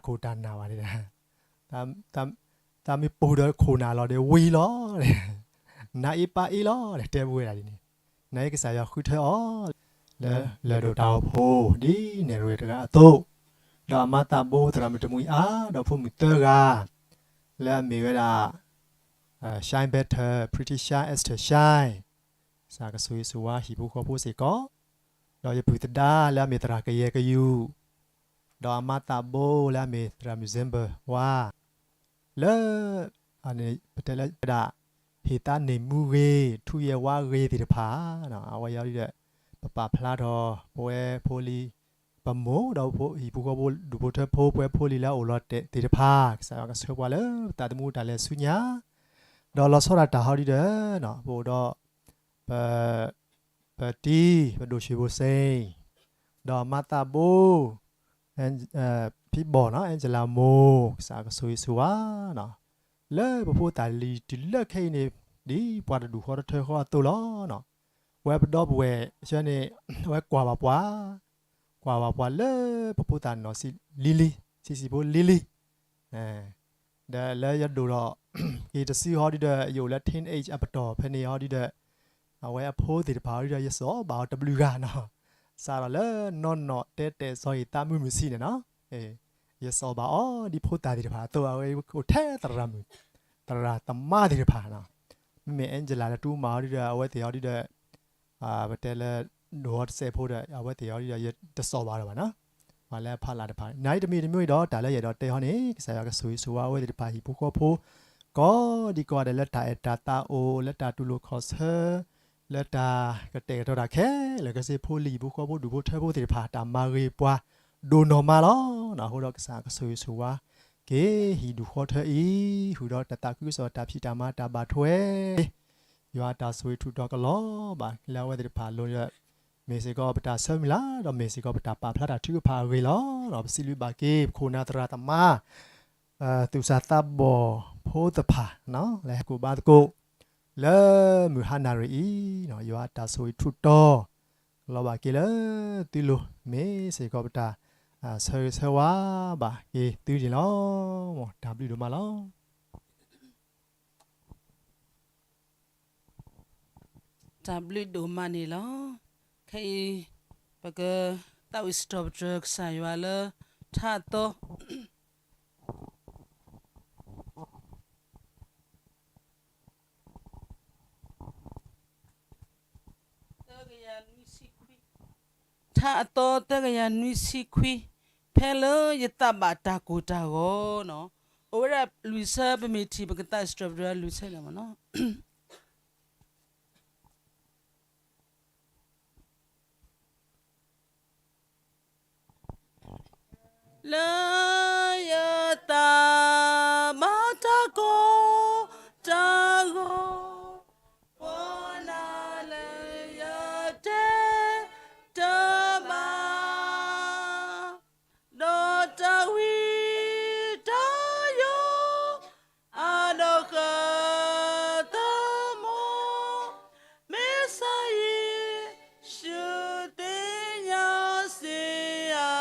ခိၣ်တၢ်နၢ်ဘၣ်န့ၣ်, တၢ်မ့ၢ်ပူၤဒီးခိၣ်နၢ်လီၤဒီးဝံၤလီၤ, နါအ့ပၢ်အ့လီၤ တဲဝဲဒၣ်ဒ်န့ၣ်, နါအ့ကစၢ်ယွၤဃုထၢအီၤ လၢလၢၢ်ဒိၣ်တၢ်အိၣ်ဖှိၣ် ဒ်နဲၣ်ရွဲၣ်တဂၤအသိး, ဒီးအမါသးဘိသရၣ်မုၣ်တမှံၤအါ ဒီးဖိမုၣ်သၢဂၤ လၢအမ့ၢ်ဝဲဒၣ် Shine Better, Pretty Shine, Esther Shine, ကစၢ်ကဆိၣ်ဂ့ၤဆိၣ်ဝါဟံၣ်ဖိဃီဖိစ့ၢ်ကီး, ဒီးယပုၢ်သဒါလၢအမ့ၢ်သရၣ်ကယဲၢ်ကယူၢ်, ဒီးအမါသးဘိလၢအမ့ၢ်သရၣ်မုၣ်စ့ဘၢၣ်ဝါ လၢ ပတဲလၢဒၣ် ဟ့ၣ်သးန့ၢ်မူဂ့ၤ ထူယဲၢ်ဝါဂ့ၤသ့ၣ်တဖၣ်, အဝဲအံၤဒီး ပပာ်ဖျါထီၣ် ပဝဲဖိလံၤ ပမိၢ်ဒီးဟံၣ်ဖိဃီဖိဒူၣ်ဖိထၢဖိ ပဝဲဖိလံၤလၢအအိၣ်လီၤတဲာ်သ့ၣ်တဖၣ် ကစၢ်ယွၤကဆှၢပှၤလၢပသးသမူတၢ်လဲၤဆူညါ, ဒီးလီၤဆီဒၣ်တၢ်ဟီဒ်ဒီး ပအိၣ်ဒီး ပ ပတံၤ ပဒိၣ်ၡ့ၣ်ဘိၣ်စ့ၣ် ဒီးမါသးဘိ ဖံဘီၣ်နီၤ အဲၣ်ကလၤမိၢ် ကစၢ်ကဆိၣ်ဂ့ၤဆိၣ်ဝါနီၤ လၢပဖိသၣ်လံၤတုၤလၢခဲအံၤန့ၣ် ဒ်ပှၤတဒူၣ်ဃီတထၢဃီအသိးလီၤနီၤ. ပဝဲပဒီပုၢ်ဝဲၢ်ဆၢန့ၣ် အဝဲကွၢ်ဘၣ်ပှၤ ကွၢ်ဘၣ်ပှၤလၢပဖိသၣ်နီၢ်ဆံးလံလံ ဆံးဆံးဖိလံလံ ဒီးလၢယဒိၣ်ထီၣ် က့ၤတစုဟီဒ်ဒီး ယအိၣ်လၢ teenage အပတီၢ်ဖဲန့ၣ်ဟီဒ်ဒီး အဝဲအဖိသ့ၣ်တဖၣ်ဟီဒ်ဒီး ယစိာ်ဘၣ်အီၤတဘျုးဂၤနီၤ. စးထီၣ်လၢနီၢ်နီၢ်တဲတဲစီၤအံၤသးမုာ်မုာ်ဆံးန့ၣ်နီၤ ယစိာ်ဘၣ်အီၤဒ်ဖိသၣ်သ့ၣ်တဖၣ်အသိး အဝဲအိၣ်ထဲသရၣ်မုၣ် သရၣ်သမါသ့ၣ်တဖၣ်နီၤ. မ့မ့ၢ် Angela လၢတူၢ်မၤဟီဒ်ဒီး အဝဲသ့ၣ်ဟီဒ်ဒီး ပတဲလၢ ဒိၣ်ဟီတစဲးဖိဒီး အဝဲသ့ၣ်ဟီဒ်ဒီး ယတစိာ်ဘၣ်ဒီးဘၣ်နီၤ. ပှၤလၢအဖးလၢ်တဖၣ် နၤအံၤတမံၤတမံၤဒီး တၢ်လၢယအဲၣ်ဒိးတဲဟီန့ၣ် ကစၢ်ယွၤကဆိၣ်ဂ့ၤဆိၣ်ဝါအဝဲသ့ၣ်တဖၣ်ဟံၣ်ဖိဃီဖိ ကိးဒံကိးဂၤဒဲးလၢတၢ်အဲၣ်တၢ်သးအိၣ် လၢတၢ်တူၢ်လိာ်ခီၣ်ဆၢ လၢတၢ်ကတဲာ်ကတီၤတၢ်ခဲလၢာ်ခဲဆ့ ဖိလံၤဟံၣ်ဖိဃီဖိဒူၣ်ဖိထၢဖိသ့ၣ်တဖၣ် တၢ်မၤဂ့ၤပှၤဒိၣ်နီၢ်မးလီၤ. အဃိဒီးကစၢ်ကဆိၣ်ဂ့ၤဆိၣ်ဝါ က့ၤဟံၣ်ဒူၣ်ဃီထၢအံၤ ဃုာ်ဒီးတၢ်သးခုကစီၣ်တၢ်ဖံးတၢ်မၤတၢ်ဘၣ်ထွဲ ယွၤတၢ်ဆိၣ်ဂ့ၤထူးတီၤကလီၤဘၣ်လၢအဝဲသ့ၣ်တဖၣ်အလိၤဒီး မ့ၢ်စ့ၢ်ကီးပတၢ်ဆၢမုၢ်လၢ် ဒီးမ့ၢ်စ့ၢ်ကီးပတၢ်ပာ်ဖျါတၢ်ထုကဖၣ်အဂ့ၢ်လီၤ. ဒီးပစံးဘျုးဘၣ်က့ၤ ပခိၣ်နၢ်သရၣ်သမါ သူၣ်စၢ်သးဘီၣ်ဖိသ့ၣ်တဖၣ် လၢဟဲကိးဘါသကိး လၢမုၢ်ဟါနၣ်ရံၣ်အံၤ ယွၤအတၢ်ဆိၣ်ဂ့ၤထူးတီၤ ကလီၤဘၣ်က့ၤလၢသုလိၤ မ့ၢ်စ့ၢ်ကီးပတၢ်ဆၢဂ့ၤဆၢဝါဘၣ်က့ၤသုန့ၣ်လီၤ. တၢ်ဘျုးဒိၣ်မးလီၤ. တၢ်ဘျုးဒိၣ်မးန့ၣ်လီၤ. ခဲအံၤ ပကသးဝံၣ်စံးထီၣ်ပတြၢၤကစၢ်ယွၤလၢ ထါအသီ ထါအသီသၢကယၤနွံဆံခွံ, ဖဲလၢယသးဘၣ်တၢ်ကိၢ်တၢ်ဂီၤနီၤ, အိၣ်ဝဲဒၣ်လွံၢ်ဆၢ ပမ့ၢ်ထံၣ် ပကသးစံးထီၣ်ပတြၢၤလွံၢ်ဆၢန့ၣ်မ့ၢ်နီၤ. လၢယသးဘၣ်တၢ်ကိၢ်တၢ်ဂီၤ, ပှၤနာ်လၢယတဲတဘၣ်, ဒီးတၢ်ဝံတၢ်ယိး အဒိးဃာ်သးမိၢ်, မ့ၢ်စၢ်ယ့ၣ်ၡူးသ့ၣ်ညါစ့ၢ်ဧါ.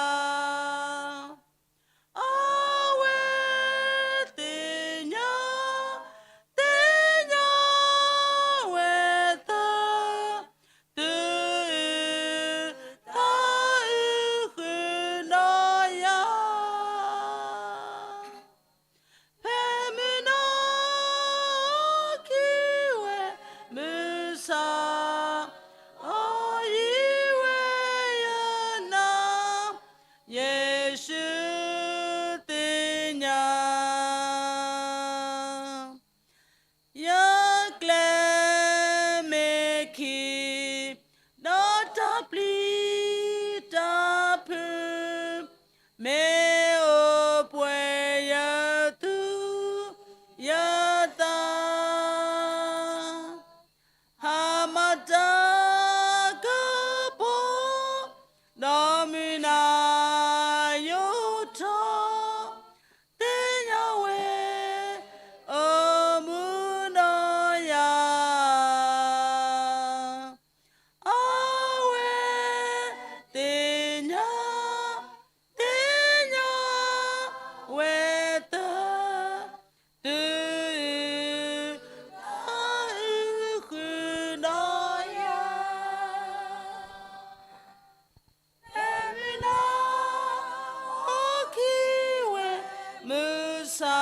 မုၢ်ဆါ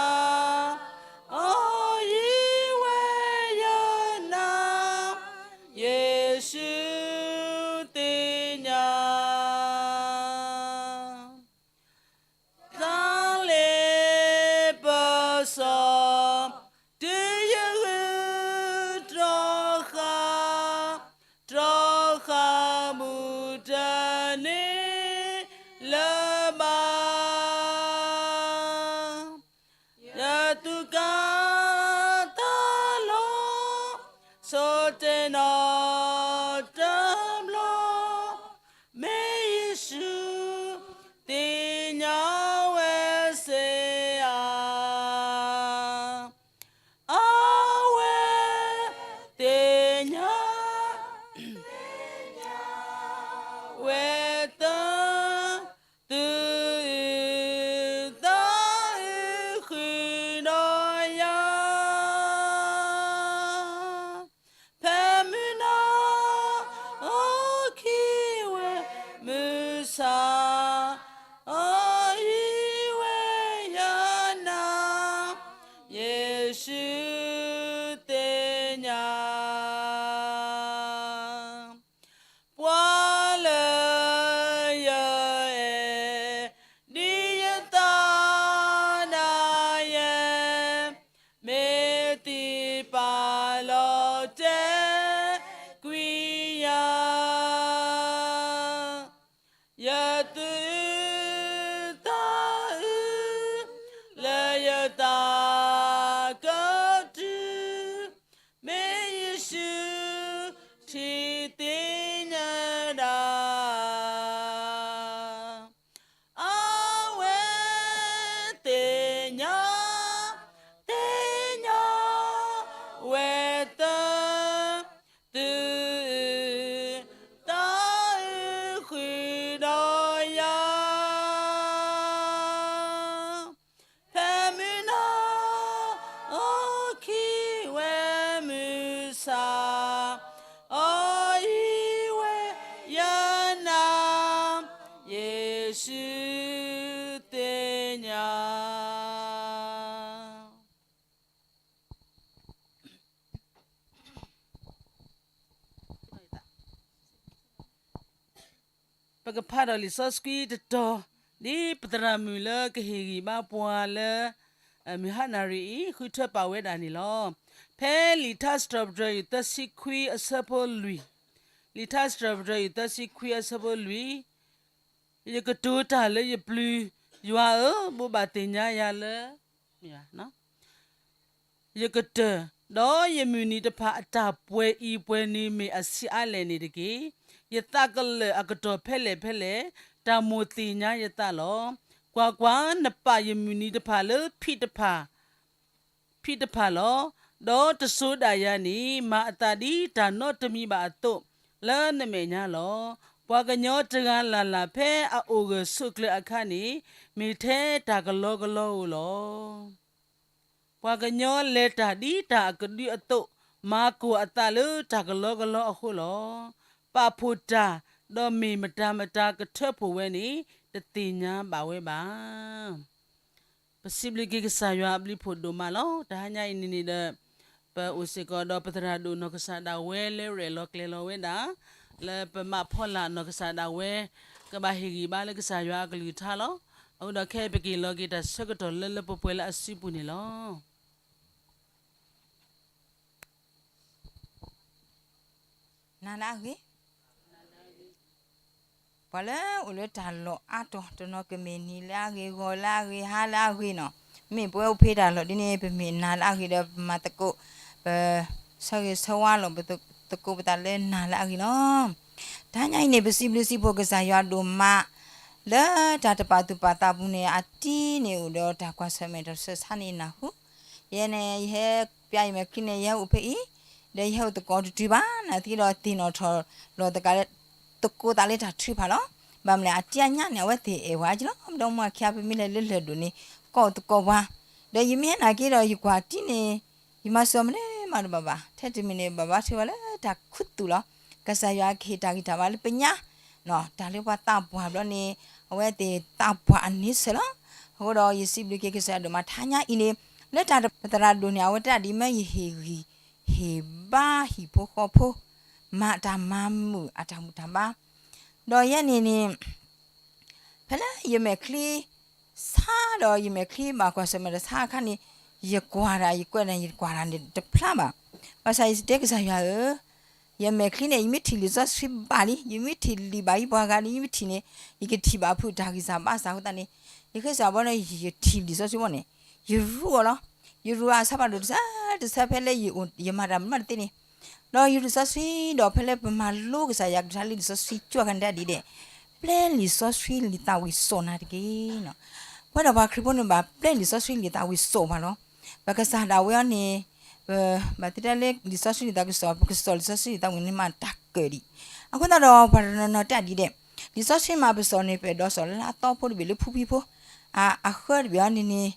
အီၣ်အံၤဝဲယနၢ်, ယ့ၣ်ၡူးသ့ၣ်ညါ တၢ်လ့ပစီ တုၤယဂုာ်တြီဃာ်, တြီဃာ်မုၢ်တနံၤလၢၤဘၣ်. ယသူၣ်ကါသးလီၤ ဆိၣ်တဲာ်နီၣ်တဘျီ, မ့ၢ်ယ့ၣ်ၡူးသ့ၣ်ညါဝဲစ့ၢ်ဧါ. အဝဲသ့ၣ်ညါ ဝဲသၢ သုးအုၣ်သးအုၣ်ဃုာ်ဒီးယၤ, ဖဲမုၢ်နၤ အီၣ်ခံဝဲ မုၢ်ဆါ အီၣ်အံၤဝဲယနၢ်, ယ့ၣ်ၡူးသ့ၣ်ညါ ပှၤလၢယအဲၣ် ဒ်ယသးဒၣ်ယဲ, မ့ၢ်သံပာ်လီၤတဲာ်ကွံာ်ယၤ, ယသူၣ်အုၣ်သးအုၣ် လၢယသးကတုၤ, မ့ၢ်ယ့ၣ်ၡူးထံၣ်သ့ၣ်ညါဒၣ်, အဝဲသ့ၣ်ညါ သ့ၣ်ညါဝဲသၢ သုးအုၣ်သးအုၣ်ဃုာ်ဒီးယၤ, ဖဲမုၢ်နၤ အီၣ်ခံဝဲမုၢ်ဆါ အီၣ်အံၤဝဲယနၢ်, ယ့ၣ်ၡူးသ့ၣ်ညါ ပကဖးဒီးလံာ်စီဆှံတတီၤ ဒ်ပသရၣ်မုၣ်လၢကဟ့ၣ်ဂံၢ်ဘါပှၤလၢ မုၢ်ဟါနၣ်ရံၣ်အံၤ ဃုထၢပာ်ဝဲဒၣ်န့ၣ်လီၤ. ဖဲလံာ်ထါစံးထီၣ်ပတြၢၤအံၤသၢဆံခွံအဆၢဖိလွံၢ်, လံာ်ထါစံးထီၣ်ပတြၢၤအံၤသၢဆံခွံအဆၢဖိလွံၢ်, ယကတိၤတၢ်လၢယပျုၤ, ယွၤဧၢ, ဘိးဘၣ်သ့ၣ်ညါယၤလၢ ယကတၢၢ်, ဒီးယမုၢ်နံၤတဖၣ်အတၢ်ပှဲၤအံၤပှဲၤနံၤမ့ၢ်အဆံးအါလဲၣ်န့ၣ်တက့ၢ်. ယသးကလၢာ်အကတီၢ်ဖဲလဲၣ်ဖဲလဲၣ်, တၢ်မိၣ်သ့ၣ်ညါယသးလီၤ. ကွၢ်ကွၢ်, နပာ်ယမုၢ်နံၤတဖၣ်လၢဖံးတဖၣ် ဖံးတဖၣ်လီၤ. ဒီးတစိၤဒၣ်ယၤန့ၣ် မၤအသးဒ်တၢ်နီတမံၤဘၣ်အသိး လၢနမဲာ်ညါလီၤ. ပှၤကညီတဂၤလၢ်လၢ်ဖဲအအိၣ်ဂၢၢ်ဆိးကျၢၤအခါန့ၣ် မ့ၢ်ထဲတၢ်ကလီကလီဧိၤလီၤ. ပှၤကညီလဲၤတၢ်ဒ်တၢ်အကဒုအသိး, မၤကိၢ်အသးလၢတၢ်ကလီကလီအဃိလီၤ. ပာ်ဖှိၣ်တၢ်, ဒီးမ့ၢ်မတၤမတၤကထၢဖှိၣ်ဝဲန့ၣ် တသ့ၣ်ညါဘၣ်ဝဲဘၣ်. ပစံးဘျုးက့ၤကစၢ်ယွၤအဘျုးဖှိၣ်ဒိၣ်မးလီၤ. တဟါညါအံၤန့ၣ်န့ၣ်ဒီး ပအိၣ်စ့ၢ်ကီးဒီးပသရၣ်ဒိၣ်နီၢ်ကစၢ်ဒၣ်ဝဲလၢရဲၣ်လီၤကျဲၤလီၤဝဲဒၣ် လၢပမးဖီလာ်နီၢ်ကစၢ်ဒၣ်ဝဲ ကဘၣ်ဟ့ၣ်ဂံၢ်ဘါလၢကစၢ်ယွၤအကလုၢ်ကထါလီၤ. အဃိဒီးခဲအံၤပက့ၤလီၤက့ၤတၢ်ဆၢကတီၢ်လၢလၢပှဲၤပှဲၤလၢအစုပူၤန့ၣ်လီၤ. နၤလၢအဂ့ၤ, ပှၤလၢအိၣ်လၢတၢ်လီၢ်အါတီၤ တနီၤကမ့ၢ်နံၤလၢအဂ့ၤ, ဂီၤလၢအဂ့ၤ, ဟါလၢအဂ့ၤနီၤ, မ့ၢ်ပဝဲအိၣ်ဖဲတၢ်လီၢ်ဒ်န့ၣ် ပမ့ၢ်နၤလၢအဂ့ၤဒီး ပမၤသကိး, ပဆၢဂ့ၤဆၢဝါလိာ်ပသကိးပသးလၢနၤလၢအဂ့ၤလီၤ. တဟါညါအံၤန့ၣ် ပစံးဘျုးစံးဖှိၣ်ကစၢ်ယွၤဒိၣ်မး လၢတၢ်တပာ်သူၣ်ပာ်သးပူၤန့ၣ် အတံၤန့ၣ်အိၣ်ဒီးတၢ်ကွၢ်ဆၢၣ်မဲာ်တၢ်ဆၢဆါန့ၣ်နၢ်ဟူ ယဲန့ၣ် ယဟဲပျါယမဲာ်ချံန့ၣ် ယဟဲအိၣ်ဖဲအံၤ, ဒီးယဟဲအိၣ်သကိးတတုၤဘၣ်, နာ်သက့ဒီးသ့ၣ်နီၣ်ထီၣ်လီၤသကိးသးလၢတၢ်ထုကဖၣ်လီၤ. ဘၣ်မနုၤလဲၣ် အတံၤအညါန့ၣ် အဝဲသ့ၣ်အဲၣ်ဝဲကလီၤ, ဒီးမ့ၢ်အခါပမ့ၢ်လဲၤလၢလၢၢ်ဒိၣ်န့ၣ် ကိးသကိးပှၤ, ဒီးယမ့ၢ်ဟဲနာ်က့ဒီး ယကွၢ်တံၤန့ၣ် ယမၤစၢၤမနုၤမးတဘၣ်ဘၣ်, ထဲတမံၤန့ၣ် ဘၣ်ဘၣ်ထွဲဝဲလၢတၢ်ခူသူၣ်လီၤ. ကစၢ်ယွၤကဟ့ၣ်တၢ်ဂံၢ်တၢ်ဘါလၢပညါ တၢ်လၢပှၤသးပှၢ်ဘျီန့ၣ် အဝဲသ့ၣ်သးပှၢ်အန့ဆၢၣ်လီၤ. အဃိဒီးယစံးဘျုးက့ၤကစၢ်ယွၤဒိၣ်မး တဟါညါအံၤန့ၣ် လၢတၢ်ပသရၣ်ဒိၣ်န့ၣ် အဝဲတဲဒၣ်ဒ်မ့ၢ်ယဟ့ၣ်ဂံၢ်ဟ့ၣ်ဘါဟံၣ်ဖိဃီဖိ မၤတၢ်မၤမုာ်အတၢ်မုာ်တၢ်ဘါ, ဒီးယဲန့ၣ်န့ၣ် ဖဲလၢယမဲာ်ချံ ဆါဒီးယမဲာ်ချံဘၣ်ကွၢ်ဆၢၣ်မဲာ်တဆါအခါန့ၣ် ယကွၢ်တၢ် ယကွၢ်တၢ် ယကွၢ်တၢ်န့ၣ်တဖျါဘၣ်. ဘၣ်ဆၣ်ယတဲကစၢ်ယွၤဧၢ, ယမဲာ်ချံန့ၣ် ယမ့ၢ်ထံၣ်လံာ်စီဆှံဘၣ်လံ, ယမ့ၢ်ထံၣ်လံာ်ဘၣ်ဟံၣ်ပှၤဂၤလံ, ယမ့ၢ်ထံၣ်န့ၣ် ယကထံၣ်ဘၣ်ဖုးတၢ်ဂံၢ်စၢ်ဘါစၢ်အဃိသတးန့ၣ် ယဃ့စၢ်ဘီန့ၣ် ယထံၣ်လံာ်စီဆှံဘီန့ၣ် ယရူးအီၤလီၤ. ယရူးအဆၢဖးဒိၣ်တစဲးတစဲးဖဲလၢယမၤတၢ်မၤတသ့န့ၣ် ဒီးယရူးစီဆှံဒီးဖဲလၢပမၤလိကစၢ်ယွၤကထါလၢလံာ်စီဆှံကၠွအခါန့ၣ်ဒ်န့ၣ် ပျဲလံာ်စီဆှံလံာ်သးဝံၣ်စိာ်နၤတက့ၢ်. ပဝဲဒၣ်ပှၤခရံာ်ဖိန့ၣ်ဘၣ်ပျဲလံာ်စီဆှံလံာ်သးဝံၣ်စိာ်ပှၤလီၤ. ပကစၢ်ဒၣ်ဝဲအံၤန့ၣ် ပဘၣ်သ့ၣ်တၢ်လၢလံာ်စီဆှံလံာ်သးဝံၣ်စိာ် ပကစိာ်လံာ်စီဆှံလံာ်သးဝံၣ်န့ၣ်မးတၢ်ကၢၣ်ဒံး. အဃိသတးဒီးပှၤတနီၤနီၤတဲဒ်န့ၣ် လံာ်စီဆှံမးပစိာ်န့ၣ် ပအဲၣ်ဒိးစိာ်လၢအသီဖိတဘ့ၣ်လၢဖူဖံဖိ အဃၢတဘ့ၣ်အီၤန့ၣ်န့ၣ်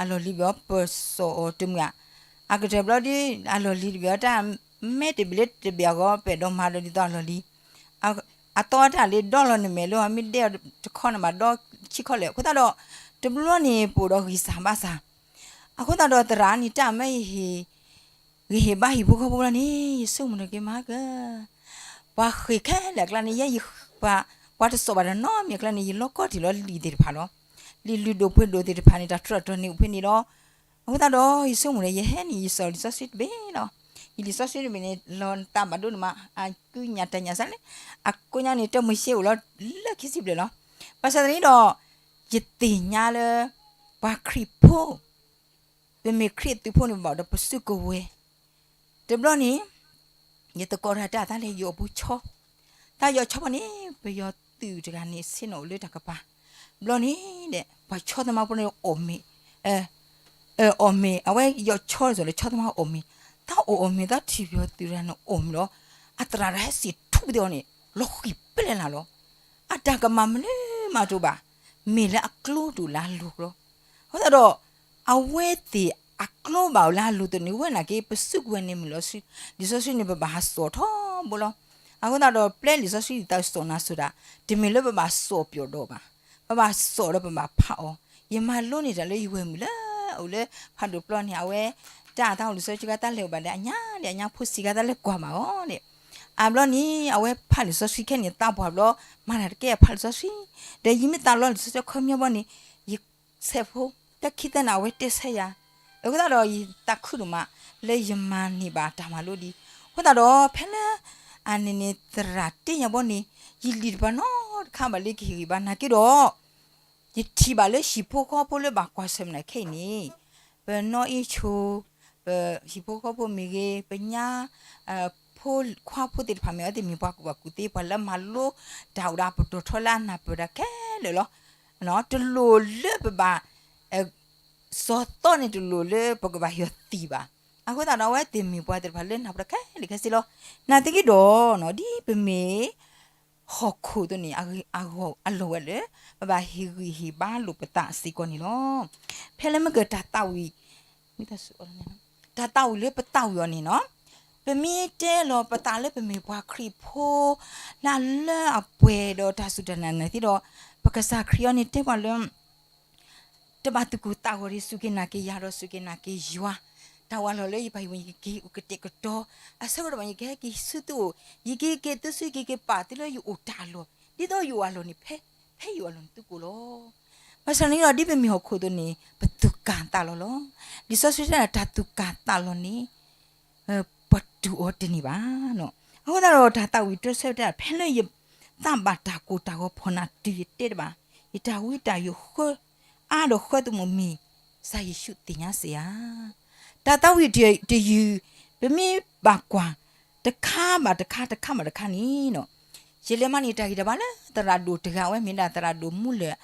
အလီၢ်လံၤတဘ့ၣ်အီၤ ပစိာ်အီၤတမုာ်ဧါ. အကတၢၢ်ဘျီဒ် အလီၢ်လံၤတဘ့ၣ်အီၤ တၢ်မဲတဘ့ၣ်လၢတဘ့ၣ်အဂီၢ် ပအဲၣ်ဒိးမၤဒီးဒ်သိးအလီၢ်လံၤ အသီတၢ်လၢဒီလီၤနမဲာ်လၢအမ့ၢ်ဒဲအီၤတခီန့ၣ် ဘၣ်ဒီခံခီလဲၣ်. အဃိသတးဒီး တဘျီန့ၣ်ပအိၣ်ဒီးဂံၢ်စၢ်ဘါစၢ် အဃိသတးဒီးသရၣ်န့ၣ် တၢ်မ့ၢ်ယဟ့ၣ် ဂ့ၤဟ့ၣ်ဘါဟံၣ်ဖိဃီဖိလီၤန့ၣ် ယဆိကမိၣ်တက့ၢ်မးက ပှၤဃ့ၢ်ခဲလၢာ်အကျါန့ၣ် ယဲယ ပှၤတစိာ်ဘၣ်တၢ်နီတမံၤအကျါန့ၣ် ယလီၤကီတံၢ်လီၤလံာ်သ့ၣ်တဖၣ်လီၤ. လံာ်လုၢ်ဒိၣ်ပှ့ၤဒိၣ်သ့ၣ်တဖၣ်န့ၣ် တၢ်တြီတၢ်တီၤန့ၣ်အိၣ်ဖဲန့ၣ်လီၤ. အဃိသတးဒီး ယဆိကမိၣ်န့ၣ် ယဟဲန့ၣ် ယစိာ်လံာ်စီဆှံတဘ့ၣ်လီၤ. ယလံာ်စီဆှံတဘ့ၣ်န့ၣ် လီၤသးဘၣ်ဒိၣ်န့ၣ်မး အကုညၣ်တၢ်ညၣ်စၢ်လဲၣ် အကိးညါန့ၣ် တၢ်မုၢ်ဆ့အိၣ်လီၤလၢခံဆံဘျဲၣ်လီၤ. ဘၣ်ဆၣ်သနာ်က့ဒီး ယသ့ၣ်ညါလၢ ပှၤခရံာ်ဖိ ပမ့ၢ်ခရံာ်အသုးဖိန့ၣ်ဘၣ်ဒီးပစုကဝဲၤ တဘျီန့ၣ် ယသကိးတၢ်တဲအသးလၢယီၤပူၤဆီ တၢ်ယီၤဆီဘၣ်န့ၣ် ပယီၤသုးတဂၤန့ၣ် ဆ့ၣ်နီၤအိၣ်လၢတၢ်ကပၤ ဘျီန့ၣ်ဒီး ပှၤဆီသမါဖိန့ၣ်အီၣ်မ့ၤ အီၣ်မ့ၤ အဝဲယီၤဆီဒ်သိးလၢဆီသမါအီၣ်မ့ၤ တၢ်အီၣ်အီၣ်မ့ၤ တၢ်ထံၣ်ပယီၤသုးတဂၤန့ၣ်အီၣ်မ့ၤလီၤ. အသရၣ်တၢ်ဟဲစံၣ်ထူပသ့ၣ်အီၤန့ၣ် လီၤဃံၤပလဲၣ်လၢ်လီၤ. အတၢ်ကမၣ်မနုၤမးတအိၣ်ဘၣ် မ့ၢ်လၢအကျိဒိၣ်လၢအလိၤလီၤ. အဃိသတးဒီး အဝဲသ့ၣ်အကျိဘၣ်အိၣ်လၢအလိၤတန့ၣ် ဝဲနာ်က့ ပစုကဝဲၤန့ၣ်မုၢ်လီၤ လံာ်စီဆှံန့ၣ် ပဘၣ်ဟးစိာ်ထီဘိလီၤ. အဃိသတးဒီး ပျဲလံာ်စီဆှံလံာ်သးဝံၣ်စိာ်နၤစိၤဒၣ် တမ့ၢ်လၢပဘၣ်စိာ်ပျီၣ်ဒီးဘၣ်. ပဘၣ်စိာ်ဒီးပဘၣ်ဖးအီၤ. ယမၤလိန့ၢ်တၢ်လၢယဝဲၢ်မုၣ်လၢ အိၣ်လၢဖးဒိၣ်ပျီန့ၣ် အဝဲ တၢ်အသးအိၣ်လံာ်စီဆှံကါတၢ်လဲၤအိၣ်ဘၣ်ဒီး အညါဒီးအညါဖိစံးကါတၢ်လဲၤကွၢ်ဘၣ်အီၤန့ၣ် အဘျီန့ၣ် အဝဲဖးလံာ်စီဆှံခဲန့ၣ် သးပှၢ်ဘျီ မၤတၢ်တကဲအဖးလံာ်စီဆှံ ဒီးယမ့ၢ်သးလီလံာ်စီဆှံခီပညီဘီန့ၣ် ယဆဲးဖိ တၢ်ခံသၢနၤအဝဲတဲဆၢယၤ အဃိသတးဒီးယသးခုဒိၣ်မး လၢယမၤန့ၢ်ဘၣ်တၢ်မၤလိဒံး အဃိသတးဒီး ဖဲလၢ အန့ၣ်န့ၣ် သရၣ်တဲယၤဘီန့ၣ် ယလံာ်တဖၣ်နီတခါဘၣ်လၢကဟ့ၣ်ဂံၢ်ဘါနာ်က့ဒီး ယထံၣ်ဘၣ်လၢဟံၣ်ဖိဃီဖိလၢဘၣ်ကွၢ်ဆၢၣ်မဲာ်ခဲအံၤန့ၣ် ပနီၢ်အ့ၣ်ဆိ ပဟံၣ်ဖိဃီဖိမ့ၢ်ဂ့ၤ ပညါ ဖိခွါဖိသ့ၣ်တဖၣ်မ့ၢ် အဝဲသ့ၣ်မ့ၢ်ပှၤကူၣ်ဘၣ်ကူၣ်သ့ ပှၤလၢမၤလိတၢ်အိၣ်ဒီးပတီၢ်ထီလၢအနၢ်ပၢၢ်တၢ်ခဲလၢာ်လီၤ. တလိၣ်လၢပဘၣ် စီၤသီန့ၣ် တလိၣ်လၢပကဘၣ်ဟ့ၣ်အီၤသံၣ်ဘၣ်. အဃိသတးဒီး အဝဲသ့ၣ်မ့ၢ်ပှၤသ့ၣ်တဖၣ်လၢနၢ်ပၢၢ်တၢ်ခဲလၢာ်ခဲဆ့လီၤ. နာ်သက့ဒီး ဒ်ပမ့ၢ် ဟီၣ်ခိၣ်အသိးန့ၣ် အလီၢ်ဝဲလၢ ပဘၣ်ဟ့ၣ်ဂံၢ်ဟ့ၣ်ဘါလိာ်ပသးစ့ၢ်ကီးန့ၣ်လီၤ. ဖဲလၢမ့ၢ်ကတၢ်သးဝံၣ် တၢ်သးဝံၣ်လၢပသးဝံၣ်အီၤန့ၣ်နီၤ ပမ့ၢ်တဲလီၤပသးလၢပမ့ၢ်ပှၤခရံာ်ဖိ လၢအလၢအပှဲၤဒီးတၢ်စူၢ်တၢ်နာ်နာ်သ့ဒီး ပကစၢ်ခရံာ်အံၤန့ၣ်တဲပှၤလၢ တဘၣ်သူၣ်ကိၢ်သးဂီၤဒီး စူၢ်က့ၤနာ်က့ၤယၤဒီးစူၢ်က့ၤနာ်က့ၤယွၤ, တၢ်အိၣ်အလီၢ်လၢယပၢ်ယဝဲၢ် ယကက့ၤအိၣ်ကတဲာ်ကတီၤ, အဆၢကတီၢ်ဘၣ် ယကဟဲက့ၤဆူသုအိၣ်, ယကက့ၤသုဆူ ယကက့ၤပာ်သုလၢယအိၣ်တၢ်အလီၢ်, ဒ်သိးယအိၣ်အလီၢ်န့ၣ် ဖဲ ဖဲယအိၣ်အလီၢ်န့ၣ်သုကအိၣ်လီၤ. ဘၣ်ဆၣ်န့ၣ်ဒီး ဒ်ပမ့ၢ်ဟီၣ်ခိၣ်အသိးန့ၣ် ပသူၣ်ကၢ်သးလီၤလီၤ. လံာ်စီဆှံတဲဒၣ် တၢ်သူၣ်ကၢ်သးလီၤန့ၣ် ပှၤတူၢ်အီၤတန့ၢ်ဘၣ်. အဃိသတးဒီး တၢ်သးဝံၣ်တဆၢတဲဒၣ် ဖဲလၢယသးဘၣ်တၢ်ကိၢ်တၢ်ဂီၤဖီၣ်နၢ်တုၤယတဲတဘၣ်, ယတၢ်ဝံတၢ်ယိးဃၢ အါဒီးဃၢသမူးမ့ၢ် ကစၢ်ယ့ၣ်ၡူးသ့ၣ်ညါစ့ၢ်ဧါ. တၢ်သးဝံၣ်တယုၢ် ပမ့ၢ်ဘၣ်ကွၢ် တခါဘၣ်တခါ တခါဘၣ်တခါန့ၣ် ယလဲၤမၤန့ၢ်တၢ်ဂံၢ်တၢ်ဘါလၢသရၣ်ဒိၣ်တဂၤ အဝဲမ့ၢ်ဒၣ်သရၣ်ဒိၣ်မူလၢ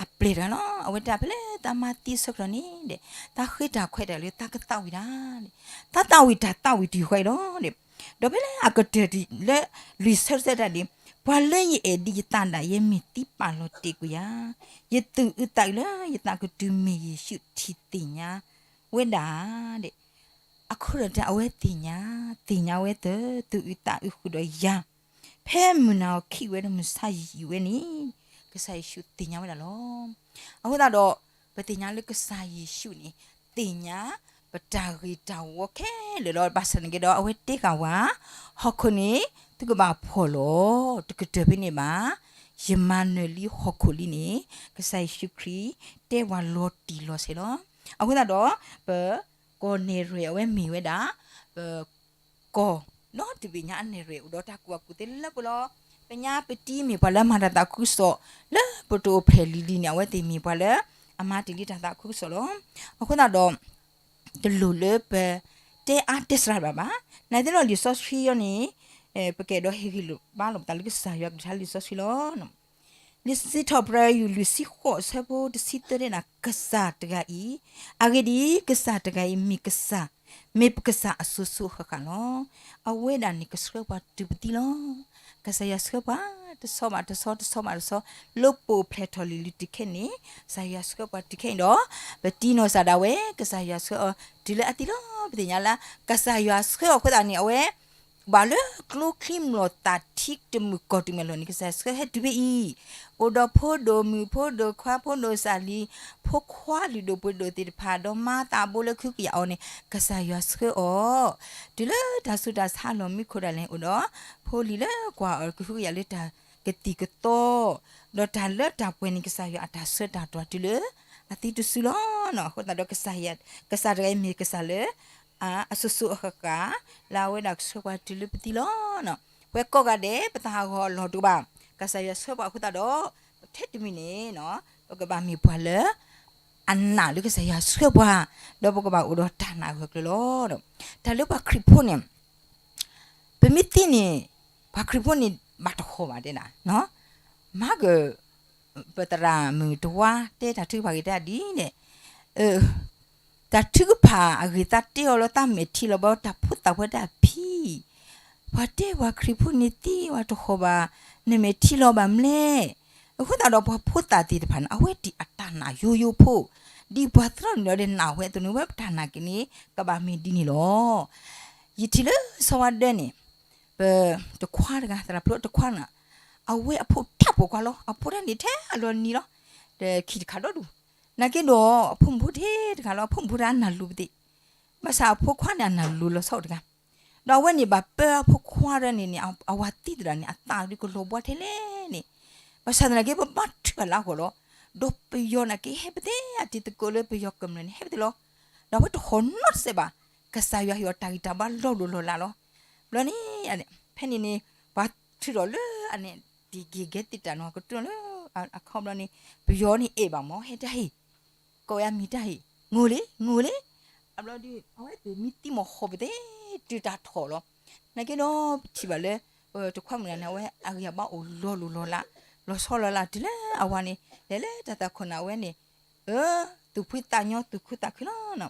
အပျဲၢ်တဂၤလီၤ. အဝဲတဲဖဲလၢတၢ်မၤသံအဆၢကတီၢ်န့ၣ်ဒီး တၢ်ဃ့တၢ်ခွဲးတၢ်လၢတၢ်ကသးဝံၣ်တၢ်န့ၣ် တၢ်သးဝံၣ်တၢ်သးဝံၣ်တယုၢ်ဃီအံၤလီၤ. ဒီးဖဲလၢအကတၢၢ်လၢလွံၢ်ဆၢတဆၢဒၣ်န့ၣ် ပှၤလၢယအဲၣ်ဒံးယသးဒၣ်ယဲ မ့ၢ်သံပာ်လီၤတ့ၢ်ကွံာ်ယၤ, ယသူၣ်အုးသးအုးလၢယသးကတုၤမ့ၢ်ယ့ၣ်ၡူးထံၣ်သ့ၣ်ညါဝဲဒၣ် အခိၣ်ဒီးတၢ်အဝဲသ့ၣ်ညါ, သ့ၣ်ညါဝဲသၢ သူၣ်အုးသးအုးဃုာ်ဒီးယၤ, ဖဲမုၢ်နၤအီၤခံးဝဲဒီးမုၢ်ဆါယံာ်ဝဲန့ၣ် ကစၢ်ယ့ၣ်ၡူးသ့ၣ်ညါဝဲဒၣ်လီၤ. အဃိသတးဒီး ပသ့ၣ်ညါလၢကစၢ်ယ့ၣ်ၡူးန့ၣ် သ့ၣ်ညါပတၢ်ဂ့ၤတၢ်ဝီခဲလၢာ်လီၤ. ဘၣ်ဆၣ်သနာ်က့ဒီး အဝဲတဲဃာ်ဝဲ ဟီၣ်ခိၣ်န့ၣ် သုကဘၣ်ဖှီၣ်လီၤ. တကတၢၢ်ဖဲန့ၣ်ဘၣ်, ယမၤနၢၤလံဟီၣ်ခိၣ်လံန့ၣ် ကစၢ်ယ့ၣ်ၡူးခရံာ်တဲပှၤလီၤတံၢ်လီၤဆဲးလီၤ. အဃိသတးဒီး ပ ကီၢ်နဲၣ်ရွဲၣ်အဝဲမ့ၢ်ဝဲဒၣ် ပ ကီၢ်ဒီတဘ့ၣ်ညါအနဲၣ်ရွဲၣ် အိၣ်ဒီးတၢ်ကူၣ်ဘၣ်ကူၣ်သ့လၢပှဲၤလီၤ. ပညါပတံၤမ့ၢ်ပှၤလၢအမၤတၢ်သးခုကစီၣ် လၢပတအိၣ်ဖျဲၣ်လံၤလံၤန့ၣ် အဝဲသ့ၣ်မ့ၢ်ပှၤလၢအမၤတ့ၢ်လံတၢ်သးခုကစီၣ်လီၤ. အဃိသတးဒီး တလိၣ်လၢပတဲအါတဲစှၤဘၣ်ဘၣ်. နာ်သက့ဒီးလံာ်စီဆှံအံၤန့ၣ် ပကအဲၣ်ဒိးဟ့ၣ်ဂံၢ်ဘါလိာ်ပသးလၢကစၢ်ယွၤကလုၢ်ကထါလံာ်စီဆှံလီၤ. လံာ်စံးထီၣ်ပတြၢၤ ယူၢ်လွံၢ်ဆံဃိး အဆၢဖိတဆံသၢတဲဒၣ် ကစၢ်တဂၤအံၤ, အဂ့ၢ်ဒ်အံၤ, ကစၢ်တဂၤအံၤမ့ၢ်ကစၢ်, မ့ၢ်ပကစၢ်အစိၤစိၤအဃၣ်ဃၣ်လီၤ. အဝဲဒၣ်န့ၣ်ကဆှၢပှၤတုၤပသံလီၤ. ကစၢ်ယွၤဆှၢပှၤ တဆီဘၣ်တဆီ တဆီဘၣ်တဆီ, လၢပအိၣ်ဖျဲၣ်ထီၣ်လံၤလံၤတုၤခဲအံၤန့ၣ် ကစၢ်ယွၤဆှၢပှၤတုၤခဲအံၤဒီး ပတံၤနီၢ်စၢ်ဒၣ်ဝဲ ကစၢ်ယွၤဆှၢအီၤတုၤလၢအသံလီၤ. ပသ့ၣ်ညါလၢ ကစၢ်ယွၤဆှၢအီၤအဃိသတးန့ၣ် အဝဲ ဘၣ်လၢကျိချံမျိာ်သၣ်ထံတမုာ်ကီၢ်တမုာ်အလီၢ်န့ၣ် ကစၢ်ယွၤဆှၢဟဲတုၤဖဲအံၤ, အိၣ်ဒီးဖိဒိၣ်မုၣ်ဖိဒိၣ်ခွါဖိဒိၣ်စၢ်လံၤ ဖိခွါလုၢ်ဒိၣ်ပှ့ၤဒိၣ်သ့ၣ်တဖၣ် ဒီးမၤသးဘိလၢခုကယာ်အီၤန့ၣ် ကစၢ်ယွၤဆှၢအီၤ တုၤလၢတၢ်ဆူးတၢ်ဆါအလီၢ်မံခိၣ်ဒၣ်လဲာ်န့ၣ် အိၣ်ဒီးဖိလံၤလၢကွၢ်အီၤကဟုကယာ်လၢတၢ်ကသံၣ်ကသီ ဒီးတၢ်လၢတၢ်ပှဲၤန့ၣ် ကစၢ်ယွၤအတၢ်ဆှၢတၢ်တွၤတုၤလၢအသံတစုလီၤ. အဃိသတးဒီး ကစၢ်တဂၤအံၤမ့ၢ်ကစၢ်လၢ အစိၤစိၤအဃၣ်ဃၣ် လၢအဝဲဒၣ်ကဆှၢပှၤတုၤလၢပသံလီၤ. ပဝဲကိးဂၤဒဲး ပသးဟးဂီၤအလီၢ်တအိၣ်ဘၣ်, ကစၢ်ယွၤဆှၢပှၤအဃိသတးဒီး ထဲတမံၤန့ၣ် ပကဘၣ်မ့ၢ်ပှၤလၢ အနာ်လၢကစၢ်ယွၤဆှၢပှၤ, ဒီးပကဘၣ်အိၣ်ဒီးတၢ်နာ်အဂၢၢ်အကျၢၤလီၤ. တၢ်လၢပှၤခရံာ်ဖိန့ၣ် ပမ့ၢ်သံန့ၣ် ပှၤခရံာ်ဖိန့ၣ် ဘၣ်တဟီၣ်ဘၣ်တဲဒၣ်, မၤက ပသရၣ်မုၣ်တဝါတဲတၢ်ထုကဖၣ်ဂ့ၤတၢ်ဒ်န့ၣ်, တၢ်ထုကဖၣ်အဂ့ၢ်သးတဲအီၤလီၤ သးမဲာ်ထံလီၤဘီ တၢ်ဖိသၣ်ဝဲဒၣ်ဖံ, ပှၤတဲပှၤခရံာ်ဖိန့ၣ်သံ ပှၤတဟီၣ်ဘၣ်, နမဲာ်ထံလီၤဘၣ်မလဲၣ်. အဃိသတးဒီးပှၤဖိသၣ်သ့ၣ်တဖၣ်န့ၣ် အဝဲတ့ၢ်အတၢ်နာ်ယိယိဖိ, ဒ်ပှၤသရၣ်န့ၣ်ဒီးနာ်ဝဲအသိးန့ၣ် ဝဲပတၢ်နာ်က့ၤန့ၣ် ကဘၣ်မ့ၢ်ဒ်န့ၣ်လီၤ. ယထံၣ်လၢစီၤဝါဒၢန့ၣ် ပတခွါတဂၤ သရၣ်ဖျိတခွါန့ၣ် အဝဲအဖိထးပိာ်ခွါလီၤ. အဖိတဂၤန့ၣ်ထဲအလီၤနံၤလီၤ. ဒီးခံတခါဒီဒူၣ်, နာ်က့ဒီး အဖိမုၣ်ဖိထဲတဂၤလီၤ. အဖိမုၣ်ဖိတဂၤအနၢ်လိၤပသ့ၣ်, ဘၣ်ဆၣ်အဖိခွါန့ၣ်အနၢ်လိၤလီၤဆီအိၣ်တဂၤ, ဒီးအဝဲန့ၣ်ဘၣ်ပၢအဖိခွါတဂၤန့ၣ်န့ၣ် အဝၤသံသရၣ်န့ၣ် အသးဒုးကလီၤဘှါထဲလဲၣ်န့ၣ်, ဘၣ်ဆၣ်သနာ်က့ ပဘၣ်ထုးအလၤအဂီၢ်လီၤ. ဒီးပယီၤနာ်က့ဟဲပသ့ၣ် အတံၤသကိးလၢပယီၤကမျၢၢ်န့ၣ် ဟဲပသ့ၣ်လီၤ. ဒီးအဝဲတဟီၣ်နီတစဲးဘၣ်, ကစၢ်ယွၤဟ့ၣ်အီၤတၢ်ဂံၢ်တၢ်ဘါလီၤလိၤလီၤလးလီၤ. ဘျီန့ၣ် ဖဲန့ၣ်န့ၣ် ပှၤထုးထီၣ်လၢအန့ၣ် တံၢ်က့ၤဂဲၤသ့ၣ်တၢ်နီၤ ကတုၤလၢအခီဘျီန့ၣ် ပယီၤန့ၣ်အဲၣ်ဘၣ်မး ဟဲတၢ်ဟ့ၣ်, ကိးဝဲအမံၤတၢ်ဟ့ၣ်, ငိၢ်လံ ငိၢ်လံ. အဘျီဒီး အဝဲသ့ၣ်မံသံမီၤဟီၣ်ပသ့ၣ် တုၤတၢ်ထီၣ်လီၤ. နာ်က့ဒီး ပထံၣ်ဘၣ်လၢ တခွါမုၣ်တဂၤန့ၣ် အဝဲအဂံၢ်အဘါအိၣ်လီၤလိၤလီၤလး လီၤဆီလီၤလး တုၤလၢအဝၤန့ၣ် လဲၤလၢတၢ်သးခိၣ်န့ၣ် အဝဲန့ၣ် သူၣ်ဖှံသးညီ သူၣ်ခုသးခုလီၤ.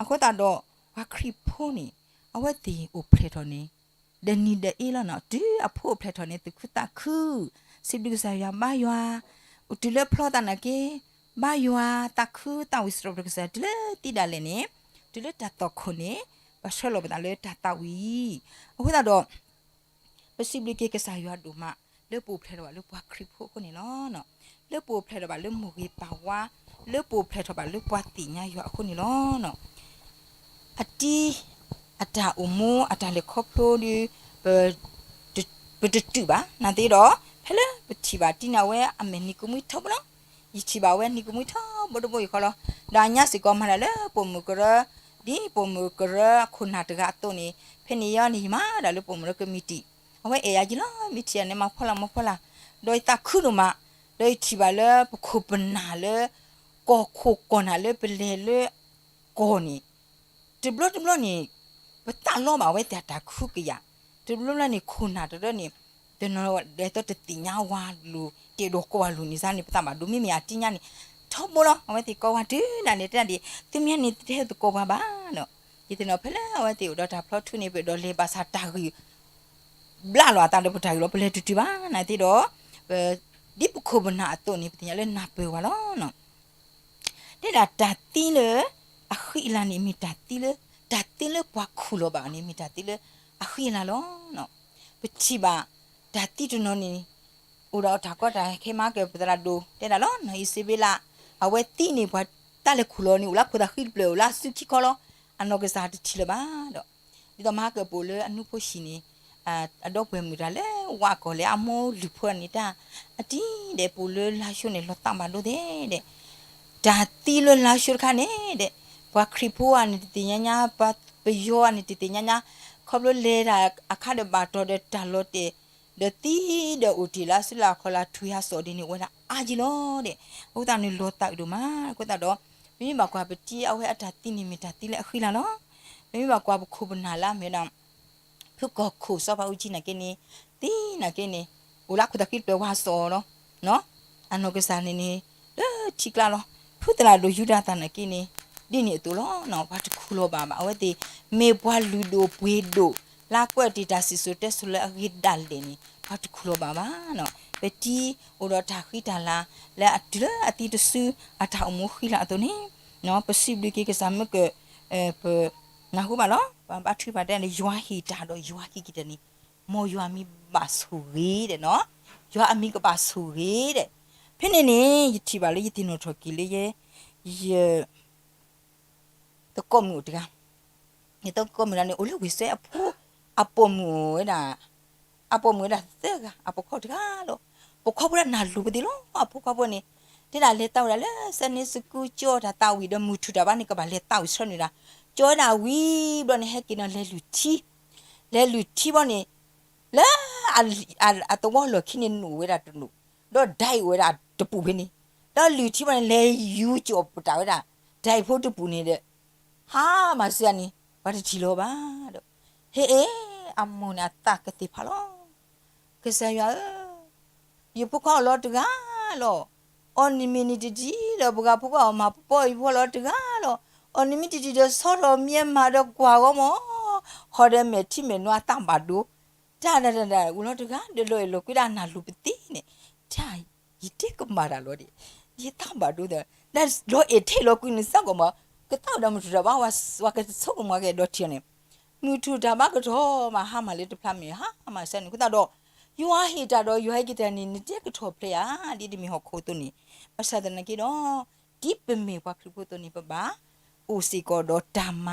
အဃိသတးဒီး ပှၤခရံာ်ဖိန့ၣ် အဝဲသ့ၣ်အိၣ်ဖျဲၣ်ထီၣ်န့ၣ် ဒီးနံၤဒီးအ့လီၤနီၤ. တုၤအဖိအိၣ်ဖျဲၣ်ထီၣ်န့ၣ် သူၣ်ခုသးခု, စံးဘျုးကစၢ်ယွၤဘါယွၤ, အိၣ်တုၤလၢဖျီသးနာ်က့ ဘါယွၤသးခုသးဝံၣ်စရီပတြၢၤကစၢ်ယွၤ တုၤလၢသံဒၣ်လဲာ်န့ၣ်, တုၤလၢတၢ်သီၣ်ခိၣ်န့ၣ် ပဆှၢလီၤပသးလၢတၢ်သးဝံၣ်. အဃိသတးဒီး ပစံးဘျုးက့ၤကစၢ်ယွၤဒိၣ်မး လၢပအိၣ်ဖျဲၣ်ထီၣ်ဘၣ်လၢပှၤခရံာ်ဖိအဃိန့ၣ်လီၤ. လၢပအိၣ်ဖျဲၣ်ထီၣ်ဘၣ်လၢမိၢ်ဂ့ၤပၢ်ဝါ, လၢပအိၣ်ဖျဲၣ်ထီၣ်ဘၣ်လၢပှၤသ့ၣ်ညါယွၤအဃိန့ၣ်လီၤ. အတံၤ အတၢ်အိၣ်မူ အတၢ်လဲၤခီဖျိဒီး ပ ပတတုာ်ဘၣ်. နာ်သက့ဒီး ဖဲလၢပထံၣ်ဘၣ်တံၤန့ၣ် အဝဲအမဲာ်နံၤကမှံထီဘိလီၤ. ယထံၣ်ဘၣ်ဝဲနံၤကမှံထီဘိတဘိအံၤဃီလီၤ. ဒီးအညါစ့ၢ်ကီးမၤတၢ်လၢပိာ်မုၣ်ကရၢ, ဒ်ပိာ်မုၣ်ကရၢခိၣ်နၢ်တဂၤအသိးန့ၣ်, ဖဲန့ၣ်ယီန့ၣ် ယမၤတၢ်လၢပိာ်မုၣ်ကရၢကမံးတံာ်, အဝဲအဲၣ်ယၤယံလီၤ. မ့ၢ်ထံၣ်ယၤန့ၣ် မၤဖှီၣ်လၢမၤဖှီၣ်လၢ, ဒီးယသးခုဒိၣ်မး, ဒီးယထံၣ်ဘၣ်လၢပခိၣ်ပနၢ်လၢ ကီၢ်ခိၣ်ကီၢ်နၢ်လၢပလဲၤလၢ ကီၢ်န့ၣ် တဘျီတဘျီန့ၣ် ပသးလီဘၣ်ဝဲသ့ၣ်အတၢ်ခုကယာ်, တဘျီဘျီန့ၣ် ခိၣ်နၢ်တရၢန့ၣ် တနီၤဒဲးသိးတသ့ၣ်ညါဝၤလိၤ တအဲၣ်ဒိးကိးဝၤလိၤန့ၣ်စ့ၢ်န့ၣ် ပသးဘၣ်ဒိးမ့မ့ၢ်အတံၤညါန့ၣ် ထီဘိလီၤ. အဝဲသ့ၣ်ကိးဝၤတုၤဒၣ်လဲာ်တဲဒၣ်ဒ် သုမ့ၢ်န့ၣ်တဟဲသကိးပှၤဘၣ်ဒီး, ယသ့ၣ်နီၣ်ဖဲလၢအဝဲသ့ၣ်အိၣ်ဒီးတၢ်ဖျီထူန့ၣ် ပအဲၣ်ဒိးလဲၤဘၣ်ဆၣ်တၢ်ဂ့ၢ် ဘျါလီၤအသးဒီးပတၢ်ဂ့ၢ်လီၤ. ပလဲၤတုၤတုၤဘၣ်နာ်သက့ဒီး ဒ်ပခိၣ်ပနၢ်အသိးန့ၣ် ပသ့ၣ်ညါလၢနၢ်ပၢၢ်ဝဲလီၤ. တဲဒၣ်တၢ်သံလၢအဃံအလၤန့ၣ် မ့ၢ်တၢ်သံလၢ တၢ်သံလၢပှၤခူၣ်လီၤဘၣ်န့ၣ် မ့ၢ်တၢ်သံလၢအဃံအလၤလီၤ. ပထံၣ်ဘၣ်တၢ်သံတနီၤန့ၣ် အိၣ်ဒီးတၢ်ကီတၢ်ခဲမၤက့ၤ ပသရၣ်ဒိၣ်တဲဒၣ်လီၤ. နီၢ်အံၤစ့ဘ့လး အဝဲသံန့ၣ် ပှၤတၢ်လဲၤခူၣ်လီၤန့ၣ် အိၣ်လၢခိၣ်သးဃံတဖျၢၣ် အိၣ်လၢအစုခံခီလီၤ. အနီၢ်ကစၢ်တထံၣ်လၢၤဘၣ်ဒီး ဒ်သိးမဟါကပိာ်လၢအနူဖိဆံးန့ၣ် အဒီပုၢ်ဝဲၢ်မုၣ်တဂၤလၢဝးကီၢ်လၢအမိၢ်လုၢ်ဖိန့ၣ်တၢ် အတံၤဒဲး ပိာ်လၢလါၡိန့ၣ် လီၤသးဘၣ်ဒိသ့ဒီး တၢ်သံလၢလါၡိတခါန့ၣ်ဒီး ပှၤခရံာ်ဖိအန့ၣ်တသ့ၣ်ညါညါ, ပှၤပယီၤအန့ၣ်တသ့ၣ်ညါညါ, ခီဖျိလဲၤတၢ်အခါဒီးဘၣ်တီၢ်ဒီးတၢ်လီၤတဲာ် ဒီးသံဒီးအိၣ်တ့ၢ်လၢအစုလၢအခီၣ်လၢအထွံၣ်ဟးစီၣ်ဒ်န့ၣ် အိၣ်ဝဲဒၣ်အါကံလီၤဒီး အဃိသတးန့ၣ်လီၤသးအုးဒိၣ်မး. အဃိသတးဒီး ပမ့ၢ်ဘၣ်ကွၢ်ပတံၤအဝဲအတၢ်သံန့ၣ် မ့ၢ်တၢ်သံလၢအဃံလၤလီၤ. ပမ့ၢ်ဘၣ်ကွၢ်ပခိၣ်ပနၢ်လၢအမ့ၢ်ဝဲဒၣ် ဖုကီၢ်ခိၣ်စီၤပၤအူကၠံနာ်က့န့ၣ် သံနာ်က့န့ၣ် အိၣ်လၢခိၣ်သးဃံတဖျၢၣ် ဝးစီၣ်လီၤ. အနီၢ်ကစၢ်န့ၣ်န့ၣ် လၢထံကျါလီၤ. ဖုသရၣ်ဒိၣ်ယူဒၤသၢ်နာ်က့န့ၣ် ဒ်န့ၣ်အသိးလီၤ. ပှၤတခူၣ်လီၤဘၣ်ဘၣ်. အဝဲသ့ၣ်မ့ၢ်ပှၤလုၢ်ဒိၣ်ပှ့ၤဒိၣ် လၢကွဲးတ့ၢ်တၢ်စံၣ်စိၤတဲစိၤလၢအဂ့ၤဒၣ်လဲာ်န့ၣ် ပှၤတခူၣ်လီၤဘၣ်ဘၣ်. ပတံၤအိၣ်ဒီးတၢ်ဃံတၢ်လၤ လၢအတုၤလၢအသံတစု အတၢ်အိၣ်မူဃံလၤအသိးန့ၣ် ပစံးဘျုးက့ၤကစၢ်မ့ၢ်က ပနၢ်ဟူဘၣ်လီၤ. ပဘါထုကဖၣ်တဲလၢ ယွၤဟ့ၣ်တၢ်ဒီးယွၤဟံးကတၢၢ်န့ၣ် မ်ယွၤမံၤဘၣ်ဆိၣ်ဂ့ၤဒီးနီၤ, ယွၤအမံၤကဘၣ်ဆိၣ်ဂ့ၤဒီး, ဖဲန့ၣ်န့ၣ် ယထံၣ်ဘၣ်လၢယသ့ၣ်နီၣ်ထီၣ်က့ၤလၢယဲ, ယ သကိးမုၣ်အိၣ်တဂၤ, ယသကိးမုၣ်တဂၤန့ၣ် အိၣ်လၢဝ့ၢ်စွဲအဖိ, အပိာ်မုၣ်ဝဲဒၣ်, အပိာ်မုၣ်ဝဲဒၣ်သၢဂၤ, အပိာ်ခွါအိၣ်တဂၤလီၤ. ပိာ်ခွါဖိဒၣ်နၢ်လိၤပသ့ၣ်လီၤ. အပိာ်ခွါဖိန့ၣ် တဲဒၣ်လဲၤသးဝံၣ်ဒၣ်လၢ Sunday school ကၠီတၢ်သးဝံၣ်ဒီး မုၢ်ထူၣ်တၢ်ဘါန့ၣ် ကဘၣ်လဲၤသးဝံၣ်ဆှၢနုာ်ဒၣ်, ကၠီဝဲဒၣ်ဝံၤဘျီန့ၣ် ဟဲက့ၤနီၤ လဲၤလုၢ်ထံ, လဲၤလုၢ်ထံဘျီန့ၣ် လၢ အသဝီလီၢ်ခံန့ၣ် နူၣ်ဝဲဒၣ်တနူၣ်, ဒီးဒၢးအိၣ်ဝဲဒၣ်တပူၤဖဲန့ၣ်, ဒီးလုၢ်ထံဘျီန့ၣ် လဲၤယူၤကၠီၣ်ပတၢ်ဝဲဒၣ် ဒၢးဖိတပူၤန့ၣ်ဒီး, ဟါမၤစၢၤန့ၣ် ပှၤတထံၣ်လီၤဘၣ်ဒီး, ဟ့ၣ်အ့ၣ် အမိၢ်န့ၣ်အသးကသ့ၣ်ဖးလီၤ. ကစၢ်ယွၤဧၢ, ယဖိခွါအိၣ်လီၤတဂၤလီၤ. အီၣ်နမံၤနံၤတဒံလီၤ, ပှၤဖိခွါအီၣ်မၤပီပီအံၤ ဖိလီၤတဂၤလီၤ. အီၣ်နမံၤတဒံဒီး ဆီထီၣ်မံၤမၤဒီးကွၢ်ဂီၢ်မး, ဃီဒီးမဲာ်ထံမဲာ်နိအသးဘၣ်ဒိ, တၢ်ဒၣ်ဒၣ်ဒၣ် အိၣ်လီၤတဂၤဒီး လီၤအဲၣ်လီၤကွံဒၣ်နၢ်လိၤပသ့ၣ်န့ၣ်, တၢ် ယတဲကမၣ်တၢ်လီၤဒီး, ယသးဘၣ်ဒိဒီး, လီၤအဲၣ်ထဲလီၤကွံနစၢ်ကီးမး, ကသးဝဲဒၣ်မုၢ်ထူၣ်တၢ်ဘါဝဲ, ဝဲကဆိကမိၣ်က့ၤဒီးထံၣ်န့ၣ်, မုၢ်ထူၣ်တၢ်ဘါကထီၣ်မး ဟါမၢ်လၢတဖျါမ့ၢ် ဟါမၢ်စၢ်န့ၣ် အဃိသတးဒီး, ယွၤဟ့ၣ်တၢ်ဒီးယွၤဟဲက့ၤတၢ်န့ၣ် နတဲကထီၣ်ဖျဲးဧါ, ဒ်တမ့ၢ်ဟီၣ်ခိၣ်အသိးန့ၣ်, ဘၣ်ဆၣ်သနာ်က့ဒီး, ဒ်ပမ့ၢ်ပှၤခရံာ်ဖိအသိးန့ၣ် ပဘၣ်အိၣ်စ့ၢ်ကီးဒီးတၢ်မ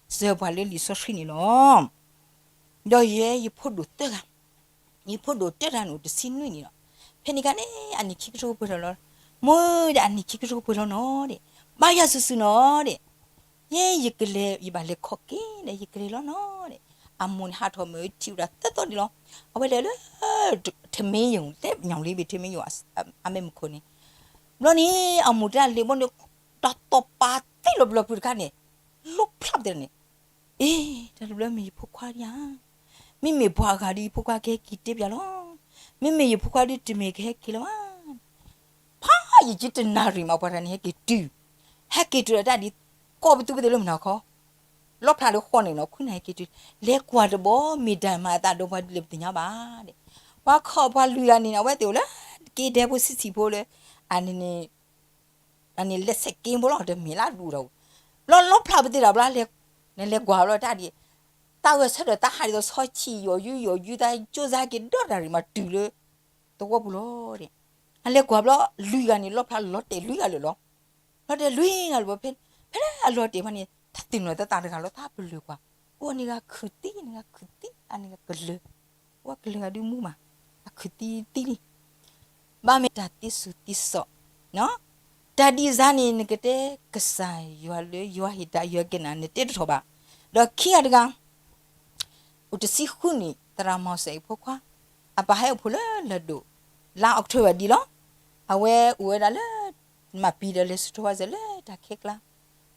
ၤစၢၤပှၤလၢလံာ်စီဆှံန့ၣ်လီၤ. ဒီးယဲယဖိဒိၣ်သၢဂၤ, ယဖိဒိၣ်တၢတၢ်န့ၣ်အိၣ်တဆံနွံနံၣ်လီၤ. ဖဲန့ၣ်ခါန့ၣ် အနံၣ်ခံကထိပှဲၤလီၤလီၤ. မိၢ်ဒီးအနံၣ်ခံကထိပှဲၤလီၤနီၤဒီး, ဘါယွၤစုာ်စုာ်နီၤဒီး, ယဲယကလဲၤ ယဘၣ်လဲၤခီၣ်က့ၤဒီး ယကလဲၤလီၤနီၤဒီး, အမိၢ်န့ၣ်ဟးထီၣ်မ့ၢ်ထံၣ်ဝဲဒၣ်သၢသီဒံးလီၤ. အဝဲလဲၤလၢ ထမ့ၢ်ယိၣ် တဲညၣ်လံဘ့ၣ် ထမ့ၢ်ယိၣ် အမဲာ်မုၢ်ခိၣ်န့ၣ်, ဘျီန့ၣ် အမိၢ်တဲဒၣ်လံာ်ဘီန့ၣ်, တၢ်သီၣ်ပာ်သ့လီၤဘျီဖုတခါန့ၣ်, လီဖျးပသ့ၣ်န့ၣ်, အ့ တၢ်တဘျီမ့ၢ်ယဖိခွါဒံးဧါ, မ့မ့ၢ်ပှၤအဂၤဒီး ယဖိခွါကဟဲက့ၤတ့ပၠးလီၤ. မ့မ့ၢ်ယဖိခွါဒီး တမ့ၢ်ကဟဲက့ၤလၢၤဘၣ်. ဖးယံာ်က့တနၣ်ရံၣ်မး ပှၤတဂၤန့ၣ် ဟဲက့ၤတုၤ, ဟဲက့ၤတုၤဒီးတၢ်ဒ် ကိးပသူပသ့ၣ်လၢမုၢ်နၤခီ, လီဖျးလၢဃီန့ၣ်နီၤ ခွံနၣ်ရံၣ်ဟဲက့ၤတုၤ, လဲၤကွၢ်တဘျီ မ့ၢ်တၢ်မၤအသးဒီးပှၤဒ်လဲၣ်ပသ့ၣ်ညါဘၣ်ဒီး, ပှၤခီၣ်ပှၤလွံၢ်ဂၤန့ၣ် အဝဲသ့ၣ်အိၣ်လၢ က့ဒဲဖိဆံးဆံးဖိလၢ အန့ၣ်န့ၣ် အန့ၣ်လဲၤဆဲးက့ဖိလီၤ တမ့ၢ်လၢအဒူၣ်တၢ်အိၣ်, ဘျီလီဖျးပသ့ၣ်တၢ်ဘျီ နလဲၤကွၢ်ဘျီတၢ်ဒ်, သးဂဲၤဆၢထၢၣ်သးဟးဒ်သိးဆီဆံၣ်ယီၤယုယီၤယု သးကၠိစါက့ၤဒီတၢ်ရံၣ်မးတုၤလၢ သဝီပူၤလီၤဒီး, အလဲၤကွၢ်ဘျီ လွံၢ်ဂၤန့ၣ် လီဖျးလီၤတဲာ်လွံၢ်ဂၤလၢာ်လီၤ. လီၤတဲာ်လွံၢ်ဂၤလၢာ်ဘျီ ဖဲလၢအလီၤတဲာ်ဖဲန့ၣ် တၢ်သ့ၣ်နီၣ်သးသးတဂၤလီၤ သးပလၢၢ်ကွၢ်, အိၣ်န့ၣ်ဂၤခုၣ်သံ န့ၣ်ဂၤခုၣ်သံ အန့ၣ်ဂၤကလၢာ်, အိၣ်ကလၢာ်ဂၤဒုးမူမး, အခုၣ်သံသံလံ ဘၣ်မ့ၢ်တၢ်သ့စူၤသ့စီး, တၢ်ဒ်စါန့ၣ် နကတဲကစၢ်ယွၤလၢယွၤဟ့ၣ်တၢ်ယွၤက့ၤနၤ နတဲတထီၣ်ဘၣ်. ဒီးခံဂၤတဂၤ အိၣ်တဆံဃုနံၣ် သရၣ်မီၤစဲးအဖိခွါ, အပၢ်ဟဲအိၣ်ဖှိၣ်လၢလၢၢ်ဒိၣ်, လါအီးကထိဘၢၣ်ဒံးလီၤ. အဝဲအိၣ်ဝဲဒၣ်လၢ မၤပံၤဒီးလဲၤဆူထီၣ်ဝဲစဲးလၢတၢ်ခဲကျါ,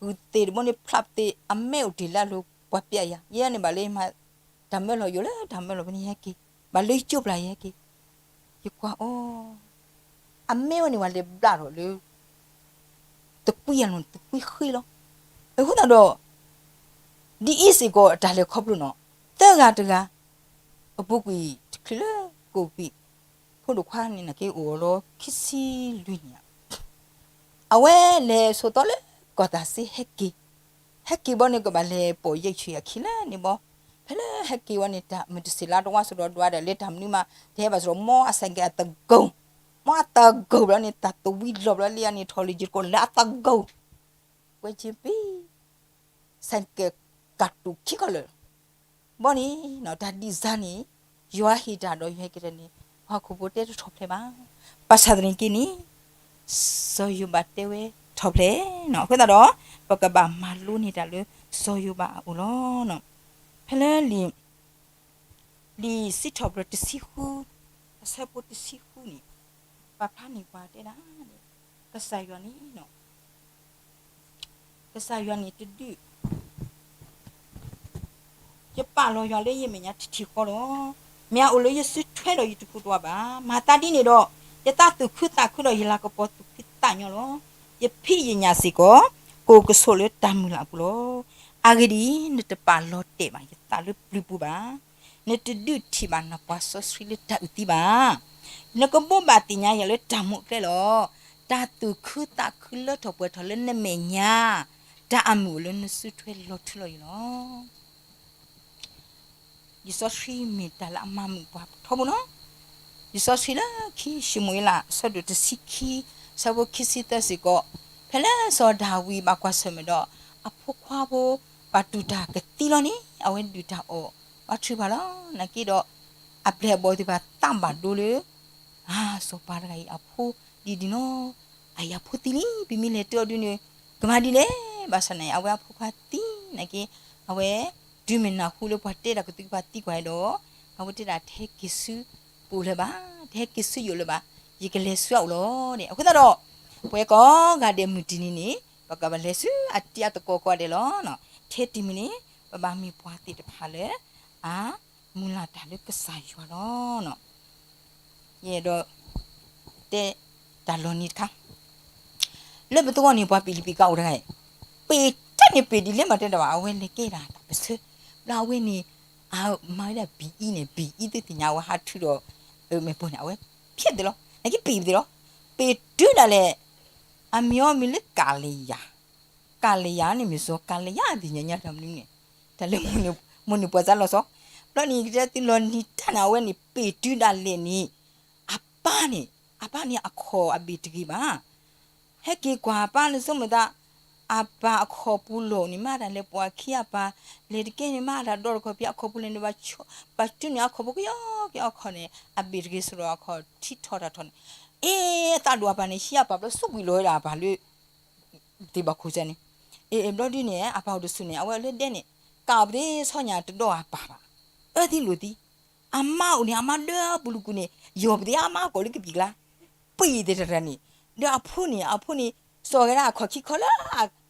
ဂုၢ်သ့ၣ်တဘိန့ၣ် ဖျးပသ့ၣ် အမဲအိၣ်တ့ၢ်လၢအလိၤ ပှၤပျဲယၤ, ယဲန့ၣ်ဘၣ်လၢယမၤ တၢ်မၢလီၤယိာ်လၢတၢ်မၢလီၤဖဲန့ၣ်ယဟဲက့ၤ, ဘၣ်လၢယကၠိပျၢ်ယဟဲက့ၤ, ယကွၢ်အီၤ အမဲဝဲန့ၣ် ပှၤလဲၤဘျးထီၣ်လၢ သကွံာ်အလီၢ် သကွံာ်ဃ့လီၤ. အဃိသတးဒီး ဒ်အံၤစ့ၢ်ကီးအတၢ်လဲၤခီဖျိနီၤ, သၢဂၤတဂၤ အပူၤကွံာ်တချုးလၢကိးပံာ်, ဖိဒိၣ်ခွါန့ၣ်နာ်က့အိၣ်လီၤခံဆံလွံၢ်နံၣ်ဧါ, အဝဲလဲၤဆိးသီလၢကီၢ်သးစ့ဟဲက့ၤ, ဟဲက့ၤဘီန့ၣ် ကဘၣ်လဲၤပိာ်ယဲၢ်ဆံအခံလၢန့ၣ်ဘီ, ဖဲလၢဟဲက့ၤဝဲန့ၣ် တၢ်မုၢ်တဆံးလါတဝါစရီဒွါဒီး လၢတၢ်မနုၤမး တဟဲဘၣ်စရီ မီအဆိုင်ကယ်အသကိး မ်အသးဂီၤဘျီန့ၣ် တၢ်သဝံလီၤဘျီလံန့ၣ် ထီၣ်လၢယတကိးလၢအသးဂီၤ, ဝဲက့ၤပံ, စဲးကဲး ကးတူာ်ခံခီလၢာ်, ဘီန့ၣ် တၢ်ဒံးစၢ်န့ၣ် ယွၤဟ့ၣ်တၢ်ဒီးယွၤဟဲက့ၤတၢ်န့ၣ် ပှၤဟီၣ်ခိၣ်ဖိတဲတထီၣ်ဖျဲးဘၣ်. ဘၣ်ဆၣ်သနာ်က့န့ၣ် စီၤယိၤဘးတဲဝဲထီၣ်ဖျဲးနီၤ. အဃိသတးဒီး ပကဘၣ်မၤလိန့ၢ်တၢ်လၢစီၤယိၤဘးအအိၣ်လီၤ. ဖဲလၢလံာ် လံာ်စံးထီၣ်ပတြၢၤတဆံဃု အဆၢဖိတဆံဃုန့ၣ် ပာ်ဖျါန့ၢ်ပှၤတဲဒၣ်န့ၣ် ကစၢ်ယွၤန့ၣ် ကစၢ်ယွၤန့ၣ်တဒုး ယပာ်လီၤယွၤလၢယမဲာ်ညါတထံၣ်ဃီလီၤ. မ့ၢ်အအိၣ်လၢယစုထွဲဒီးယတပူၤတဝးဘၣ်. မၤသးဒ်န့ၣ်ဒီး ယသးသူၣ်ခုသးခုဒီးယလၤကပီၤသူၣ်ခုသးညီလီၤ. ယဖံးယညၣ်စ့ၢ်ကီး ကအိၣ်ကဆိးလၢတၢ်မုၢ်လၢ်အပူၤလီၤ. အဂ့ၢ်ဒ်အံၤ, နတပာ်လီၤတဲာ်ဘၣ်ယသးလၢပျုၤပူၤဘၣ်. နတဒုးထံၣ်ဘၣ်နပှၤစီဆှံလၢတၢ်အုၣ်သံဘၣ်. နကဘိးဘၣ်သ့ၣ်ညါယၤလၢတၢ်မူအကျဲလီၤ. တၢ်သူၣ်ခုသးခုလၢထီၣ်ပှဲၤထီၣ်လၢနမဲာ်ညါ, တၢ်အမုာ်အိၣ်လၢနစုထွဲလီၤထူလီၤယိာ်လီၤ. လံာ်စီဆှံမ့ၢ်တၢ်လၢအမၤမုာ်ပှၤထီဘိလီၤ. လံာ်စီဆှံလၢခံၡမူၤအ့လး အဆၢဒိၣ်တဆံခံ အဆၢဖိခံဆံသၢစ့ၢ်ကီး, ဖဲလၢစီၤဒၤဝံးဘၣ်ကွၢ်ဆၢၣ်မဲာ်ဒီး အဖိခွါဖိ ဘၣ်တူၢ်တၢ်ကသံလီၤန့ၣ် အဝဲဒုၣ်တၢ်အီၣ်ဘါထုကဖၣ်လီၤ. နာ်က့ဒီး အပျဲၢ်အဘီၣ်သ့ၣ်တဖၣ်သးဘၣ်ဒိလၢ အါ စီၤပၤတဂၤအံၤအဖိဒ်ဒ်နီၤ, အအံၤအဖိသံလံ ပမ့ၢ်လဲၤတၢအီၤဒုန့ၣ် ကမၤဒ်လဲၣ်. ဘၣ်ဆၣ်နာ်က့ အဝဲအဖိခွါသံနာ်က့ အဝဲ တုၤမ့ၢ်နၢ်ဟူလၢပှၤတဲတၢ်ကသုကဖၣ်သံကွၢ်ဒီး အဝဲတဲဒၣ် တဟဲက့ၤဆူပူၤလၢၤဘၣ်, တဟဲက့ၤဆူယအိၣ်လၢၤဘၣ်, ယကလဲၤဆူအအိၣ်လီၤန့ၣ်. အဃိသတးဒီး ပဝဲကိးဂၤဒဲးမုၢ်တနံၤန့ၣ် ပကဘၣ်လဲၤဆူအတံၤအသကိးကိးဂၤဒဲးလီၤ. ထဲတမံၤန့ၣ် ပဘၣ်မ့ၢ်ပှၤသ့ၣ်တဖၣ်လၢ အမုၢ်လၢ်တၢ်လၢကစၢ်ယွၤလီၤ. ယအဲၣ်ဒိး တဲတၢ်လီၤနံၤတခါ လၢပသဝီန့ၣ် ပှၤပ့ၣ်လံပ့ၣ်ကါအိၣ်တဂၤ, ပ့ၣ်တၢ်န့ၣ်ပ့ၣ်ဒ်လဲၣ်မးတဲဒၣ်ဘၣ်, အဝဲလဲၤကဲဒၣ်တၢ်ပၢၢ်ဆၢ, ဘျီအဝဲန့ၣ် အမၤဝဲဒၣ်ဘံၣ်အံၤန့ၣ် ဘံၣ်အံၤသုသ့ၣ်ညါ အဝဲဟးထုးဒီး မ့ၢ်ပှၤန့ၣ် အဝဲဖျဲးသ့လီၤ, နာ်က့ပ့ၣ်ပသ့လီၤ, ပ့ၣ်တုၤဒၣ်လဲာ်, အမံၤအီၤမံၤလၢကၤလယၤ, ကၤလယၤန့ၣ်မ့ၢ်စီၤကၤလယၤသ့ၣ်ညါညါတၢ်မနုၤန့ၣ်, တၢ်လၢ မိၢ်န့ၣ်ပှၤစၢ်လီၤဆီ, ဘျီန့ၣ် ကတဲသုလီၤနံၤတၢ်န့ၣ် အဝဲန့ၣ် ပ့ၣ်တုၤဒၣ်လဲာ်န့ၣ် အပၢ်န့ၣ် အပၢ်န့ၣ်အခီၣ်အဘ့ၣ်တဂ့ၤဘၣ်, ဟဲက့ၤကွၢ်အပၢ်လၢစိမုၢ်သး, အပၢ်အခီၣ်ပူၤလီၢ်န့ၣ် မ့ၢ်တၢ်လဲၤပိာ်အခံအပၢ်, လဲၤတကဲန့ၣ် မ့ၢ်အတၢ်ဒီတခီၣ်ဖံးအခီၣ်ပူၤလဲၣ်န့ၣ် ဘၣ်တုၤန့ၣ်အခီၣ်ပူၤကယီကယီအခီၣ်န့ၣ် အဘ့ၣ်တဂ့ၤစရီအခီၣ်ထံထီၣ်တၢ်ထီၣ်န့ၣ်, အ့ အသးဒိၣ်အပၢ်န့ၣ် ဟံးအပၢ်ဘျီ စူးကွံာ်လီၤဝဲဒၣ်အပၢ်လၢ သ့ၣ်ဘီၣ်ခိၣ်စဲန့ၣ်, အ့ ဘျီဒ်န့ၣ် အပၢ်အိၣ်တဆူၣ်န့ၣ် အဝဲလၢဒဲန့ၣ် ကးအီၤပသ့ဆီညၣ်တဒီအပၢ်ဘၣ်, အၢသံလိာ်သံ, အမါအိၣ်န့ၣ် အမါဒၢပူၤလူၤကူၣ်န့ၣ် ယီၢ်ပသ့အမါကိးလၢကပံာ်ကျါ, ပံာ်သ့ၣ်တရၢန့ၣ်, ဒီးအဖိန့ၣ် အဖိန့ၣ် စိာ်ဝဲဒၣ်အခီၣ်ခံခီလၢ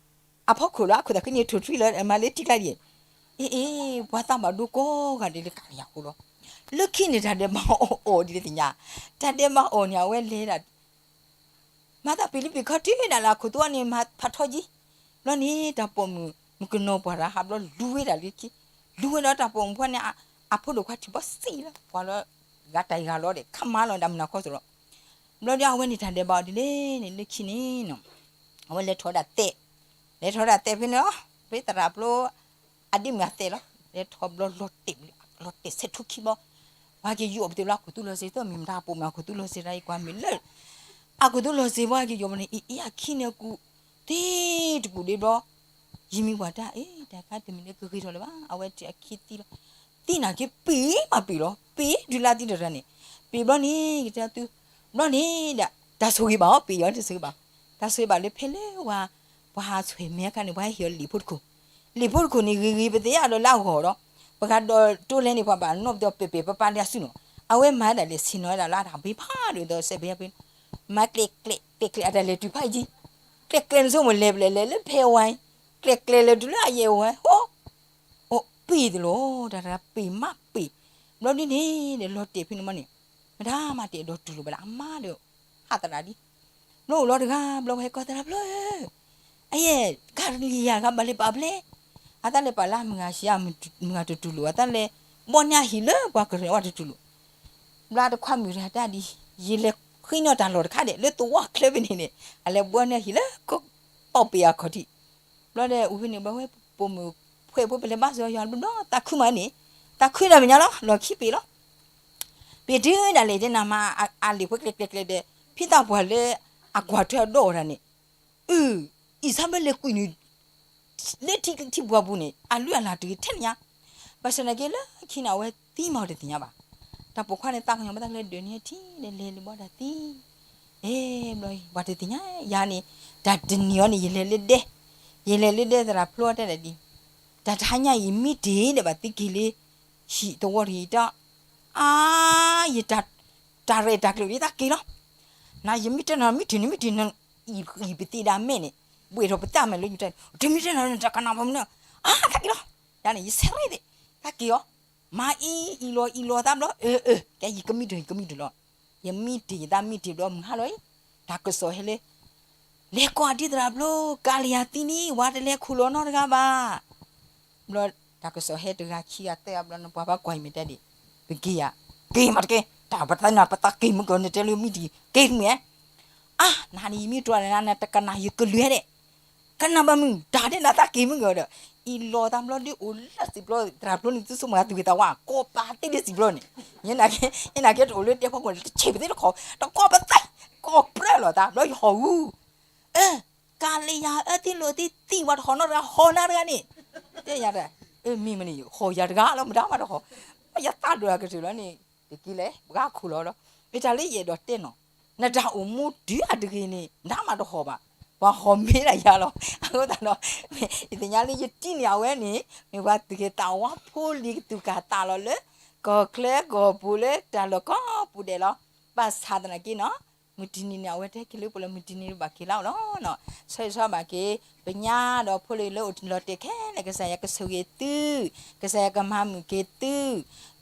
အဖီခိၣ်လီၤ, အခိၣ်သးခုန့ၣ်ထိၣ်ထွံလီၤ မၤလၢထံကျါဒ်အံၤ, အ့ အ့ ပှၤသးဘၣ်ဒိကိးဂၤဒဲးလၢကးလယၤဃိလီၤ, လၢခံန့ၣ်တၢ်ဒဲးဘးအီၣ်အီၣ်ဒ်လဲၣ်သ့ၣ်ညါ, တၢ်ဒဲးဘးအီၣ်န့ၣ် အဝဲလဲၤဒၣ် မၤသးပ့ၣ်လံပ့ၣ်ခီတုၤဒၣ်လဲာ်အခိၣ်သူအီၤန့ၣ် မၤဖးထီကံ, ဘျီန့ၣ် တၢ်ပိာ်မုၣ် မုၣ်ကနီၤပှၢ်တဂၤဟးဘျီလူၤဝဲဒၣ်လၢခံ, လူၤဝဲဒီးတၢ်ပိာ်မုၣ်ဖိန့ၣ် အဖိဒိၣ်ခွါထံၣ်ဘီစံလီၤ, ပှၤလီၤ ဂၤတၢ်ဂၤလီၤဒီး ခးမၤလီၤဒၣ်မုၢ်နၤခီစိၤလီၤ, ဘျီဒီးအဝဲန့ၣ်တၢ်ဒဲးဘးအီၤဒ်လဲၣ်န့ၣ် လၢခံန့ၣ် အဝဲလဲၤထီၣ်ဝဲဒၣ်သဲး, လဲၤထီၣ်ဝဲဒၣ်သဲးဖဲန့ၣ်လီၤ, ဖဲသရၣ်ပျိ အဒ့မုၣ်အသဲးလီၤ, လဲၤထီၣ်ဘျီလီၤတဲာ်, လီၤတဲာ်ဆဲးထူခံဘျီ, ပှၤက့ၤယိးပသ့ဘျီ အခိၣ်သူလီၤစ့ သီၣ်မံၤမတၤပိာ်မုၣ်အခိၣ်သူလီၤစ့တၢ်အံၤကွၢ်မ့ၢ်လၢ အခိၣ်သူလီၤစ့ပှၤက့ၤယိးမ့ၢ်န့ၣ် အ့ အ့ အခံန့ၣ်အကူၣ် သ့တကူၣ်ဒံးဘျီ, ယမံၤပှၤတၢ်အ့ တၢ်ခါတမံၤလၢကဂ့ၤထီၣ်လၢၤဘၣ် အဝဲတုၤအခံသံလီၤ, သံနာ်က့ပ့ၣ်မးပ့ၣ်လီၤ ပ့ၣ်ဒုးလၢသံတရၢန့ၣ်, ပ့ၣ်ဘျီန့ၣ် ကတဲသု, ဘျီန့ၣ်ဒီး တၢ်ဆိၣ်ဂ့ၤဘၣ်အီၤ ပ့ၣ်အီၤတဆိၣ်ဂ့ၤဘၣ်, တၢ်ဆိၣ်ဂ့ၤဘၣ်လၢဖဲလၢပှၤ ပှၤဟးဆွဲမဲအခါန့ၣ် ပှၤဟဲဟ့ၣ်အီၤလံာ်ဖိတခိၣ်, လံာ်ဖိတခိၣ်န့ၣ် ဂ့ၤဂ့ၤပသ့အါဒီးလၢအဂီၢ်ဒီး, ပှၤကဒီးတိလဲန့ၣ် ပှၤဘၣ်နီၣ်ပသ့အီၤပဲာ်ပဲာ်ပၢ်ပၢ်လၢအစုနီၤ, အဝဲမၤဒၣ်လဲာ်ဆ့ၣ်နီၤဝဲဒၣ်လၢအတၢ်ဘ့ဖးဒိၣ်ဒီးစဲးဘ့ဖဲ မၤကျဲးကျဲးကျဲးကျဲးအတၢ်လဲၤတုၤဖးယံၤ, ကျဲးကျဲးန့ၣ်ဆိကမိၣ်လဲၤပလဲၤလဲၤလၢ ဖဲဝဲ, ကျဲးကျဲးလဲၤတုၤလၢအယဲၢ်ဝဲ, အိၣ်, အိၣ်ပ့ၣ်သ့လီၤ, တၢ်တဂၤပ့ၣ်မးပ့ၣ်, ဘျီဒ်န့ၣ်ဒီးလီၤတဲာ်ဖဲန့ၣ်မးန့ၣ်, မတၤမးတဲာ်ဒီးတူၢ်လိာ်ဘၣ်လၢ အမါဒီး ဟးသရၣ်ဒ် ဘျီအိၣ်လီၤတဂၤ ဘျီဝဲဟဲကီၢ်သရၣ်ဖျၢၣ်, အယဲၢ် ကၤလံယၤတဂၤဘၣ်လဲၤပာ်ဖျဲး, အသးလဲၤပာ်လၢအမုၢ်ဂၤဆံး မုၢ်ဂၤတတူၢ်လိာ် အသးလဲၤဘီန့ၢ်အဟံၣ်လၢပှၤကရၢဝဲတတူၢ်လိာ်, ဘျီတခွါမုၣ်တဂၤတၢ်ဒ် ယလဲၤဃ့နီၣ်တၢ်လီၢ်တခါဒဲး လၢသဝီချၢဖဲန့ၣ်န့ၣ် အလဲၤဘီန့ၢ်အဟံၣ်လၢ ကီၢ်ပ့ၤအခီၣ်ထံး, ဘျီဒီးအိၣ်ဖဲန့ၣ် ဘျီဝဲပိာ်မုၣ်ဖှဲးဖိပလဲၤဘါစၢၤယွၤဘျီဘျီ သးခုမးန့ၣ်, သးခုတၢ်မဲာ်ညါလီၤ လီၢ်ခံပ့ၤလီၤ ပ့ၣ်တုၤဒၣ်လဲာ်တဲနၤမၤအလံာ်ဖိကျဲကျဲကျဲဒီး, ဖံသးပှၢ်လၢအကွၢ်ထွဲအဒိၣ်အီၤတၢ်န့ၣ်, အၢ, အံၣ်စၢဘဲလဲၤကွံာ်နုာ် လၢထံထံပှၢ်ပူၤန့ၣ် အလုၢ်အလၢ်တဂ့ၤထဲန့ၣ်ညါ, ဘၣ်ဆၣ်သနာ်က့လၢခံန့ၣ် အဝဲသံမးတသ့ၣ်ညါဘၣ်. တၢ်ပိာ်ခွါန့ၣ်သးကညီၤဘၣ်တၢ်ကလဲၤဒၢးန့ၢ်ထံ လဲၤလဲၤလၢဘီတၢ်သံ, အဲ, ဘျီပှၤတသ့ၣ်ညါ, ယၤန့ၣ် တၢ်တနံၤအံၤန့ၣ် ယလဲၤလၢဒဲ, ယလဲၤလၢဒဲသရၣ်ဖျိတဲဒၣ်ဒ်, တၢ်တဟါညါအံၤ ယမံတ့ၢ်ဒီးဘၣ်သံက့ၤလၢ ဟံၣ်သဝီတဂ့ၤတၢ်, အါ, ယ တၢ်ရဲၣ်တၢ်ကျဲၤယသးက့ၤလီၤ. နယမံတဲနၤ မံတ့ၢ်န့ၣ် မံတ့ၢ်နၤ, ယပသံဒၣ်မဲာ်န့ၣ်, ဘှ့ၣ်ထီၣ်ပသးမဲာ်လၢယတဲ, တမံတဲနၤ တကနၣ်ဘၣ်မနုၤ, အါ, သးက့ၤလီၤ. ယၤန့ၣ် ယဆဲးရ့သ့ၣ်, သးက့ၤအီၤ, မၤအံၤအံၤလီၤအံၤလီၤသးဘျီ, အၢ, အၢ, ကဲယကမံတ့ၢ် ယကမံတ့ၢ်လီၤ. ယမံတ့ၢ်ယသးမံတ့ၢ်ဘျီ မုၢ်ဟါလီၤအံၤ, တၢ်ကစီၣ်ဟဲလၢ လဲၤကိးအဒံသရၣ်ဖျိ, ကၤလံၤယၤသံန့ၣ် ဝၤတလဲၤခူၣ်လီၤနီတဂၤဘၣ်. ဘျီ တၢ်ကစီၣ်ဟဲတဂၤခံဂၤသၢဂၤဘျီန့ၣ် ပှၤဘၣ်ကွၢ်အံၤမ့ၢ်တဲဒ်, ပက့ၤယၤ, က့ၤမးတက့ၢ်, တၢ်ပသးနၤပသးက့ၤမုၢ်ကီၢ် နတဲလၢမံတ့ၢ်က့ၤမုၢ်ဧါ, အါ, နန့ၣ်ယမံတြီၤနၤ နတကနၣ်ယကလုၢ်ဟဲဒဲး, ကနၣ်ဘၣ်မုၢ် တၢ်ဒဲးနၤသးက့ၤမုၢ်ကီၢ်ဒီး, အံၤလီၤသးဘျီဒ်အိၣ်လၢစံာ်ပျီ သရၣ်ဖျိန့ၣ် သုဆိကမိၣ်ဂၤသူၣ်ဂ့ၤသးဝါ ကိးပာ်သ့လၢစံာ်ပျီန့ၣ်, ယနာ်က့ ယနာ်က့တအိၣ်လၢဒဲဖီခိၣ်န့ၣ် တဆံးပသ့တခီ, တကိးပသး, ကိးပြၢလီၤသး ဘျီယဟီၣ်ဝူ အၢ, ကၤလံၤယၤအၢသံလိာ်သံသံ ဝၤတဟီၣ်နီတဂၤ ဟီၣ်နၤတဂၤန့ၣ်, တဲယၤဒီး, အၢ မ့ၢ်မနုၤ ဟီၣ်ယၤတဂၤလီၤ မတၤမးတဟီၣ်, ယသးဒိၣ်အကတၢၢ်လီၤန့ၣ်, တက့ၢ်လဲၣ် ပှၤခူၣ်လီၤလီၤ, မ့ၢ်တၢ်လၢယအဲၣ်ဒိးတဲနီၤ, နတၢ်အိၣ်မူတုၤအတဂ့ၤန့ၣ် မတၤမးတဟီၣ်ဘၣ်, ပှၤဟီၣ်မ့ၢ်ဒၣ်ယၤလီၤ, အဃိသတးဒီး, ယသ့ၣ်ညါလၢယတံၤန့ၢ်အဝဲန့ၣ် မ့ၢ်ပှၤသူၣ်က့ၤသးဝါဖိလံၤကသူၣ်က့ၤသးလီၤလၢ ကီၢ်ချၢကီၢ်ပူၤလၢတၢ်လီၢ်ကိးပူၤဒဲးလီၤ, ဘၣ်ဆၣ်သနာ်က့နီၤ မုၢ်တနံၤန့ၣ် အဝဲတဟဲက့ၤလၢပှၤလၢ မုၢ်တနံၤဘၣ်က့ၤလၢအီၤလီၤ. ဆီဟံၣ်ဆီဘၣ်က့ၤ ပညါဒီးဖိလံၤလၢအိၣ်လီၤတဲာ်ခဲလၢာ် ကစၢ်ယွၤကဆိၣ်ဂ့ၤသု, ကစၢ်ယွၤကမၤမုာ်က့ၤသု,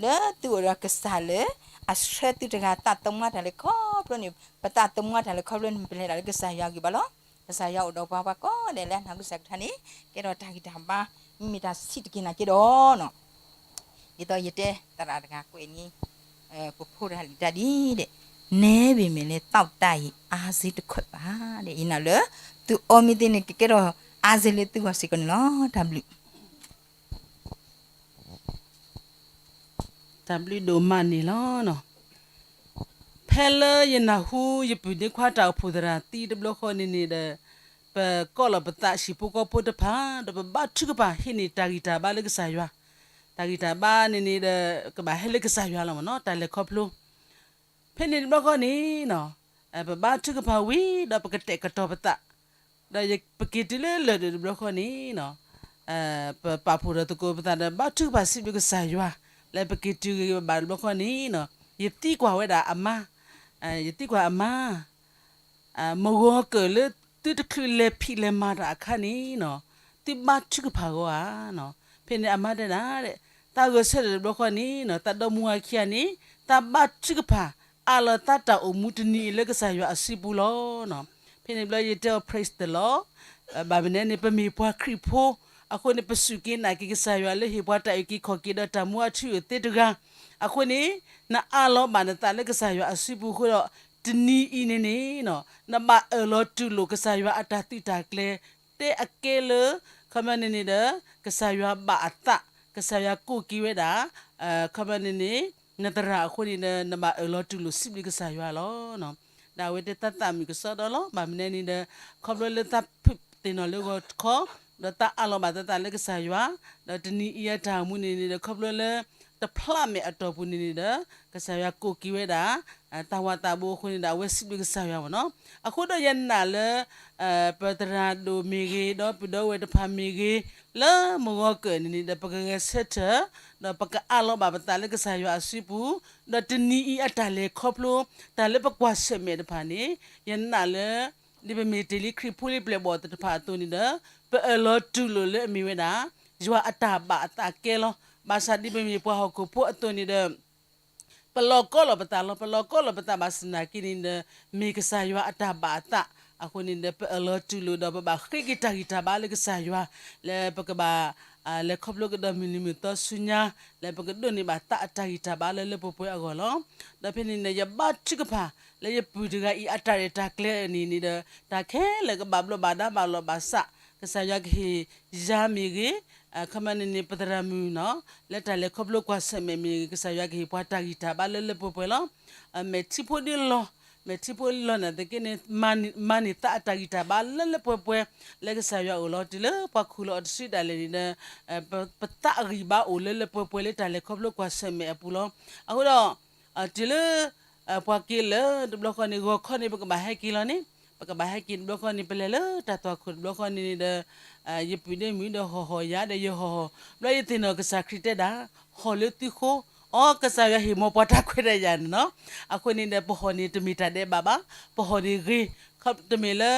လၢသုအိၣ်ဒီးကစၢ်လၢ အဆှၢသုတဂၤ သးသမူတၢ်လဲၤခီဖျိန့ၣ် ပသးသမူတၢ်လဲၤခီဖျိန့ၣ် ပလဲၤဒၣ်လၢကစၢ်ယွၤအဂံၢ်ဘါလီၤ. ကစၢ်ယွၤအိၣ်ဒီးပှၤ ပှၤကိးဂၤဒဲးလၢအနာ်ကစၢ်ကထါန့ၣ် ကဲထီၣ်တၢ်ဂံၢ်တၢ်ဘါ မ့မ့ၢ်တၢ်ဆံးတက့ၢ်နာ်က့ဒီးနီၤ ဒ်သိးယတဲသရၣ်တဂၤကွဲးန့ၣ်, ပဖိတဂၤလံာ်တၢ်ဒ်ဒီး, နဲဘ့ၣ်မဲာ်လဲၤသီၣ်တၢ်အံၤ အါစ့တခွဲးဘၣ်ဒီး ယနာ်လၢ သုအီမ့ၢ်သ့န့ၣ် ကကဲထီၣ်အါစ့လၢသုဂီၢ်စ့ၢ်ကီးန့ၣ်လီၤ. တၢ်ဘျုး တၢ်ဘျုးဒိၣ်မးန့ၣ်လီၤ. ဖဲလၢယနၢ်ဟူယပုၢ်ဒ့ခွါတၢ်အိၣ်ဖှိၣ်သရၣ်သံတဘျီဃီန့ၣ်န့ၣ်ဒီး, ပကိးလီၤပသးဟံၣ်ဖိဃီဖိတဖၣ် ဒီးပဘါထုကဖၣ်ဟံးန့ၢ်တၢ်ဂံၢ်တၢ်ဘါလၢကစၢ်ယွၤ, တၢ်ဂံၢ်တၢ်ဘါန့ၣ်န့ၣ်ဒီး ကဘၣ်ဟဲလၢကစၢ်ယွၤလီၤမ့ၢ်နီၤ တၢ်လဲၤခီဖျိ ဖဲန့ၣ်တဘျီဃီန့ၣ် ပဘါထုကဖၣ်ဝံၤဒီးပကတဲာ်ကတီၤပသး, ဒီးပက့ၤတုၤလၢလၢၢ်ဒိၣ်တဘျီဃီန့ၣ် ပပာ်ဖှိၣ်ဒီးသကိးပသးဒီး ဘါထုကဖၣ်စံးဘျုးကစၢ်ယွၤ လၢပက့ၤတုၤဂ့ၤဘၣ်တဘျီဃီန့ၣ် ယသံကွၢ်ဝဲဒၣ်အမါ, ယသံကွၢ်အမါ မုၢ်ဂီၤကၢၢ်လၢသုတချုးလဲၤဖံးလဲၤမၤတၢ်အခါန့ၣ် သုဘါထုကဖၣ်ဂီၤဧါ. ဖဲန့ၣ်အမါတဲဒၣ်, သးဂဲၤဆၢထၢၣ်တဘျီဃီန့ၣ် သးဒီမါဝၤခံဂၤန့ၣ် သးဘါထုကဖၣ် အးလီၤသးတၢ်အိၣ်မူတနံၤအံၤလၢကစၢ်ယွၤအစုပူၤလီၤ. ဖဲန့ၣ်ဘျီယတဲအီၤ praise the Lord, ဘၣ်မနုၤန့ၣ် ပမ့ၢ်ပှၤခရံာ်ဖိ, အဃိန့ၣ် ပစူၢ်က့ၤနာ်က့ၤကစၢ်ယွၤလၢဟ့ၣ်ပှၤတၢ်အုၣ်က့ၤခီၣ်က့ၤဒီးတၢ်မူအထူအယိာ်သ့တဂၤ, အဃိန့ၣ် နအးလီၤဘၣ်နသးလၢကစၢ်ယွၤအစုပူၤအဃိဒီး တနံၤအံၤန့ၣ်န့ၣ် နဘၣ်အၢၣ်လီၤတူၢ်လိာ်ကစၢ်ယွၤအတၢ်သုးတၢ်ကျဲၤ တဲအကဲလၢ ခီပညီန့ၣ်န့ၣ်ဒီး ကစၢ်ယွၤဘၣ်အသး, ကစၢ်ယွၤကိးက့ၤဝဲဒၣ် ခီပညီန့ၣ်န့ၣ် နသရၣ်အဃိန့ၣ်ဒီး နဘၣ်အၢၣ်လီၤတူၢ်လိာ်စံးဘျုးကစၢ်ယွၤလီၤ. ဒီးအဝဲတဲသးသးမုာ်ကစီဒီလီၤ. ဘၣ်မနုၤန့ၣ်ဒီး ခီဖျိလၢသးဖုးသ့ၣ်နီၣ်လၢဂီၤတခီ, ဒီးသးအးလီၤဘၣ်သးသးလၢကစၢ်ယွၤ, ဒီးတနံၤအံၤအတၢ်အိၣ်မူန့ၣ်န့ၣ်ဒီး ခီဖျိလၢ တဖျးမဲာ်အတီၢ်ပူၤန့ၣ်န့ၣ်ဒီး ကစၢ်ယွၤကိးက့ၤဝဲဒၣ် သးဝၤသးဘိအဃိန့ၣ်ဒီး အဝဲစံးဘျုးကစၢ်ယွၤမ့ၢ်နီၤ. အဃိဒီးယနာ်လၢ ပသရၣ်ဒိၣ်မ့ၢ်ဂ့ၤ ဒီးပုၢ်ဒီဝဲၢ်တဖၣ်မ့ၢ်ဂ့ၤ လၢမုၢ်ဂီၤကၢၢ်န့ၣ်န့ၣ်ဒီး ပကဂဲၤဆၢထၢၣ် ဒီးပကအးလီၤဘၣ်ပသးလၢကစၢ်ယွၤအစုပူၤ, ဒီးတနံၤအံၤအတၢ်လဲၤခီဖျိ တၢ်လၢပကွၢ်ဆၢၣ်မဲာ်တဖၣ်န့ၣ် ယနာ်လၢ ဒ်ပမ့ၢ်တ့ၢ်လံခရံာ်ဖိလံပျဲၢ်ဘီၣ်သ့ၣ်တဖၣ်အသိးန့ၣ်ဒီး ပအၢၣ်လီၤတူၢ်လိာ်လၢအမ့ၢ်ဝဲဒၣ် ယွၤအတၢ်ဘၣ်အသးကဲလီၤ. ဘၣ်ဆၣ်ဒ်ပမ့ၢ်ပှၤဟီၣ်ခိၣ်ဖိအသိးန့ၣ်ဒီး ပလီၤကီလီၤပသးလီၤ. ပလီၤကီလီၤပသးဘၣ်ဆၣ်သနာ်က့န့ၣ်ဒီး မ့ၢ်ကစၢ်ယွၤအတၢ်ဘၣ်အသးအဃိန့ၣ်ဒီး ပအၢၣ်လီၤတူၢ်လိာ်ဒီး ပဘၣ်ဃ့က့ၤတၢ်ဂံၢ်တၢ်ဘါလၢကစၢ်ယွၤ လၢပကဘၣ် လဲၤခီဖျိကဒီးမုၢ်နံၤမုၢ်သီဆူညါ လၢပကဒိးန့ၢ်ဘၣ်သးအတၢ်ဂံၢ်တၢ်ဘါလၢလၢပှဲၤပှဲၤအဂီၢ်လီၤ. ဒီးဖဲန့ၣ်န့ၣ် ယဘါထုကဖၣ် လၢယပုၢ်တဂၤအံၤအတၢ်ရဲၣ်တၢ်ကျဲၤန့ၣ်န့ၣ်ဒီး တၢ်ခဲလၢာ်ကဘၣ်ဘျိးဘၣ်ဒါဘၣ်လီၤဘၣ်စး ကစၢ်ယွၤကဟ့ၣ်ယၤမ့ၢ်ဂ့ၤ ခီပညီန့ၣ်န့ၣ် ပသရၣ်မုၣ်နီၤ လၢတၢ်လဲၤခီဖျိကွၢ်ဆၢၣ်မဲာ်မ့ၢ်ဂ့ၤ ကစၢ်ယွၤကဟ့ၣ်ပှၤတၢ်ဂံၢ်တၢ်ဘါလၢလၢပှဲၤပှဲၤလီၤ. မဲာ်ထံဖိဒ့လီၤ မဲာ်ထံဖိလီၢ်နာ်သက့န့ၣ် မၤန့ၢ်သးအတၢ်ဂံၢ်တၢ်ဘါလၢလၢပှဲၤပှဲၤ လၢကစၢ်ယွၤအိၣ်လီၤ. တုၤလၢပှၤခူၣ်လီၤအီၤတစုဒၣ်လဲာ်န့ၣ်ဒီး ပသးအဂံၢ်ဘါအိၣ်လၢလၢပှဲၤပှဲၤလၢတၢ်လဲၤခီဖျိကွၢ်ဆၢၣ်မဲာ်အပူၤလီၤ. အဃိဒီး တုၤလၢ ပှၤက့ၤလၢတဘျီဃီန့ၣ် ဂီၤခီန့ၣ် ပကဘၣ်ဟဲက့ၤလီၤန့ၣ်, ပကဘၣ်ဟဲက့ၤတဘျီဃီန့ၣ် ပလဲၤလၢတၢ်သွၣ်ခိၣ်တဘျီဃီန့ၣ်ဒီး ယပုၢ်ဒီးမုၣ်ဒီးဟီၣ်ဟီၣ်ယၤဒီးယဟီၣ်ဟီၣ်, ဘျီယသ့ၣ်နီၣ်ကစၢ်ခရံာ်တဲဒၣ် ဟီၣ်လၢသုဃိ, အီ ကစၢ်ယွၤဟ့ၣ်မ်ပှၤတၢ်ခွဲးတၢ်ယာ်န့ၣ်လီၤ. အဃိန့ၣ်ဒီး ပဟီၣ်န့ၣ်တမ့ၢ်တၢ်ဒဲးဘးဘၣ်, ပဟီၣ်န့ၣ်ဂ့ၤ, တမ့ၢ်လၢ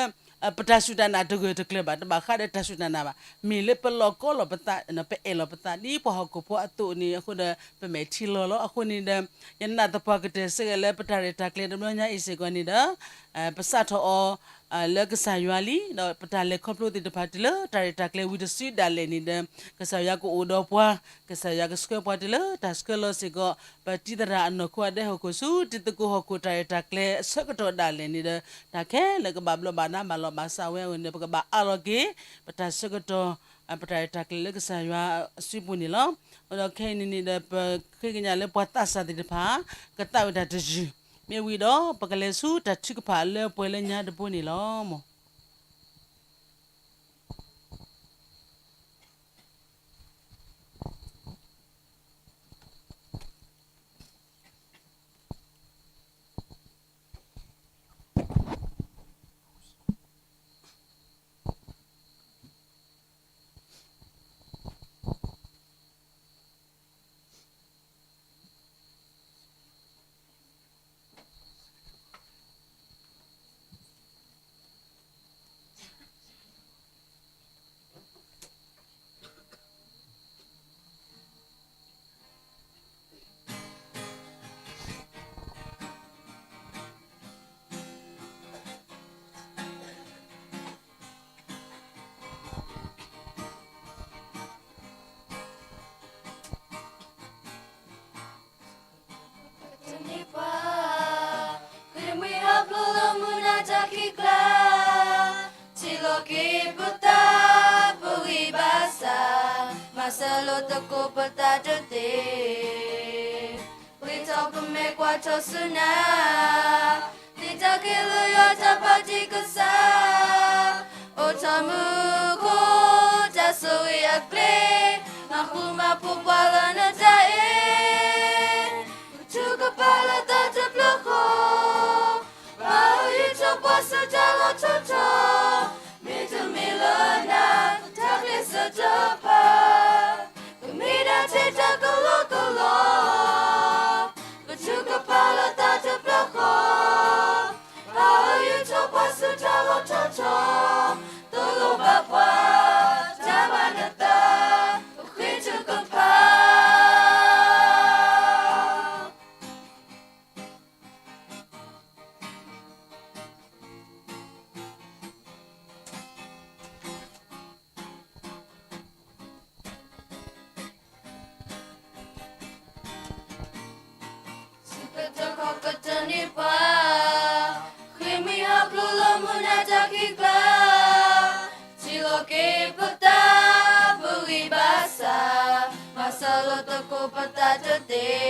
ပတၢ်စူၢ်တၢ်နာ်တဂၢၢ်တကျၢၤဘၣ်, တဘၣ်ဃးဒီးတၢ်စူၢ်တၢ်နာ်ဘၣ်, မ့ၢ်လၢပလီၢ်ကီလီၤပသး, ပအဲၣ်လီၤပသး ဒ်ပှၤဟီၣ်ခိၣ်ဖိအသိးန့ၣ်အဃိဒီး ပမဲာ်ထံလီၤလီၤ. အဃိန့ၣ်ဒီး ယနာ်သပှၢ်ကတၢၢ်စ့ၢ်ကီးလၢပတၢ်ရဲၣ်တၢ်ကျဲၤတဘျီညါအံၤစ့ၢ်ကီးန့ၣ်ဒီး ပစးထီၣ်အီၤ လၢကစၢ်ယွၤလံ, ဒီးပတၢ်လဲၤခီဖျိသ့ၣ်တဖၣ်တုၤလၢတၢ်ရဲၣ်တၢ်ကျဲၤဝံၤတစုဒၣ်လဲာ်န့ၣ်ဒီး ကစၢ်ယွၤကအိၣ်ဒီးပှၤ, ကစၢ်ယွၤကဆှၢပှၤတုၤလၢတၢ်ဆှၢလီၤစ့ၢ်ကီး, ပတံၤသရၣ်အနီၢ်ခိအဒဲဟီၣ်ခိၣ်ဆူ တံၤသကိးဟီၣ်ခိၣ်တၢ်ရဲၣ်တၢ်ကျဲၤအဆၢကတီၢ်ဒၣ်လဲာ်န့ၣ်ဒီး တၢ်ခဲလၢာ်ကဘၣ်ဘျီးဘၣ်ဒါဘၣ်လီၤဘၣ်စးဝဲအဂီၢ်န့ၣ်ဒီး ပကဘၣ်အးလီၤက့ၤ ပတၢ်ဆၢကတီၢ် ပတၢ်ရဲၣ်တၢ်ကျဲၤလၢကစၢ်ယွၤအစုပူၤန့ၣ်လီၤ. အဃိဒီးခဲအံၤန့ၣ်န့ၣ်ဒီး ပဃ့ကညးလၢပှၤသးစၢ်သ့ၣ်တဖၣ် ကသးဝဲတၢ်တယုၢ်, မ့ၢ်ဝံၤဒီး ပကလဲၤဆူတၢ်ထုကဖၣ်လၢပှဲၤလၢညါတဘိန့ၣ်လီၤ. တနံၤပှၤ ဃ့ၢ်မှံဟးဖျိးလၢမုၢ်နၤတၢ်ခံးကျါ, ထံၣ်လီၤက့ၤပသး ပဂံၢ်ဘါစၢ်, မၤစၢၤလိာ်သကိးပသးတသ့, ပှ့ၤထီၣ်ပမဲာ်ကွၢ်ထီၣ်ဆူနၤ, သ့တၢ်ကဲလၢယွၤတၢ်ပာ်တ့ၢ်ကစၢ်, အိးထီၣ်မူခိၣ် တၢ်ဆိၣ်ဂ့ၤအကျဲ, မၤဃူမၤဖိးပှၤလၢနတၢ်အဲၣ်, ပထုကဖၣ်လၢသးတဖျၢၣ်ဃီ, ပာ်အီၤယူာ်ထီၣ်ပှၤဆူတၢ်လီၢ်ထီထီ, မ့တမ့ၢ်လၢနၤ ပတၢ်ကျဲးစၢးတဖၣ် ကမ့ၢ်ဒၣ်ထဲတၢ်ကလီကလီ, ပထုကဖၣ်လၢသးတဖျၢၣ်ဃီ, ပာ်အီၤယူာ်ထီၣ်ပှၤဆူတၢ်လီၢ်ထီထီ, သိၣ်လိဘၣ်ပှၤ တၢ်မၤနသး ပဃ့ထုကဖၣ်. ဆၢကတီၢ်ခီကတၢၢ်န့ၣ်ပှၤ, ဃ့ၢ်မှံဟးဖျိးလၢမုၢ်နၤတၢ်ခံးကျါ, ထံၣ်လီၤက့ၤပသး ပဂံၢ်ဘါစၢ်, မၤစၢၤလိာ်သကိးပသးတသ့,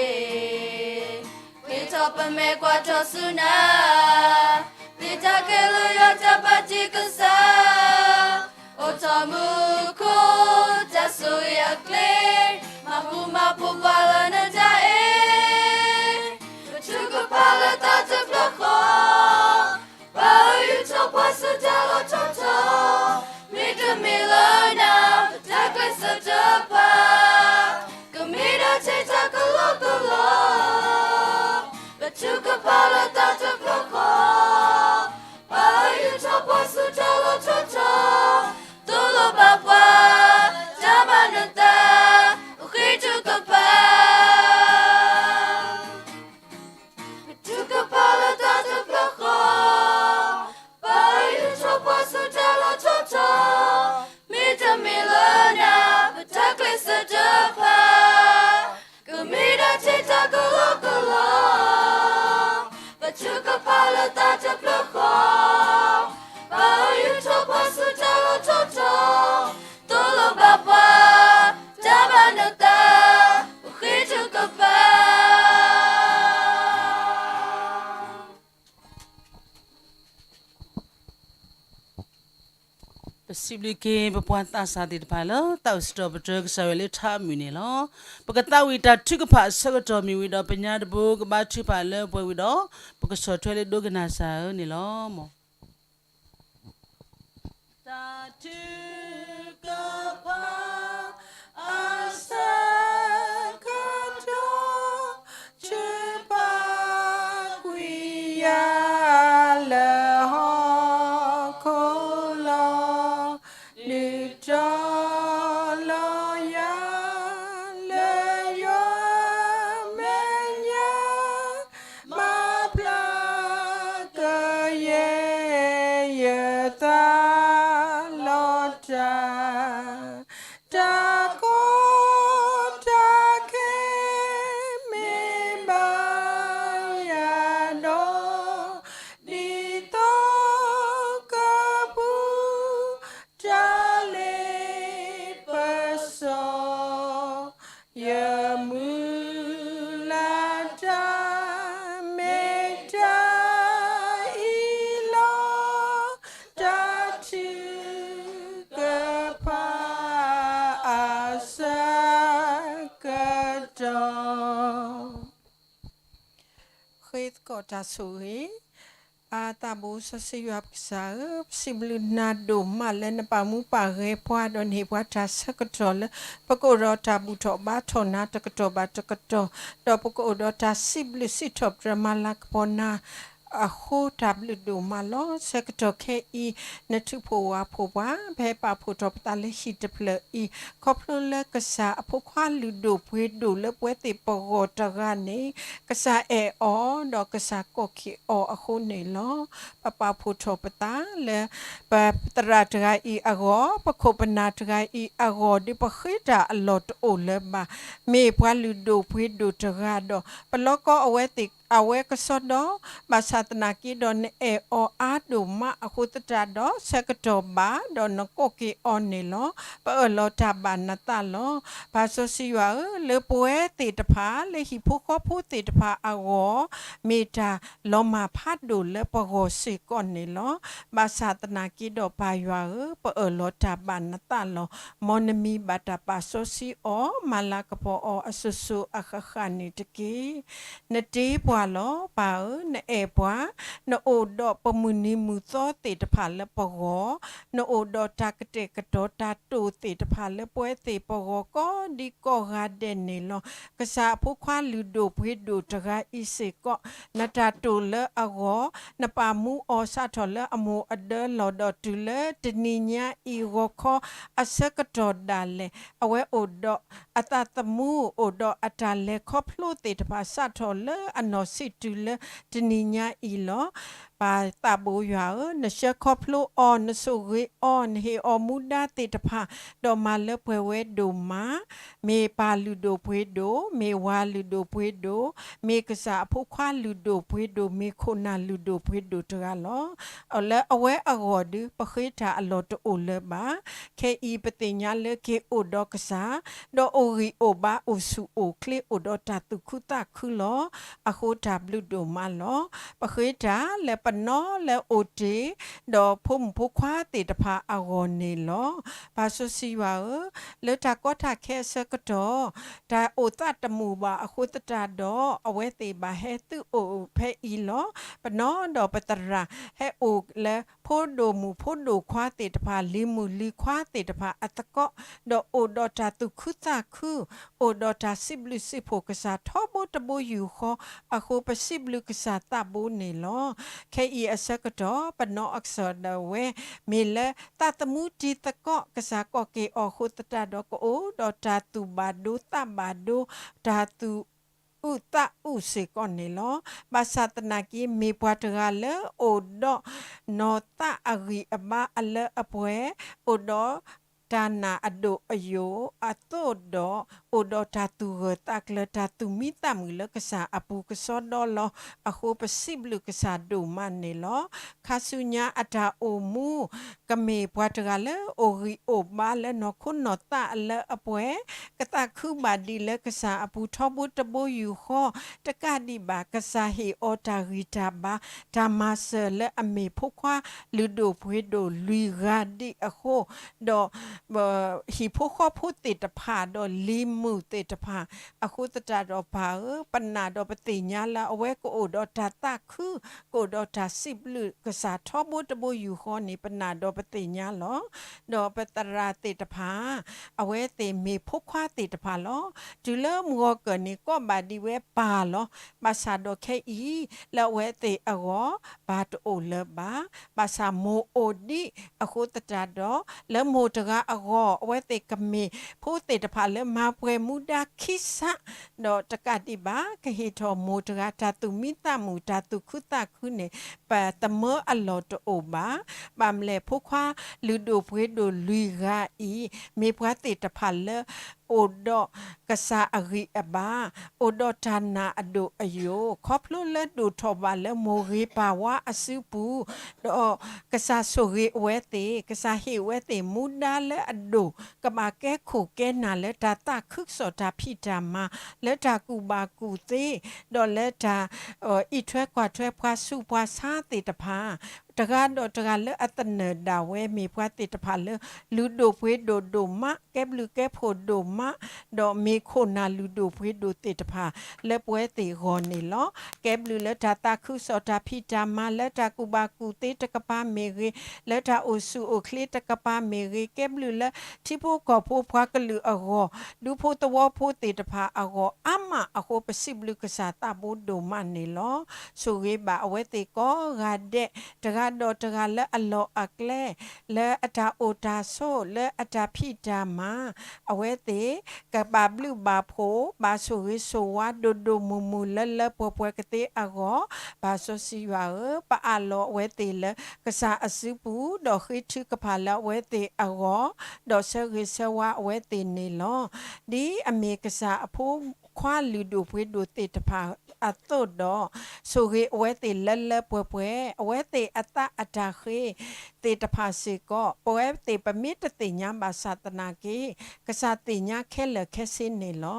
ပှ့ၤထီၣ်ပမဲာ်ကွၢ်ထီၣ်ဆူနၤ, သ့တၢ်ကဲလၢယွၤတၢ်ပာ်တ့ၢ်ကစၢ်, အိးထီၣ်မူခိၣ် တၢ်ဆိၣ်ဂ့ၤအကျဲ, မၤဃူမၤဖိးပှၤလၢနတၢ်အဲၣ်, ပထုကဖၣ်လၢသးတဖျၢၣ်ဃီ, ပာ်အီၤယူာ်ထီၣ်ပှၤဆူတၢ်လီၢ်ထီထီ, မ့တမ့ၢ်လၢနၤ ပတၢ်ကျဲးစၢးတဖၣ် ကမ့ၢ်ဒၣ်ထဲတၢ်ကလီကလီ, ပထုကဖၣ်လၢသးတဖျၢၣ်ဃီ, ပာ်အီၤယူာ်ထီၣ်ပှၤဆူတၢ်လီၢ်ထီထီ, သိၣ်လိဘၣ်ပှၤ တၢ်မၤနသး ပဃ့ထုကဖၣ်. ပထုကဖၣ်လၢသးတဖျၢၣ်ဃီ, ပာ်အီၤယူာ်ထီၣ်ပှၤဆူတၢ်လီၢ်ထီထီ, ပစံးဘျုးက့ၤ ပပှၤသးစၢ်သ့ၣ်တဖၣ်လၢ သးအိၣ်စံးထီၣ်ပတြၢၤကစၢ်ယွၤလၢထးမုၢ်န့ၣ်လီၤ. ပကသးဝံၣ်တၢ်ထုကဖၣ်အဆၢကတီၢ်မ့ၢ်ဝံၤဒီး ပညါတဘိကဘါထုကဖၣ်လၢပှဲၤဝံၤဒီး ပကဆီၣ်ထွဲလၢဒိကနၣ်စၢ်ဧၢန့ၣ်လီၤ. တၢ်ထုကဖၣ် အဆၢကတီၢ် ထုကဖၣ်ကွံာ်ယၤလၢဟီၣ်ခိၣ်လီၤ, ဒုးတီၤလီၤယၤလၢယွၤမဲာ်ညါ မၤဖျါကယဲၢ်ယသးလီၤတၢ်, တၢ်ကီတၢ်ခဲမ့ၢ်ဘၣ်ယၤဒီး, ဒ်သိးကပူၤ တၢ်လ့ပစီ ယမုၢ်လၢ်တၢ် မ့ၢ်တၢ်အံၤလီၤ. တၢ်ထုကဖၣ် အဆၢကတီၢ် ဃ့သကိးတၢ်ဆိၣ်ဂ့ၤ. ပၢ်သးဘိစီဆှံယွၤပကစၢ်ဧၢ, ပစံးဘျုးနၤဒိၣ်မးလၢနပာ်မူပာ်ဂဲၤပှၤ ဒီးနဟ့ၣ်ပှၤတၢ်ဆၢကတီၢ်လၢ ပကအိၣ်ဒီးတၢ်ဘူၣ်ထီၣ်ဘါထီၣ်နၤတကတီၢ်ဘၣ်တကတီၢ်, ဒီးပကအိၣ်ဒီးတၢ်စံးဘျုးစံးထီၣ်ပတြၢၤမၤလၤကပီၤနၤ အဃိတၢ်ဘျုးဒိၣ်မးလီၤ. ဆၢကတီၢ်ခဲအံၤ နထုးဖှိၣ်ဝၤဖှိၣ်ပှၤ ဖဲပာ်ဖှိၣ်ထီၣ်ပသးလၢဟံၣ်တဖျၢၣ်အံၤ ခီဖျိလၢကစၢ်အဖိခွါလုၢ်ဒိၣ်ပှ့ၤဒိၣ်လၢပဝဲသ့ၣ်ပဂီၢ်တဂၤန့ၣ် ကစၢ်အဲၣ်အီၤ ဒီးကစၢ်ကိးက့ၤအီၤအဃိန့ၣ်လီၤ. ပပာ်ဖှိၣ်ထီၣ်ပသးလၢ ပသရၣ်တဂၤအံၤအဂီၢ်, ပခိၣ်ပနၢ်တဂၤအံၤအဂီၢ်ဒီး ပဃ့တၢ်အလီၢ်တအိၣ်လၢၤဘၣ်. မ့ၢ်ပှၤလုၢ်ဒိၣ်ပှ့ၤဒိၣ်တဂၤဒီး ပလီၤကီအဝဲသ့ၣ် အဝဲကစီဒီ, ဘၣ်ဆၣ်သနာ်က့ဒီး နအဲၣ်အီၤအါဒိၣ်မးအဃိသတးဒီး ဆၢကတီၢ်ဘၣ်ဒီးနကိးက့ၤအီၤန့ၣ်လီၤ. ပအၢၣ်လီၤတၢ်ဘၣ်နသးလီၤ. ပၢ်စီဆှံယွၤဧၢ, လၢပဝဲသ့ၣ်တဖၣ် လၢဟံၣ်ဖိဃီဖိသ့ၣ်တဖၣ်အဂီၢ် မ့ၢ်တၢ်လီၤမၢ်ဖးဒိၣ်လၢပဂီၢ်စ့ၢ်ကီးန့ၣ်လီၤ. ဘၣ်ဆၣ်သနာ်က့ဒီးပၢ်ယွၤဧၢ, ပအၢၣ်လီၤတၢ်ဘၣ်နသးလီၤ. မ်နမံၤဘၣ်တၢ်ပာ်စီဆှံအီၤ မၤလၤကပီၤအီၤအစိၤစိၤအဃၣ်ဃၣ်န့ၣ်တက့ၢ်. နတ့ပှၤလီၤ. ပၢ်ဧၢ, နအဲၣ်ပှၤ, နအိၣ်ဒီးပမုၢ်နံၤမုၢ်သီသ့ၣ်တဖၣ်လၢပဂီၢ်, နအိၣ်ဒီးတၢ်ကတဲာ်ကတီၤတၢ်တိာ်သ့ၣ်တဖၣ်လၢပဝဲသ့ၣ်ပဂီၢ်ကိးဒံကိးဂၤဒဲးန့ၣ်လီၤ. ကစၢ်အဖိခွါလုၢ်ဒိၣ်ပှ့ၤဒိၣ်တဂၤအံၤစ့ၢ်ကီး နတၢ်တိာ်လၢအဂီၢ်, နပာ်မူအီၤစးထီၣ်လၢအမိၢ်အဒၢလီၢ်ဒီးတုၤလၢတနံၤညါအံၤဂီၤခီအဆၢကတီၢ်ဒၣ်လဲာ်, အဝဲအိၣ်ဒီးအသးသမူ အိၣ်ဒီးအတၢ်လဲၤခီဖျိသ့ၣ်တဖၣ်စးထီၣ်လၢအနီၢ်ဆံးတုၤလၢတနံၤညါအံၤလီၤ. ပၢ်သးဘိယွၤဧၢ, နဆှၢခီဖျိအီၤ, နဆိၣ်ဂ့ၤအီၤ, နဟ့ၣ်အီၤမူဒါသ့ၣ်တဖၣ်, ဒီးမၤလၢပှဲၤဝဲဒိၣ်မး, မ့ၢ်ပၢ်လုၢ်ဒိၣ်ပှ့ၤဒိၣ်, မ့ၢ်ဝၤလုၢ်ဒိၣ်ပှ့ၤဒိၣ်, မ့ၢ်ကစၢ်အဖိခွါလုၢ်ဒိၣ်ပှ့ၤဒိၣ်, မ့ၢ်ခိၣ်နၢ်လုၢ်ဒိၣ်ပှ့ၤဒိၣ်တဂၤလီၤ. လၢအဝဲအဂီၢ်ဒီး ပဃ့တၢ်အလီၢ်တအိၣ်လၢၤဘၣ်. ခဲအံၤပသ့ၣ်ညါလၢက့ၤအိၣ်ဒီးကစၢ်, ဒီးအိၣ်ဂံၢ်အိၣ်ဘါအိၣ်ဆူၣ်အိၣ်ချ့အိၣ်ဒီးတၢ်သူၣ်ခုသးခုလီၤ. အဃိတၢ်ဘျုးဒိၣ်မးလီၤ. ပဃ့တၢ်လၢပနီၢ်လၢအိၣ်တ့ၢ် ဒီးဖိမုၣ်ဖိခွါသ့ၣ်တဖၣ်အဂီၢ်န့ၣ်လီၤ. ပၢ်စီဆှံယွၤဧၢ, လၢတၢ်ကီတၢ်ခဲအဆၢကတီၢ်, တၢ်အိၣ်သးတမုာ်ဘၣ်အဃိသတးဒီး အဝဲသ့ၣ်ဘၣ်ဟဲသုးအိၣ်ဖဲအံၤလီၤ. ပနီၢ်ဒီးပသရၣ် ဟဲအိၣ်လၢဖိဒိၣ်မုၣ်ဖိဒိၣ်ခွါသ့ၣ်တဖၣ် လံၤမုၣ်လံၤခွါသ့ၣ်တဖၣ်အသကိး, ဒီးအိၣ်ဒီးတၢ်သူၣ်ခုသးခု, အိၣ်ဒီးတၢ်စံးဘျုးစံးဖှိၣ်ကစၢ်ထီဘိတဘိယူၢ်ဃီ, အဃိပစံးဘျုးကစၢ်သးဘိန့ၣ်လီၤ. ခဲအံၤအဆၢကတီၢ် ပနီၢ်အကစၢ်ဒၣ်ဝဲ မ့ၢ်လၢသးသမူတံၤသကိး ကစၢ်ကိးက့ၤအီၤအဃိသတးဒီး ကအိၣ်ဒီးတၢ်သူၣ်ဘၣ်ဒိသးဘၣ်ဒိ, တၢ်သူၣ်အုးသးအုးစ့ၢ်ကီးန့ၣ်လီၤ. ဘၣ်ဆၣ်သနာ်က့ မ့ၢ်ပှၤတဂၤလၢအိၣ်ဒီး နီၢ်သးအဂံၢ်အဘါအလၢအပှဲၤ, အိၣ်ဒီးတၢ်နာ်အဒိၣ်အယိာ်အသိးဒီး အိၣ်ဒီးတၢ်သူၣ်ဂၢၢ်သးကျၢၤ တၢ်သူၣ်မံသးမုာ်လၢကစၢ်အပူၤကစီဒီလီၤ. အဃိပစံးဘျုးကစၢ်ဒိၣ်မးန့ၣ်လီၤ. ခါဆူညါအတၢ်အိၣ်မူ ကမ့ၢ်ပှၤတဂၤလၢအိၣ်ဂံၢ်အိၣ်ဘါလၢနီၢ်ခိနီၢ်သးအလၢအပှဲၤ, ကသးခုဘၣ်ဒံးလၢကစၢ်အပူၤထီဘိတဘိယူၢ်ဃီ, တကးဒံးဘၣ် ကစၢ်ဟ့ၣ်အီၤတၢ်ဂံၢ်တၢ်ဘါ တၢ်မၤစၢၤလၢအမ့ၢ်ဖိခွါလုၢ်ဒိၣ်ပှ့ၤဒိၣ်လွံၢ်ဂၤဒံးအဃိ, ဒီး ဟံၣ်ဖိဃီဖိသ့ၣ်တဖၣ် ဒီးလံၤမုၣ်သ့ၣ်တဖၣ်, အဃိသတးဒီးပၢ်ဧၢ, ပနာ်ဒီးပသ့ၣ်ညါလၢအဝဲကအိၣ်ဒီးတၢ်သးခု, ကအိၣ်ဒီးတၢ်စံးဘျုးကစၢ်ထီဘိတဘိယူၢ်ဃီန့ၣ် ပနာ်ဒီးပသ့ၣ်ညါလီၤ. ဒီးပသရၣ်သ့ၣ်တဖၣ်, အဝဲသ့ၣ်မ့ၢ်ဖိခွါသ့ၣ်တဖၣ်လီၤ. တုၤလၢမုၢ်ဂီၤကၢၢ်န့ၣ် ကိးဘၣ်ဒံးဝဲပၢ်လီၤ. ဘၣ်ဆၣ်ဒီးခဲအံၤ လၢအဝဲသ့ၣ်အဂီၢ် ပၢ်တအိၣ်လၢၤဘၣ်. ဘၣ်ဆၣ်မိၢ်အိၣ်ဒံးအဃိသတးဒီး လၢမိၢ်တဂၤအဂီၢ် အဝဲသ့ၣ်ကမ့ၢ်ဖိသ့ၣ်တဖၣ်လၢမၤပှဲၤမူဒါခံစး, ဒီးတကးဒံးဘၣ် ကဟ့ၣ်ထီၣ်မိၢ်တဂၤတၢ်သူၣ်မံသးမုာ် တၢ်သူၣ်ခုသးခုန့ၣ် ပသမၢအလီၢ်တအိၣ်ဘၣ်. ဘၣ်မနုၤလဲၣ်ဖိခွါလုၢ်ဒိၣ်ပှ့ၤဒိၣ်လွံၢ်ဂၤအံၤ မ့ၢ်ပှၤသ့ၣ်တဖၣ်လၢ အိၣ်ဒီးကစၢ်အဂံၢ်အဘါ, အိၣ်ဒီးတၢ်နာ်အဒိၣ်အယိာ်, ခီဖျိလၢဒိၣ်ထီၣ်ဘၣ်လၢမိၢ်ဂ့ၤပၢ်ဝါအစုပူၤ, ဒီးကစၢ်ဆိၣ်ဂ့ၤအဝဲသ့ၣ်, ကစၢ်ဟ့ၣ်အဝဲသ့ၣ်မူဒါလၢအဒိၣ်, ကဘၣ်ကဲခိၣ်ကဲနၢ်လၢတၢ်သးခုကစီၣ်တၢ်ဖံးတၢ်မၤ, လၢတၢ်ကူၣ်ဘၣ်ကူၣ်သ့, ဒီးလၢတၢ် အံးထွဲကွၢ်ထွဲပှၤဆူးပှၤဆါသ့ၣ်တဖၣ်, တဂၤဒီးတဂၤလၢအသနၢၣ်ဒၣ်ဝဲ မ့ၢ်ပှၤသ့ၣ်တဖၣ်လၢ လုၢ်ဒိၣ်ပှ့ၤဒိၣ်ဒိၣ်မး, ကဲဘျုးကဲဖှိၣ်ဒိၣ်မး, ဒီးမ့ၢ်ခိၣ်နၢ်လုၢ်ဒိၣ်ပှ့ၤဒိၣ်သ့ၣ်တဖၣ် လၢပဝဲသ့ၣ်အဂီၢ်န့ၣ်လီၤ. ကဲဘျုးလၢတၢ်သးခုကစီၣ်တၢ်ဖံးတၢ်မၤ, လၢတၢ်ကူၣ်ဘၣ်ကူၣ်သ့တကပၤမ့ၢ်ဂ့ၤ, လၢတၢ်အိၣ်ဆူၣ်အိၣ်ချ့တကပၤမ့ၢ်ဂ့ၤ, ကဲဘျုးလၢထံဖိကီၢ်ဖိပှၤကလုာ်အဂီၢ်, ဒူဖိသဝီဖိသ့ၣ်တဖၣ်အဂီၢ် အါမးအဃိ ပစံးဘျုးကစၢ်သးဘိဒိၣ်မးန့ၣ်လီၤ. ဆိၣ်ဂ့ၤဘၣ်အဝဲသ့ၣ်ကိးဂၤဒဲး, တဂၤဒီးတဂၤလၢအလီၢ်အကျဲ, လၢအတၢ်အိၣ်တၢ်ဆိး, လၢအတၢ်ဖံးတၢ်မၤ, အဝဲသ့ၣ် ကဘၣ်ဘျုးဘၣ်ဖှိၣ်, ဘၣ်ဆိၣ်ဂ့ၤဆိၣ်ဝါ ဒိၣ်ဒိၣ်မုၢ်မုၢ်လၢလၢပှဲၤပှဲၤကသ့အဂီၢ်, ပၢ်စီဆှံယွၤဧၢ, ပအးလီၤအဝဲသ့ၣ်လၢကစၢ်အစုပူၤ, ဒီးဃ့ထုကဖၣ်လၢအဝဲသ့ၣ်အဂီၢ်, ဒီးဆၢဂ့ၤဆၢဝါအဝဲသ့ၣ်န့ၣ်လီၤ. ဒ်အမ့ၢ်ကစၢ်အဖိခွါလုၢ်ဒိၣ်ပှ့ၤဒိၣ်သ့ၣ်တဖၣ်အသိးဒီး, ဆိၣ်ဂ့ၤအဝဲသ့ၣ်လၢလၢပှဲၤပှဲၤ, အဝဲသ့ၣ်အသးအတၢ်ဃ့ သ့ၣ်တဖၣ်စ့ၢ်ကီး, ပဝဲသ့ၣ်ပမ့ၢ်တသ့ၣ်ညါဘၣ်ဆၣ်သနာ်က့, ကစၢ်သ့ၣ်ညါခဲလၢာ်ခဲဆ့န့ၣ်လီၤ.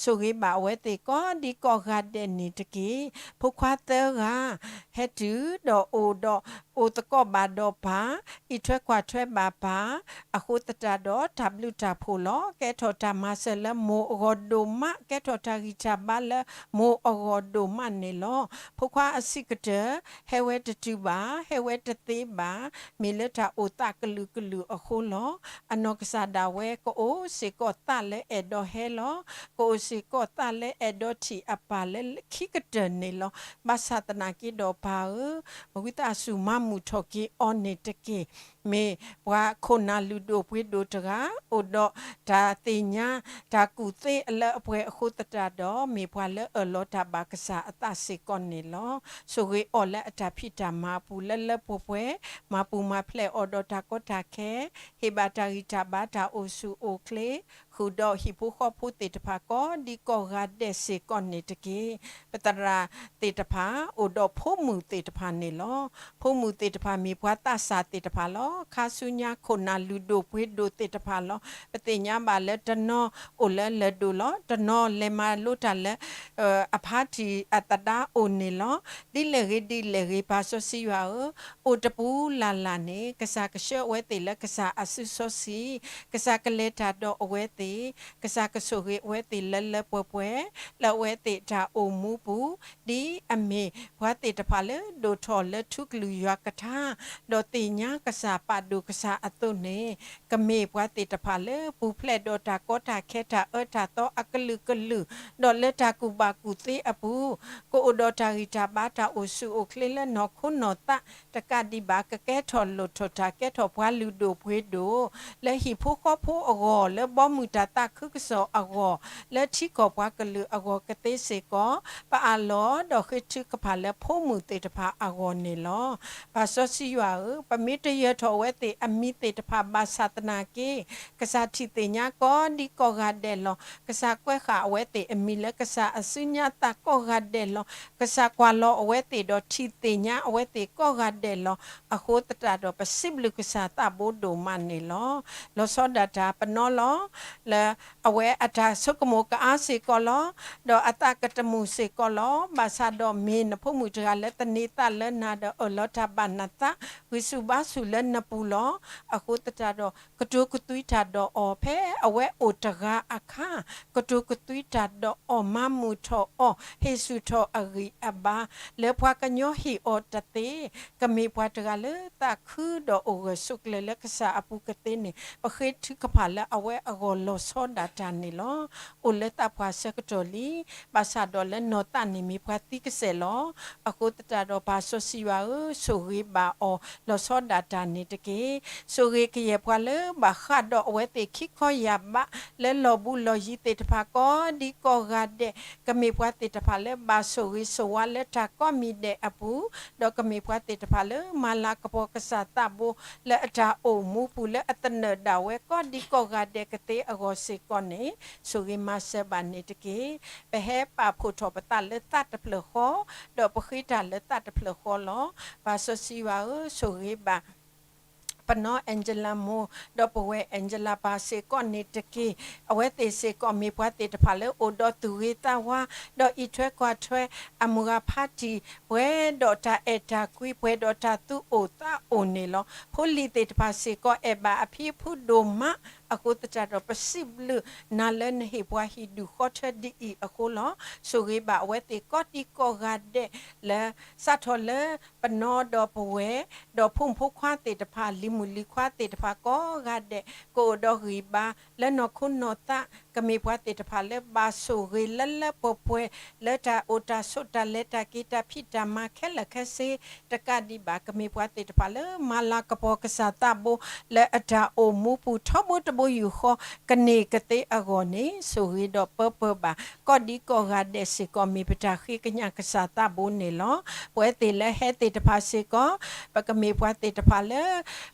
ဆိၣ်ဂ့ၤဘၣ်အဝဲသ့ၣ်ကိးဒံကိးဂၤဒဲးန့ၣ်တက့ၢ်. ဖိခွါသၢဂၤ ဟဲတုၤဒီးအိၣ်ဒီး အိၣ်သကိးဘၣ်ဒီးပၢ်, အံးထွဲကွၢ်ထွဲဘၣ်ပၢ်, အဃိသတးဒီးတၢ်ဘျုးတၢ်ဖှိၣ်လီၤ. ကဲထီၣ်တၢ်မၤစၢၤလၢမိၢ်အဂီၢ်ဒိၣ်မး, ကဲထီၣ်တၢ်ဂံၢ်တၢ်ဘါလၢမိၢ်အဂီၢ်ဒိၣ်မးန့ၣ်လီၤ. ဖိခွါအဆံးကတၢၢ် ဟဲဝဲတတုၤဘၣ်, ဟဲဝဲတသ့ဘၣ်, မ့ၢ်လၢတၢ်အိၣ်သးကလုာ်ကလုာ်အဃိလီၤ. အနီၢ်ကစၢ်ဒၣ်ဝဲ ကအိၣ်စ့ၢ်ကီးသးလၢအဲၣ်ဒိးဟဲလီၤ. ကအိၣ်စ့ၢ်ကီးသးလၢအဲၣ်ဒိးထံၣ်အပၢ်လၢခံကတၢၢ်န့ၣ်လီၤ. ဘၣ်ဆၣ်သနာ်က့ဒီးပၢ်ဧၢ, မ့ၢ်ဝံသးစူၤမၤမုာ်ထီၣ်က့ၤအီၤန့ၣ်တက့ၢ်. မ့ၢ်ပှၤခိၣ်နၢ်လုၢ်ဒိၣ်ပှ့ၤဒိၣ်တဂၤ, အိၣ်ဒီးတၢ်သ့ၣ်ညါ တၢ်ကူၣ်သ့အလၢအပှဲၤအဃိသတးဒီး, မ့ၢ်ပှၤလၢအၢၣ်လီၤတၢ်ဘၣ်ကစၢ်အသးစ့ၢ်ကီးန့ၣ်လီၤ. ဆိၣ်ဂ့ၤအီၤလၢအတၢ်ဖံးတၢ်မၤအပူၤလၢလၢပှဲၤပှဲၤ, မၤပူၤမၤဖျဲးအီၤဒီးတၢ်ကီတၢ်ခဲ, ဟ့ၣ်ဘၣ်တၢ်ဂံၢ်တၢ်ဘါတၢ်အိၣ်ဆူၣ်အိၣ်ချ့, ဃုာ်ဒီးဟံၣ်ဖိဃီဖိသ့ၣ်တဖၣ်ကိးဒံကိးဂၤဒဲးစ့ၢ်ကီးန့ၣ်တက့ၢ်. ပသရၣ်သ့ၣ်တဖၣ် အိၣ်ဒီးဖိမုၣ်သ့ၣ်တဖၣ်န့ၣ်လီၤ. ဖိမုၣ်သ့ၣ်တဖၣ်မ့ၢ်ပှၤသးစၢ်သ့ၣ်တဖၣ်လီၤ. ခါဆူညါခိၣ်နၢ်လုၢ်ဒိၣ်ပှ့ၤဒိၣ်သ့ၣ်တဖၣ်လီၤ. ပသ့ၣ်ညါဘၣ်လၢတနီၤအိၣ်လၢလၢၢ်ဒိၣ်လီၤ. တနီၤလဲၤမၤလိတၢ်လၢ အဖါတံၢ်အသဒါအိၣ်န့ၣ်လီၤ. ဒ်လဲၣ်ဂ့ၤဒ်လဲၣ်ဂ့ၤ ပၢ်စီဆှံယွၤဧၢ, အိၣ်တပူၤလၢ်လၢ်န့ၣ် ကစၢ်ကဆှၢအဝဲသ့ၣ်လၢကစၢ်အစုစီဆှံ, ကစၢ်ကလဲၤတၢ်ဒီးအဝဲသ့ၣ်, ကစၢ်ကဆိၣ်ဂ့ၤအဝဲသ့ၣ်လၢလၢပှဲၤပှဲၤ, လၢအဝဲသ့ၣ်တၢ်အိၣ်မူပူၤ, ဒ်အမ့ၢ်ပှၤသ့ၣ်တဖၣ်လၢဒိၣ်ထီၣ်လၢထူကလုၢ်ယွၤကထါ, ဒီးသ့ၣ်ညါကစၢ်ပာ်ဒိၣ်ကစၢ်အသိးန့ၣ်, ကမ့ၢ်ပှၤသ့ၣ်တဖၣ်လၢပူၤဖျဲးဒီးတၢ်ကီတၢ်ခဲတၢ်အၢတၢ်သီအကလုာ်ကလုာ်, ဒီးလၢတၢ်ကူၣ်ဘၣ်ကူၣ်သ့အပူၤ, ကအိၣ်ဒီးတၢ်ဂံၢ်တၢ်ဘါတၢ်အိၣ်ဆူၣ်အိၣ်ချ့လၢနီၢ်ခိနီၢ်သး, တကးဒံးဘၣ် ကကဲထီၣ်လိၣ်ထီၣ်တၢ်ကဲထီၣ်ပှၤလုၢ်ဒိၣ်ပှ့ၤဒိၣ်, လၢဟံၣ်ဖိဃီဖိအဂီၢ်, လၢဘီမုၢ် ပှၤလၢအမၤတၢ်သးခုကစီၣ်အဂီၢ်, လၢထံကီၢ်ပှၤကလုာ်အဂီၢ်ကသ့စ့ၢ်ကီး, ပအးလီၤဒီးဃ့ထုကဖၣ်လၢဖိမုၣ်သ့ၣ်တဖၣ်အဂီၢ်န့ၣ်လီၤ. ပၢ်စီဆှံယွၤဧၢ, ပမ့ၢ်တယၢၤထီၣ်အဝဲသ့ၣ်အမံၤသ့ၣ်တဖၣ်ဘၣ်ဆၣ်သနာ်က့, ကစၢ်ထံၣ်သ့ၣ်ညါကိးဒံကိးဂၤဒဲးလီၤ. ကစၢ်ကွဲးဃာ်အဝဲသ့ၣ်အမံၤလၢကစၢ်အစုညါသးကိးဂၤဒဲးလီၤ. ကစၢ်ကွၢ်လီၤအဝဲသ့ၣ်ဒီးထံၣ်သ့ၣ်ညါအဝဲသ့ၣ်ကိးဂၤဒဲးလီၤ. အဃိသတးဒီး ပစံးဘျုးကစၢ်သးဘိဒိၣ်မးန့ၣ်လီၤ. လီၤဆီဒၣ်တၢ်ပနီလီၤ. လၢအဝဲအတၢ်ဆိကမိၣ်ကအါစ့ၢ်ကီးလီၤ. ဒီးအသးကတမုာ်စ့ၢ်ကီးလီၤ. ဘၣ်ဆၣ်ဒီးမ့ၢ်နဖိမုၣ်တဂၤလၢသန့ၤသးလၢနၤဒီးအၢၣ်လီၤတၢ်ဘၣ်နသး, ဂံၢ်ဆူၣ်ဘါဆူၣ်လၢနပူၤလီၤ. အဃိသတးဒီး ကတိၤကသွံတၢ်ဒီးအီၤ ဖဲအဝဲအိၣ်တဂၤအခါ, ကတိၤကသွံတၢ်ဒီးအီၤ, မၤမုာ်ထီၣ်အီၤ, ဟ့ၣ်ဆူၣ်ထီၣ်အဂံၢ်အဘါ, လၢပှၤကညီဟ့ၣ်အီၤတသ့, ကမ့ၢ်ပှၤတဂၤလၢသးခုဒီးအိၣ်ဂၢၢ်ဆိးကျၢၤလၢကစၢ်အပူၤကသ့န့ၣ်, ပဃ့ထုကဖၣ်လၢအဝဲအဂီၢ်လီၤဆီဒၣ်တၢ်န့ၣ်လီၤ. အိၣ်လၢသးပှၢ်ဆၢကတီၢ်လံ, ဘၣ်ဆၣ်ဒီးလၢနီၢ်သးန့ၣ်မ့ၢ်ပှၤသံကစဲာ်လီၤ. အဃိသတးဒီးပၢ်စီဆှံယွၤဧၢ, ဆိၣ်ဂ့ၤဘၣ်အီၤလီၤဆီဒၣ်တၢ်န့ၣ်တက့ၢ်. ဆိၣ်ဂ့ၤကယဲၢ်ပှၤလၢဘၣ်ဃးဒီးအဝဲသ့ၣ်ခံခီယၢ်ဘး လၢလီၢ်ဘူးလီၢ်ယံၤသ့ၣ်တဖၣ်ကိးဒံကိးဂၤဒဲး, ကမ့ၢ်ပှၤသ့ၣ်တဖၣ်လၢဘၣ်ဆိၣ်ဂ့ၤဆိၣ်ဝါလၢတၢ်ကိးမံၤဒဲးအပူၤ, ဒီးကမ့ၢ်ပှၤသ့ၣ်တဖၣ်လၢမၤလၤကပီၤကစၢ်သးဘိ လၢအတၢ်အိၣ်မူပူၤလၢအသနၢၣ်ဒၣ်ဝဲကိးဒံကိးဂၤဒဲးကသ့အဂီၢ်စ့ၢ်ကီးန့ၣ်, ဆိၣ်ဂ့ၤမၤစၢၤဘၣ်န့ၣ်တက့ၢ်. ပဟဲပာ်ဖှိၣ်ထီၣ်ပသးလၢသးတဖျၢၣ်ဃီ, ဒီးပဃ့တၢ်လၢသးတဖျၢၣ်ဃီလီၤ. ပၢ်စီဆှံယွၤဧၢ, ဆိၣ်ဂ့ၤဘၣ် ပနီ Angela မိၢ်, ဒီးပဝဲၢ် Angela ပၢ်စ့ၢ်ကီးန့ၣ်တက့ၢ်. အဝဲသ့ၣ်စ့ၢ်ကီးမ့ၢ်ပှၤသ့ၣ်တဖၣ်လၢအိၣ်ဒီးသူၣ်ဂ့ၤသးဝါ, ဒီးအံးထွဲကွၢ်ထွဲ အမုၢ်ဂၤဖးတံၢ်, ပှဲၤဒီးတၢ်အဲၣ်တၢ်ကွံ, ပှဲၤဒီးတၢ်သူၣ်အိၣ်သးအိၣ်န့ၣ်လီၤ. ဖိလံၤသ့ၣ်တဖၣ်စ့ၢ်ကီးအဲၣ်ဘၣ်အဖံအဖုဒိၣ်မး, အဃိသတးဒီး ပစံးဘျုးနၤလၢနဟ့ၣ်ပှၤဟံၣ်ဒူၣ်ဃီထၢဒ်အံၤအဃိလီၤ. ဆိၣ်ဂ့ၤဘၣ်အဝဲသ့ၣ်ကိးဒံကိးဂၤဒဲး လၢစးထီၣ်လၢပနီဒီးပဝဲၢ်, ဒီးဖိမုၣ်ဖိခွါသ့ၣ်တဖၣ်, လံၤမုၣ်လံၤခွါသ့ၣ်တဖၣ်ကိးဂၤဒဲး, ကအိၣ်ဒီးဂံၢ်ဘါလၢနီၢ်ခိနီၢ်သး, ကမ့ၢ်ပှၤသ့ၣ်တဖၣ်လၢဘၣ်ဆိၣ်ဂ့ၤလၢလၢပှဲၤပှဲၤ, လၢတၢ်အိၣ်တၢ်ဆိးတၢ်လဲၤတၢ်က့ၤတၢ်ဖံးတၢ်မၤခဲလၢာ်ခဲဆ့တကးဒံးဘၣ်, ကမ့ၢ်ပှၤသ့ၣ်တဖၣ်လၢမၤလၤကပီၤကစၢ်သးဘိ လၢအတၢ်အိၣ်မူပူၤထီဘိတဘိယူၢ်ဃီ ကန့ၢ်ကသ့အဂီၢ်န့ၣ်, ဆိၣ်ဂ့ၤဒီးပၢပၢဘၣ် ကိးဒံကိးဂၤဒဲးစ့ၢ်ကီး မ့ၢ်ပတၢ်ဃ့ကညးကစၢ်သးဘိန့ၣ်လီၤ. ပဝဲသ့ၣ်လၢဟဲသ့ၣ်တဖၣ်စ့ၢ်ကီး, ပကမ့ၢ်ပှၤသ့ၣ်တဖၣ်လၢ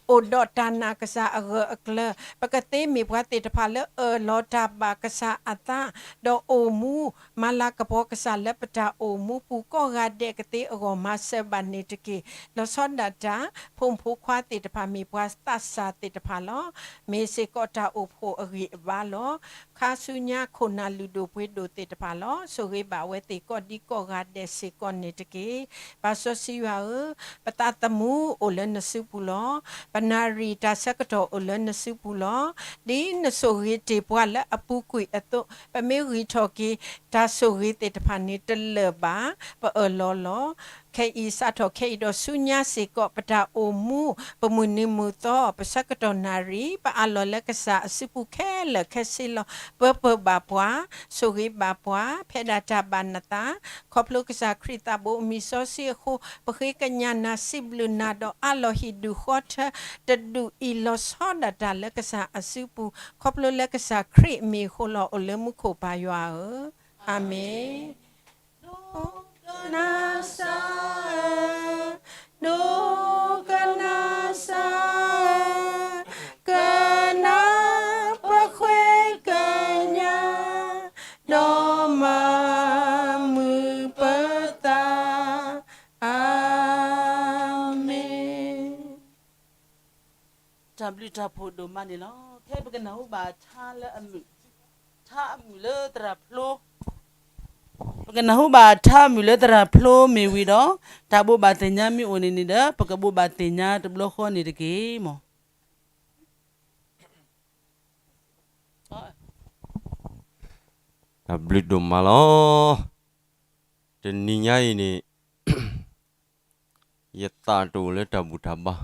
အိၣ်ဒီးတၢ်နာ်ကစၢ်အဂၢၢ်အကျၢၤ, ပကသ့မ့ၢ်ပှၤသ့ၣ်တဖၣ်လၢအၢၣ်လီၤတၢ်ဘၣ်ကစၢ်အသး, ဒီးအိၣ်မူမၤလၤကပီၤကစၢ်လၢပတၢ်အိၣ်မူပူၤကိးဂၤဒဲးကသ့အဂီၢ် မၤစၢၤဘၣ်န့ၣ်တက့ၢ်. လီၤဆီဒၣ်တၢ် ဖိမုၣ်ဖိခွါသ့ၣ်တဖၣ် မ့ၢ်ပှၤသးစၢ်သ့ၣ်တဖၣ်လီၤ. မ့ၢ်စ့ၢ်ကီးတၢ်အိၣ်ဖှိၣ်အဂံၢ်အဘါလီၤ. ခါဆူညါခိၣ်နၢ်လုၢ်ဒိၣ်ပှ့ၤဒိၣ်သ့ၣ်တဖၣ်လီၤ. ဆိၣ်ဂ့ၤဘၣ်အဝဲသ့ၣ်ကိးဒံကိးဂၤဒဲးစ့ၢ်ကီးန့ၣ်တက့ၢ်. ပၢ်စီဆှံယွၤဧၢ, ပသးသမူအိၣ်လၢနစုပူၤလီၤ. ပနၣ်ရံၣ်တၢ်ဆၢကတီၢ်အိၣ်လၢနစုပူၤလီၤ. ဒ်နဆိၣ်ဂ့ၤတ့ၢ်ပှၤလၢအပူၤကွံာ်အသိး, ပမ့ၢ်ဂံၢ်ထီၣ်က့ၤ တၢ်ဆိၣ်ဂ့ၤသ့ၣ်တဖၣ်န့ၣ် တလၢာ်ဘၣ်, ပအၢၣ်လီၤလီၤ. ခဲအံၤစးထီၣ်ခဲအံၤဒီးဆူညါစ့ၢ်ကီး ပတၢ်အိၣ်မူ, ပမုၢ်နံၤမုၢ်သီ, ပဆၢကတီၢ်နၣ်ရံၣ်, ပအးလီၤလၢကစၢ်အစုပူၤခဲလၢာ်ခဲဆ့လီၤ. ပၢပၢဘၣ်ပှၤ, ဆိၣ်ဂ့ၤဘၣ်ပှၤ, ဖဲဒၣ်တၢ်ဘၣ်နသး, ခီဖျိကစၢ်ခရံာ်သးဘိအမံၤစီဆှံအဃိ, ပဃ့ကညးနၤ စံးဘျုးနၤဒီးအးလီၤဟံၣ်ဒူၣ်ဃီထၢတဒူၣ်အံၤ လီၤဆီဒၣ်တၢ်လၢကစၢ်အစုပူၤ, ခီဖျိလၢကစၢ်ခရံာ်အမံၤအဃိလီၤ. အိၣ်လၢမူခိၣ်ပၢ်ယွၤဧၢ, အၤမ့ၣ်. ဒိကနၣ်စၢ်ဧၢ, ဒိကနၣ်စၢ်ဧၢ, ကနၢ်ပှၤဃ့ကညး, ဒီးမၤမုာ်ပသး, အၤမ့ၣ်. တၢ်ဘျုးတၢ်ဖှိၣ်ဒိၣ်မးန့ၣ်လီၤ. ခဲအံၤပကနၢ်ဟူဘၣ်ထါလၢအမုာ်, ထါအမုာ်လၢသရၣ်ဖျိ, ပကနၢ်ဟူဘၣ်ထါအမုာ်လၢသရၣ်ဖျိမ့ၢ်ဝံၤဒီး, တၢ်ဘိးဘၣ်သ့ၣ်ညါမ့ၢ်အိၣ်န့ၣ်န့ၣ်ဒီး ပကဘိးဘၣ်သ့ၣ်ညါတဘျီဃီန့ၣ်တက့ၢ်မၢ်. တၢ်ဘျုးဒိၣ်မးလီၤ. တနံၤညါအံၤန့ၣ် ယသးတအိၣ်လၢတၢ်ဘူၣ်တၢ်ဘါ,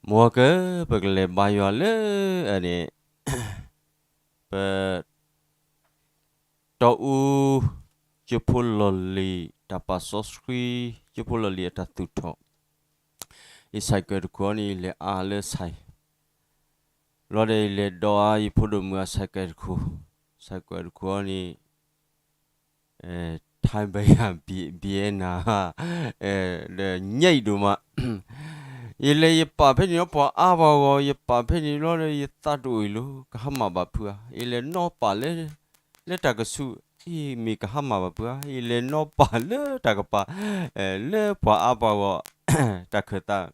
မ်က ပကလဲၤဘါယွၤလၢအန့ၣ်, ပ တီအူ ကၠိဖိလီၢ်လံၤ တၢ်ပာ်စီဆှံ, ကၠိဖိလီၢ်လံၤအတၢ်သူၣ်ထီၣ်, အံၤ ဆိုင်ကယ် တခိၣ်အံၤန့ၣ် လဲၤအါလၢ ဆိုင် ဘျီဒီးယလဲၤဒိးအါယဖိဒိၣ်မုၣ်အ cycle တခိၣ်, cycle တခိၣ်အံၤန့ၣ် ထါဘယၣ်ဘံနၤ ဒီးညၣ်အံၤဒိၣ်မး, ယလဲၤယပာ်ဖဲန့ၣ်လီၤ ပှၤအါပှၤဂီၢ် ယပာ်ဖဲန့ၣ်ဘျီဒီး ယသးတအိၣ်အံၤလီၤ ကဟါမၢ်ဘၣ်ဖုဧါ, ယလဲၤနီၣ်ပာ်လၢ လၢတၢ်ကဆူး အံၤမ့ၢ်ကဟါမၢ်ဘၣ်ဖုဧါ, ယလဲၤနီၣ်ပာ်လၢတၢ်ကပၤ လၢပှၤအါပှၤဂီၢ် တၢ်ခၢၣ်သး,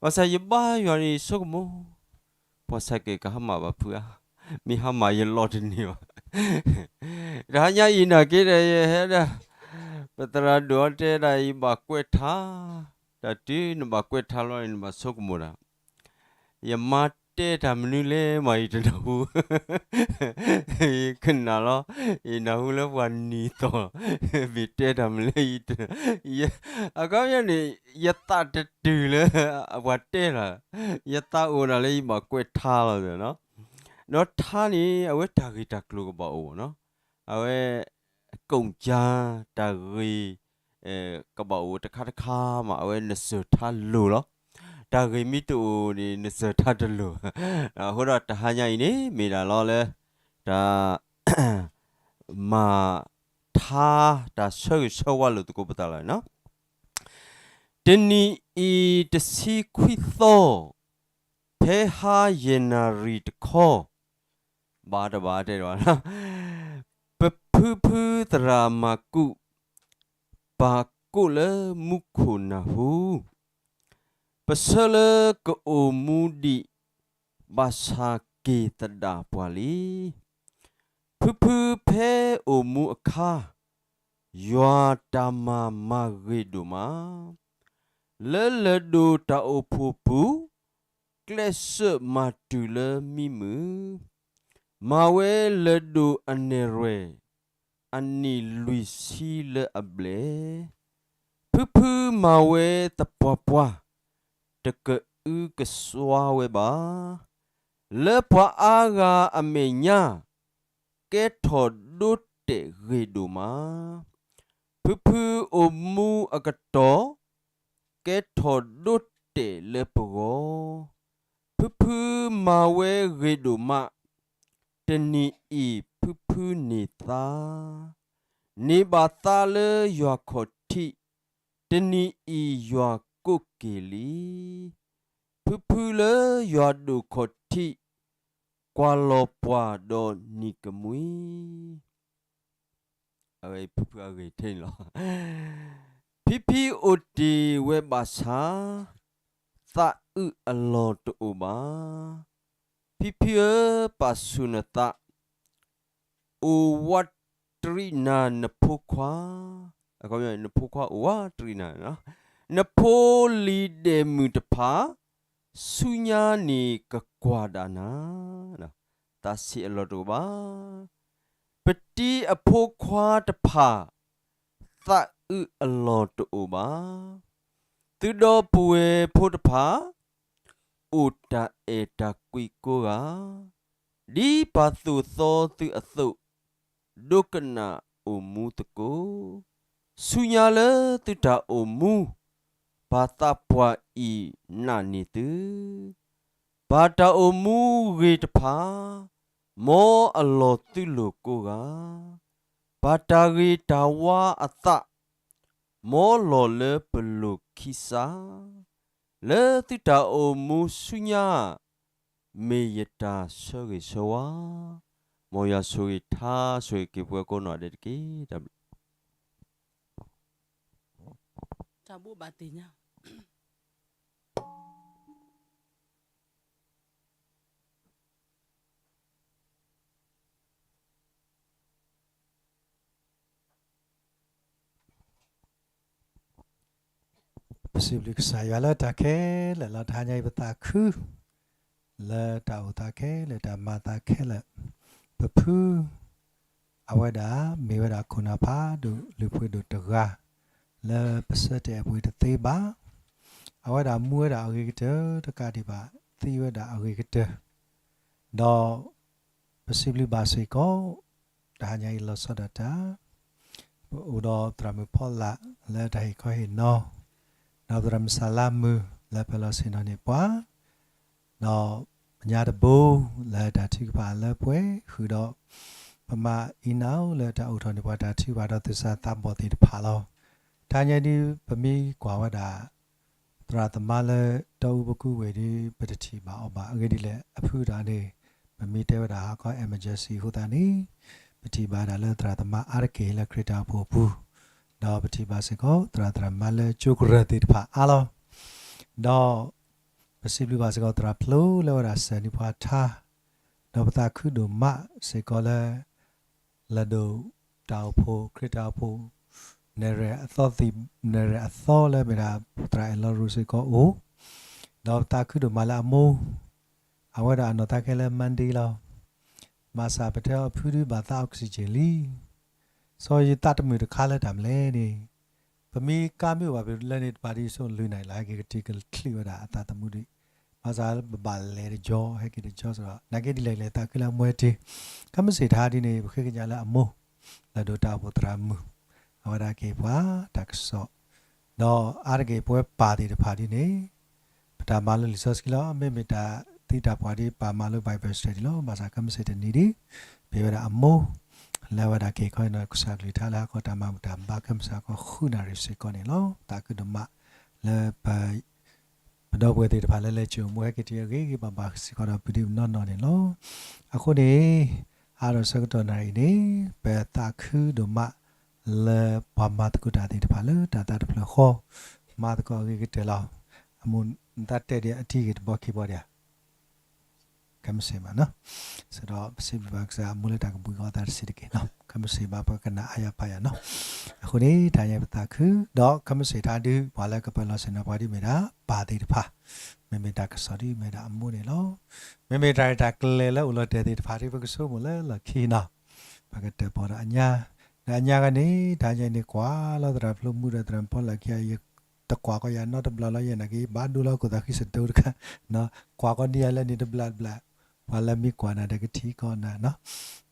ဘၣ်ဆၣ်ယဘါယွၤန့ၣ်ယဆိကမိၣ် ပှၤ cycle ကဟါမၢ်ဘၣ်ဖုဧါ, မ့ၢ်ဟါမၢ်ယလီၤတန့ၢ်ဘၣ် တဟါညါအံၤနာ်က့ဒီး ယဟဲဒၣ် ပသရၣ်ဒိၣ်အီၤတဲဒၣ် ယဘၣ်ကွဲးထါ, တၢ်တုၤနဘၣ်ကွဲးထါလီၤန့ၣ် နဘၣ်ဆိကမိၣ်ဒၣ်, ယမါတဲတၢ်မနုၤလဲၣ်မး ယတနၢ်ဟူ, ယကနၣ်လီၤ, ယနၢ်ဟူလၢပှၤနံၤသီၣ်, မ့ၢ်တဲတၢ်မနုၤလဲၣ်, အခီပညီန့ၣ် ယသးတတုၤလၢ ပှၤတဲလီၤ, ယသးအိၣ်ဒၣ်လၢယဘၣ်ကွဲးထါလီၤ, ဒီးထါန့ၣ် အဝဲတၢ်ဂ့ၢ်တၢ်ကျိၤကဘၣ်အိၣ်နီၤ, အဝဲ ကိၣ်ကၠါ တၢ်ဂ့ၢ် ကဘၣ်အိၣ်တခါတခါမး အဝဲနစၢၢ်ထါလိၤလီၤ, တၢ်ဂ့ၢ်မ့ၢ်တအိၣ်န့ၣ် နစၢၢ်ထါတလိၤ, အဃိဒီးတဟါညါအံၤန့ၣ် မ့ၢ်ဒၣ်လီၤလၢ တၢ် မၤထါ တၢ်ဆၢဂ့ၤဆၢဝါလိာ်သကိးပသးလီၤနီၤ, တနံၤအံၤတဆံခွံသီ ဖဲဟါယဲၢ်နၣ်ရံၣ်တခီ, ဘၣ်တဘၣ်တဲဒၣ်, ပဖုဖုသရၣ်မၤကူး ပာ်ကိးလၢမူခိၣ်နၢ်ဟူ, ပဆၢလၢကအိၣ်မူဒံး ဘၣ်ဆၣ်က့ၤသဒၣ်ပှၤလံ. ဖုဖုဖဲအိၣ်မူအခါ, ယွၤတၢ်မၤမၤဂ့ၤဒိၣ်မး, လၢလၢၢ်ဒိၣ်တၢ်အိၣ်ဖှိၣ်ပူၤ, ကျဲးစၢးမၤတုၤလၢမံမုာ်, မၤဝဲလၢၢ်ဒိၣ်အနဲၣ်ရွဲၣ် အနံၣ်လွံၢ်ဆံလၢအဘျဲၣ်, ဖုဖုမၤဝဲသပှၢ်ပှၢ်, တကအုကစွါဝဲဘၣ်, လၢပှၤအါဂၤအမဲာ်ညါ, ကဲထီၣ်ဒိတဲာ်ဂ့ၤဒိၣ်မး, ဖုဖုအိၣ်မူအကတီၢ်, ကဲထီၣ်ဒိတဲာ်လၢပဂီၢ်, ဖုဖုမၤဝဲဂ့ၤဒိၣ်မး, တနံၤအံၤဖုဖုန့ၢ်သါ, န့ၢ်ဘၣ်သါလၢယွၤခီၣ်ထံး, တနံၤအံၤယွၤကိးက့ၤလံ, ဖုဖုလၢယွၤဒိၣ်ခီၣ်ထံး, ကွၢ်လီၤပှၤဒီးနံၤကမှံ အဝဲဖုဖုအဂ့ၢ်ထဲန့ၣ်လီၤ. ဖံဖံအိၣ်တ့ၢ်ဝဲဘၣ်ဆၣ်, သးအုးအလီၢ်တအိၣ်ဘၣ်. ဖံဖံဧၢ, ပာ်ဆူၣ်နသး, အိၣ်ဝးတရံးနၤနဖိခွါ, နဖိခွါအိၣ်ဝးတရံးနၤ, နဖိလံၤဒဲးမုၣ်တဖၣ်, ဆူညါန့ၣ်ကကွၢ်ဒၣ်နၤ, သးဆံးအလီၢ်တအိၣ်ဘၣ်. ပတံၤအဖိခွါတဖၣ်, သးအုးအလီၢ်တအိၣ်ဘၣ်. သုဒီပုၢ်ဝဲၢ်ဖိတဖၣ်, အိၣ်တၢ်အဲၣ်တၢ်ကွံကိးဂၤ, ဒ်ပၢ်သိၣ်သီသုအသိး, ဒိကနၣ်အိၣ်မူသကိး, ဆူညါလၢသုတၢ်အိၣ်မူ, ပၢ်သးပှၢ်အံၤနာ်န့ၢ်သု, ပၢ်တၢ်အိၣ်မူဂ့ၤတဖၣ်, မ်အလီၢ်သုလိၤကိးဂၤ, ပၢ်တၢ်ဂ့ၤတၢ်ဝါအသး, မ်လီၤလၢပလိၤခံစး, လၢသုတၢ်အိၣ်မူဆူညါ, မ့ၢ်ယတၢ်ဆၢဂ့ၤဆၢဝါ, မ်ယွၤဆိၣ်ဂ့ၤထါဆိၣ်ဂ့ၤက့ၤပှၤကိးနီၢ်ဒဲးတက့ၢ်. တၢ်ဘျုး တၢ်ဘျုးဘၣ်သ့ၣ်ညါ ပစံးဘျုးကစၢ်ယွၤလၢတၢ်ခဲလၢာ်လီၤ. တဟါညါအံၤပသးခု လၢတၢ်အိၣ်သးခဲလၢာ် တၢ်မၤသးခဲလၢာ်, ပဖု အဝဲဒၣ်မ့ၢ်ဝဲဒၣ်ခိၣ်နၢ်ဖးဒိၣ်လုၢ်ပှ့ၤဒိၣ်တဂၤ လၢပဆၢတဲာ်အပှ့ၤတသ့ဘၣ်. အဝဲဒၣ်မူဝဲဒၣ်အဂ့ၤကတၢၢ်တကးဒံးဘၣ် သံဝဲဒၣ်အဂ့ၤကတၢၢ်, ဒီး ပစံးဘျုးဘၣ်စ့ၢ်ကီး တဟါညါအံၤလီၤဆီဒၣ်တၢ် ပအိၣ်ဒီးသရၣ်မုၣ်ဖီလာ်လၢတၢ်ဟ့ၣ်ခီဟ့ၣ်နီၤ, ဒီးသရၣ်မုၣ်စၢ်လါမုၢ်လၢပလီၤဆ့ၣ်နီၤန့ၢ်ပှၤ, ဒီး ပညါတဘိ လၢတၢ်ထုကဖၣ်လၢပှဲၤဃုာ်ဒီး ပမၤအံၤနၤလၢတၢ်အိးထီၣ်န့ၢ်ပှၤတၢ်ထုကဖၣ်ဒီးသူၣ်စၢ်သးဘီၣ်သ့ၣ်တဖၣ်လီၤ. တဟါညါဒု ပမ့ၢ်ကွၢ်ဝဲဒၣ် သရၣ်သမါလၢတီအူပကူဝ့ၢ်ဒု ပတထံၣ်ဘၣ်အီၤဘၣ်. အဂ့ၢ်ဒ်လဲၣ် အဖုတၢ်န့ၣ် ပမ့ၢ်တဲဝဲဒၣ်ဟါခီ emergency အဃိသတးန့ၣ် ပထံၣ်ဘၣ်ဒၣ်လၢသရၣ်သမါအါတက့ၢ်လၢခရံာ်တၢ်အိၣ်ဖှိၣ်အပူၤ, ဒီးပထံၣ်ဘၣ်စ့ၢ်ကီး သရၣ်သရၣ်မါလၢကၠိကရၢၢ်သ့ၣ်တဖၣ်အါလီၤ. ဒီး ပစံးဘျုးဘၣ်စ့ၢ်ကီးသရၣ်ဖျိလၢဝဲဒၣ်စၢၤန့ၢ်ပှၤထါ, ဒီးပသးခုဒိၣ်မးစ့ၢ်ကီးလၢ လၢဒိၣ်တၢ်အိၣ်ဖှိၣ် ခရံာ်တၢ်အိၣ်ဖှိၣ် နဲၣ်ရွဲၣ်အသီသ့ၣ် နဲၣ်ရွဲၣ်အသီလၢမ့ၢ်ဒၣ်သရၣ်အဲၣ်လီၤရူးစ့ၢ်ကီးအိၣ်, ဒီးပသးခုဒိၣ်မးလၢအမိၢ် အဝဲဒၣ်အနီၢ်သးခဲလၢ Monday လီၤ. ဘၣ်ဆၣ်ပတဲအီၤဖုဒုဘၣ်သး oxygen လံ. စီၤယသးတမုာ်တခါလၢတၢ်မနုၤလဲၣ်န့ၣ် ပမ့ၢ်ကါမ့ၢ်အိၣ်ဘၣ်ပလၢန့ၣ် တပၤဒ်ယဆိကမိၣ်လၢနၤလၢဟဲက့ၤကတုၤကချုးဝဲဒၣ်အသးသမူဒံး, ဘၣ်ဆၣ်ပဘၣ်လဲၤတကၠီ ဟဲက့ၤတကၠီစ့ၢ်ကီး နာ်က့ဒ်လဲၣ်လဲၣ်သးခုလၢအမွဲတ့ၢ်, ခဲမုၢ်ဆ့ၣ်တဟါဒ်န့ၣ် ပဃ့ကညးလၢအမိၢ် လၢဒိၣ်တၢ်အိၣ်ဖှိၣ်သရၣ်မုၣ် အဝဲဒၣ်က့ၤပှၤတၢ်ကစီၣ် ဒီးအါတက့ၢ်ပဝဲပၢ်သ့ၣ်တဖၣ်ဒ်န့ၣ် ပတၢ်မၤလိလံာ်စီဆှံလီၤ. မ့မ့ၢ်တၢ်သံတၢ်ပှၢ်ဒ်ပၢ်မၤလိ Bible study လီၤ. ဘၣ်ဆၣ်ခဲမုၢ်ဆ့ၣ်တနံၤဒ် ပ့ၤဝဲဒၣ်အမိၢ် လၢအဝဲဒၣ်က့ၤခီနီၢ်ကစၢ်ကလုၢ်ကထါလၢဟါခီတၢ်မၤဘူၣ်တၢ်ဘါ ခဲမုၢ်ဆ့ၣ်ဟါခီဃုနၣ်ရံၣ်စ့ၢ်ကီးန့ၣ်လီၤ. သးခုဒိၣ်မးလၢပ ပဒီပုၢ်ဝဲၢ်သ့ၣ်တဖၣ်လၢလဲၤစၢၤအိၣ်မူဟဲက့ၤတ့ၢ်အဂ့ၤဂ့ၤဘၣ်ဘၣ် စ့ၢ်ကီးဒီးပဒုးပနီၢ်နီၢ်န့ၣ်လီၤ. အဃိန့ၣ် အါထီၣ်ဆၢကတီၢ်နၣ်ရံၣ်န့ၣ် ပသးခုဒိၣ်မးလၢပှၤမၤသကိးတၢ်သ့ၣ်တဖၣ်လၢတၢ်သးတဖျၢၣ်ဃီ မၤသကိးအဂ့ၤကတၢၢ်လီၤ. အမိၢ်နသးတဲဒံးအထံဂ့ၤတဘီခံဘီဒံးဧါ ခဲမုၢ်ဆ့ၣ်မးနီၤ စ့ၢ်ဒီးပစံးဘျုးဘၣ်ကစၢ်အမိၢ်လၢတၢ်ကဘှံးဃီအသးတဆံးတက့ၢ်နီၤ ခဲမုၢ်ဆ့ၣ်ဘၣ်ပှၤကနၣ်အါယၤပာ်ယၤနီၤ အဃိန့ၣ် တဟါညါပသးခု ဒီးခဲမုၢ်ဆ့ၣ်တဟါဒုး ပှၤလၢကပၢလီၤဆ့ၣ်နီၤပှၤဒ်မ့ၢ်ဒၣ် ပၢ်သ့ၣ်တဖၣ် မ့မ့ၢ်တၢ်ကစီၣ်ဒ်မ့ၢ်ဒၣ်အမိၢ်န့ၣ်လီၤ. မ့မ့ၢ်တၢ်ရဲၣ်တၢ်ကျဲၤလၢအိၣ်လီၤတဲာ်သ့ၣ်တဖၣ်ဒ်ပကဆိကမိၣ်လၢလီၢ်ခံနီၤ ပကတၢၢ်ပီၢ်ဒီးအညါ ဒီးအညါဂၤန့ၣ် တဟါညါအံၤန့ၣ် ကွၢ်လီၤသရၣ်ဖျိမူဒီးသရၣ်ဖီလာ်ခံဂၤ တကွၢ်ကီယၤနီတဘျီလီၤ ယဲနာ်က့ ဘၣ်ဒိလီၤခိၣ်သးဃံစတိၤတခါ ကွၢ်ကီဒံးယၤလၢန့ၣ်တဘျီတဘျီ ပှၤလၢမ့ၢ်ကွၢ်နၤဒီးကထံၣ်ကီးနၤ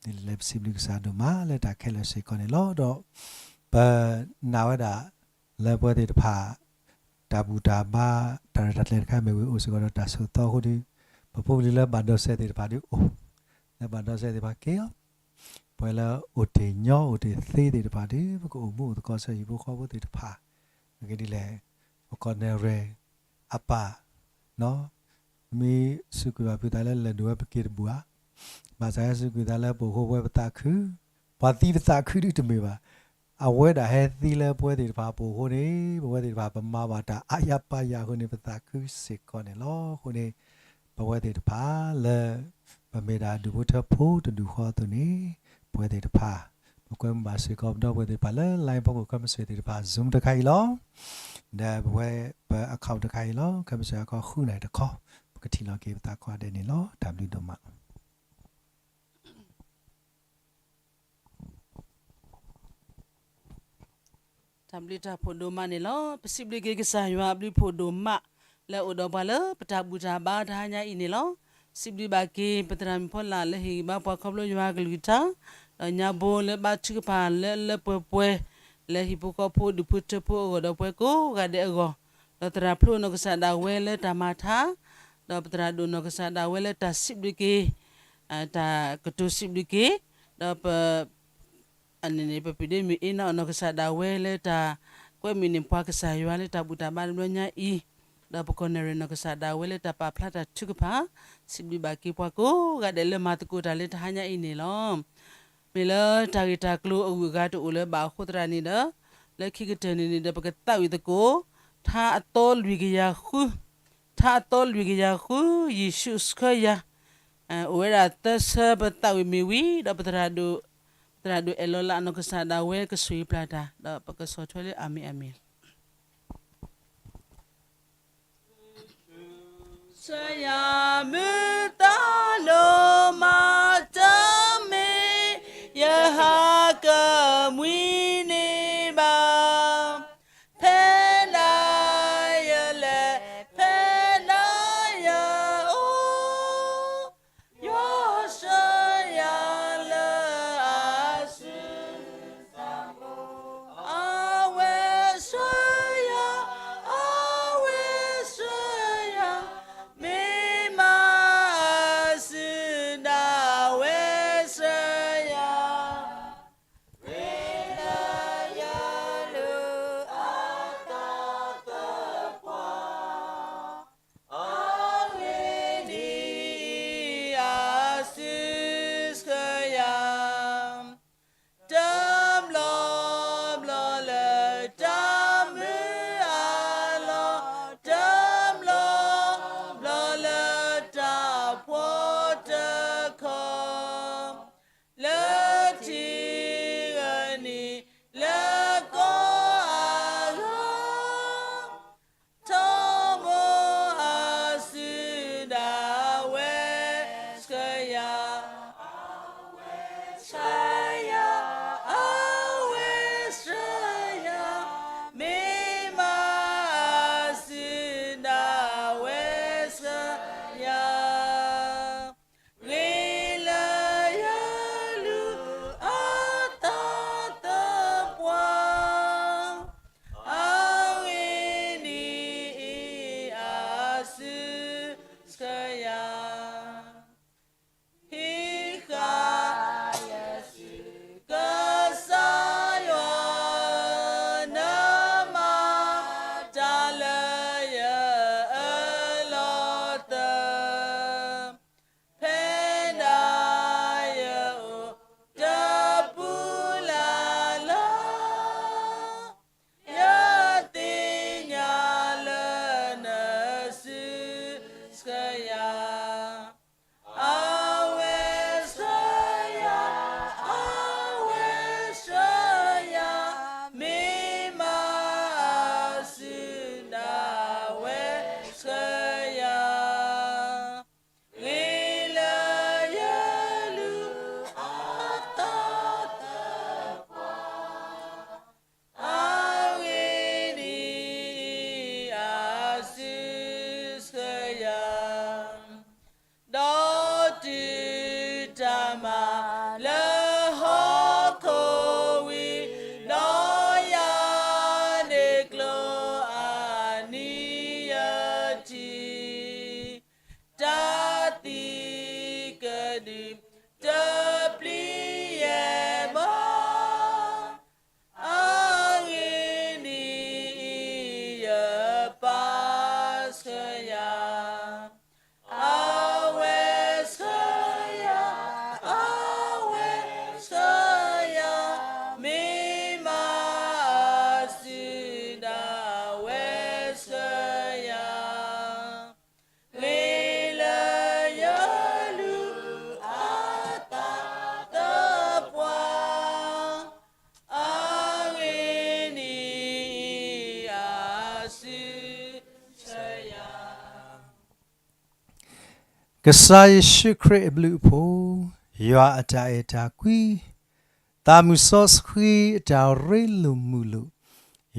နီၤ ဒ်လဲၣ်ပစံးဘျုးကစၢ်ဒိၣ်မးလၢတၢ်ခဲလၢာ်စ့ၢ်ကီးန့ၣ်လီၤ. ဒီးပနာ်ဝဲဒၣ်လၢပဝဲသ့ၣ်တဖၣ် တၢ်ဘူၣ်တၢ်ဘါ တၢ်ရဲၣ်တၢ်ကျဲၤတခါမ့ၢ်ဝံၤအိၣ်စ့ၢ်ကီးဒီးတၢ်ဆိၣ်သီအဃိဒီး ပဖိပလံၤလၢဘၣ်ဒိးစဲးသ့ၣ်တဖၣ်ဒုးအိၣ် လၢဘၣ်ဒိးစဲးသ့ၣ်တဖၣ်က့ၤအီၤ ပဝဲလၢအိၣ်တ့ၢ်ညီအိၣ်တ့ၢ်သ့သ့ၣ်တဖၣ်ဒုး ပကအိၣ်မူအိၣ်သကိးဆၢဟံၣ်ဖိဃီဖိသ့ၣ်တဖၣ် အဂ့ၢ်ဒ်လဲၣ် ပကီၢ်နဲၣ်ရွဲၣ်အပၢ် မ့ၢ်စူးကွံာ်ဘၣ်ဖုးသးလၢလဲၤဒိၣ်ဝဲပက့ၤတဘူၣ်ဧါ ဘၣ်ဆၣ်ဟဲစူးကွံာ်သးလၢပအိၣ်ဃိဝဲပသးခု ပှၤသံပသးခုဒုးတမ့ၢ်ဘၣ် အဝဲဒၣ်ဟဲသံလၢပဝဲသ့ၣ်တဖၣ်ပအိၣ်ဃိန့ၣ် ပဝဲသ့ၣ်တဖၣ်ပမၤဘၣ်တၢ်အါယၤပာ်ယၤအဃိန့ၣ် ပသးခုစ့ၢ်ကီးန့ၣ်လီၤ. အဃိန့ၣ် ပဝဲသ့ၣ်တဖၣ်လၢ ပမ့ၢ်ဒၣ်ဒူၣ်ဖိထၢဖိတဒူၣ်ဃီအသိးန့ၣ် ပဝဲသ့ၣ်တဖၣ် ပကွဲမုာ်ဘၣ်စ့ၢ်ကီးပဒီပုၢ်ဝဲၢ်သ့ၣ်တဖၣ်လၢ line ဖီခိၣ် ခဲမုၢ်ဆ့ၣ်သ့ၣ်တဖၣ် Zoom တခါအံၤလီၤ. ဒီးပဝဲပ account တခါအံၤလီၤ. ခဲမုၢ်ဆ့ၣ်ဟါခီဃုနၣ်ရံၣ်တခီ ပကထံၣ်လီၤက့ၤပသးကိးဂၤဒဲးန့ၣ်လီၤ. တၢ်ဘျုးဒိၣ်မး တၢ်ဘျုးတၢ်ဖှိၣ်ဒိၣ်မးန့ၣ်လီၤ. ပစံးဘျုးက့ၤကစၢ်ယွၤအဘျုးဖှိၣ်ဒိၣ်မး လၢအအိၣ်ဒီးပှၤလၢပတၢ်ဘူၣ်တၢ်ဘါတဟါညါအံၤန့ၣ်လီၤ. စံးဘျုးဘၣ်က့ၤ ပသရၣ်မုၣ်ဖီလာ်လၢဟ့ၣ်ဂံၢ်ဘါပှၤခီဖျိယွၤကလုၢ်ကထါ ဒီးညါဘိလၢဘါထုကဖၣ်လၢလၢပှဲၤပှဲၤ လၢဟံၣ်ဖိဃီဖိဒူၣ်ဖိထၢဖိအဂီၢ်ဒီးပှဲၤကိးဂၤဒဲးအဂီၢ်, ဒီးသရၣ်ဖျိအနီၢ်ကစၢ်ဒၣ်ဝဲလၢတၢ်မၤထါ, ဒီးပသရၣ်ဒိၣ်နီၢ်ကစၢ်ဒၣ်ဝဲလၢတၢ်စံးဘျုးက့ၤ တၢ်ကတိၤစံးဘျုးက့ၤ, ဒီးပ အန့ၣ်န့ၣ် ပပျံၤဒ့မုၣ်အ့နီၣ်အနီၢ်ကစၢ်ဒၣ်ဝဲလၢတၢ်ကွဲမုာ်န့ၢ်ပှၤကစၢ်ယွၤလၢတၢ်ဘူၣ်တၢ်ဘါတဘျီညါအံၤ, ဒီးပကီၢ်နဲၣ်ရွဲၣ်နီၢ်ကစၢ်ဒၣ်ဝဲလၢတၢ်ပာ်ဖျါတၢ်ထုကဖၣ်, စံးဘျုးဘၣ်က့ၤပှၤကိးဂၤဒဲးလၢမၤသကိးတၢ်လၢတဟါညါအံၤန့ၣ်လီၤ. မ့ၢ်လၢတၢ်ဂ့ၢ်တၢ်ကျိၤအဂုၤအဂၤတအိၣ်လၢၤဘၣ်အဃိသတးန့ၣ်ဒီး, လၢခံကတၢၢ်န့ၣ်န့ၣ်ဒီး ပကသးဝံၣ်သကိး, ထါအသီလွံၢ်ကယၤဃု, ထါအသီလွံၢ်ကယၤဃု, ယ့ၣ်ၡူးဆှၢယၤ, အိၣ်ဝဲဒၣ်သၢဆၢပသးဝံၣ်မ့ၢ်ဝံၤ ဒီးပသရၣ်ဒိၣ်, ပသရၣ်ဒိၣ်အဲၣ်လီၤလၢအနီၢ်ကစၢ်ဒၣ်ဝဲကဆိၣ်ဂ့ၤပျၢ်တၢ် ဒီးပကဆီၣ်ထွဲလၢအၤမ့ၣ်အၤမ့ၣ် ဆၢယၤမုၢ်သးလိၤမၤတမ့ၢ် ယဟးကမှံန့ၢ်ဘၣ်, ဖဲဒၣ်ယလဲၤ ဖဲဒၣ်ယအိၣ် ယွၤဆှၢယၤလၢအစုသးဘိ, အဝဲဆှၢယၤ, အဝဲဆှၢယၤ, မ့ၢ်မၤ တၢ်ပျံၤယဲၢ်မီၢ်, အဂ့ၢ်ဒ်အံၤ, ယပၢ်ဆှၢယၤ, အဝဲဆှၢယၤ, အဝဲဆှၢယၤ, မ့ၢ်မၤအစုဒၣ်ဝဲဆှၢယၤ ဂ့ၤလၢယလူၤအသးသပှၢ်, အဂ့ၢ်ဒ်အံၤ, အစုဆှၢယၤ ကစၢ်ယ့ၣ်ၡူးခရံာ်အဘျုးအဖှိၣ်, ယွၤအတၢ်အဲၣ်တၢ်ကွံ, သးမုၢ်စီဆှံအတၢ်ရ့လိာ်မုာ်လိာ်,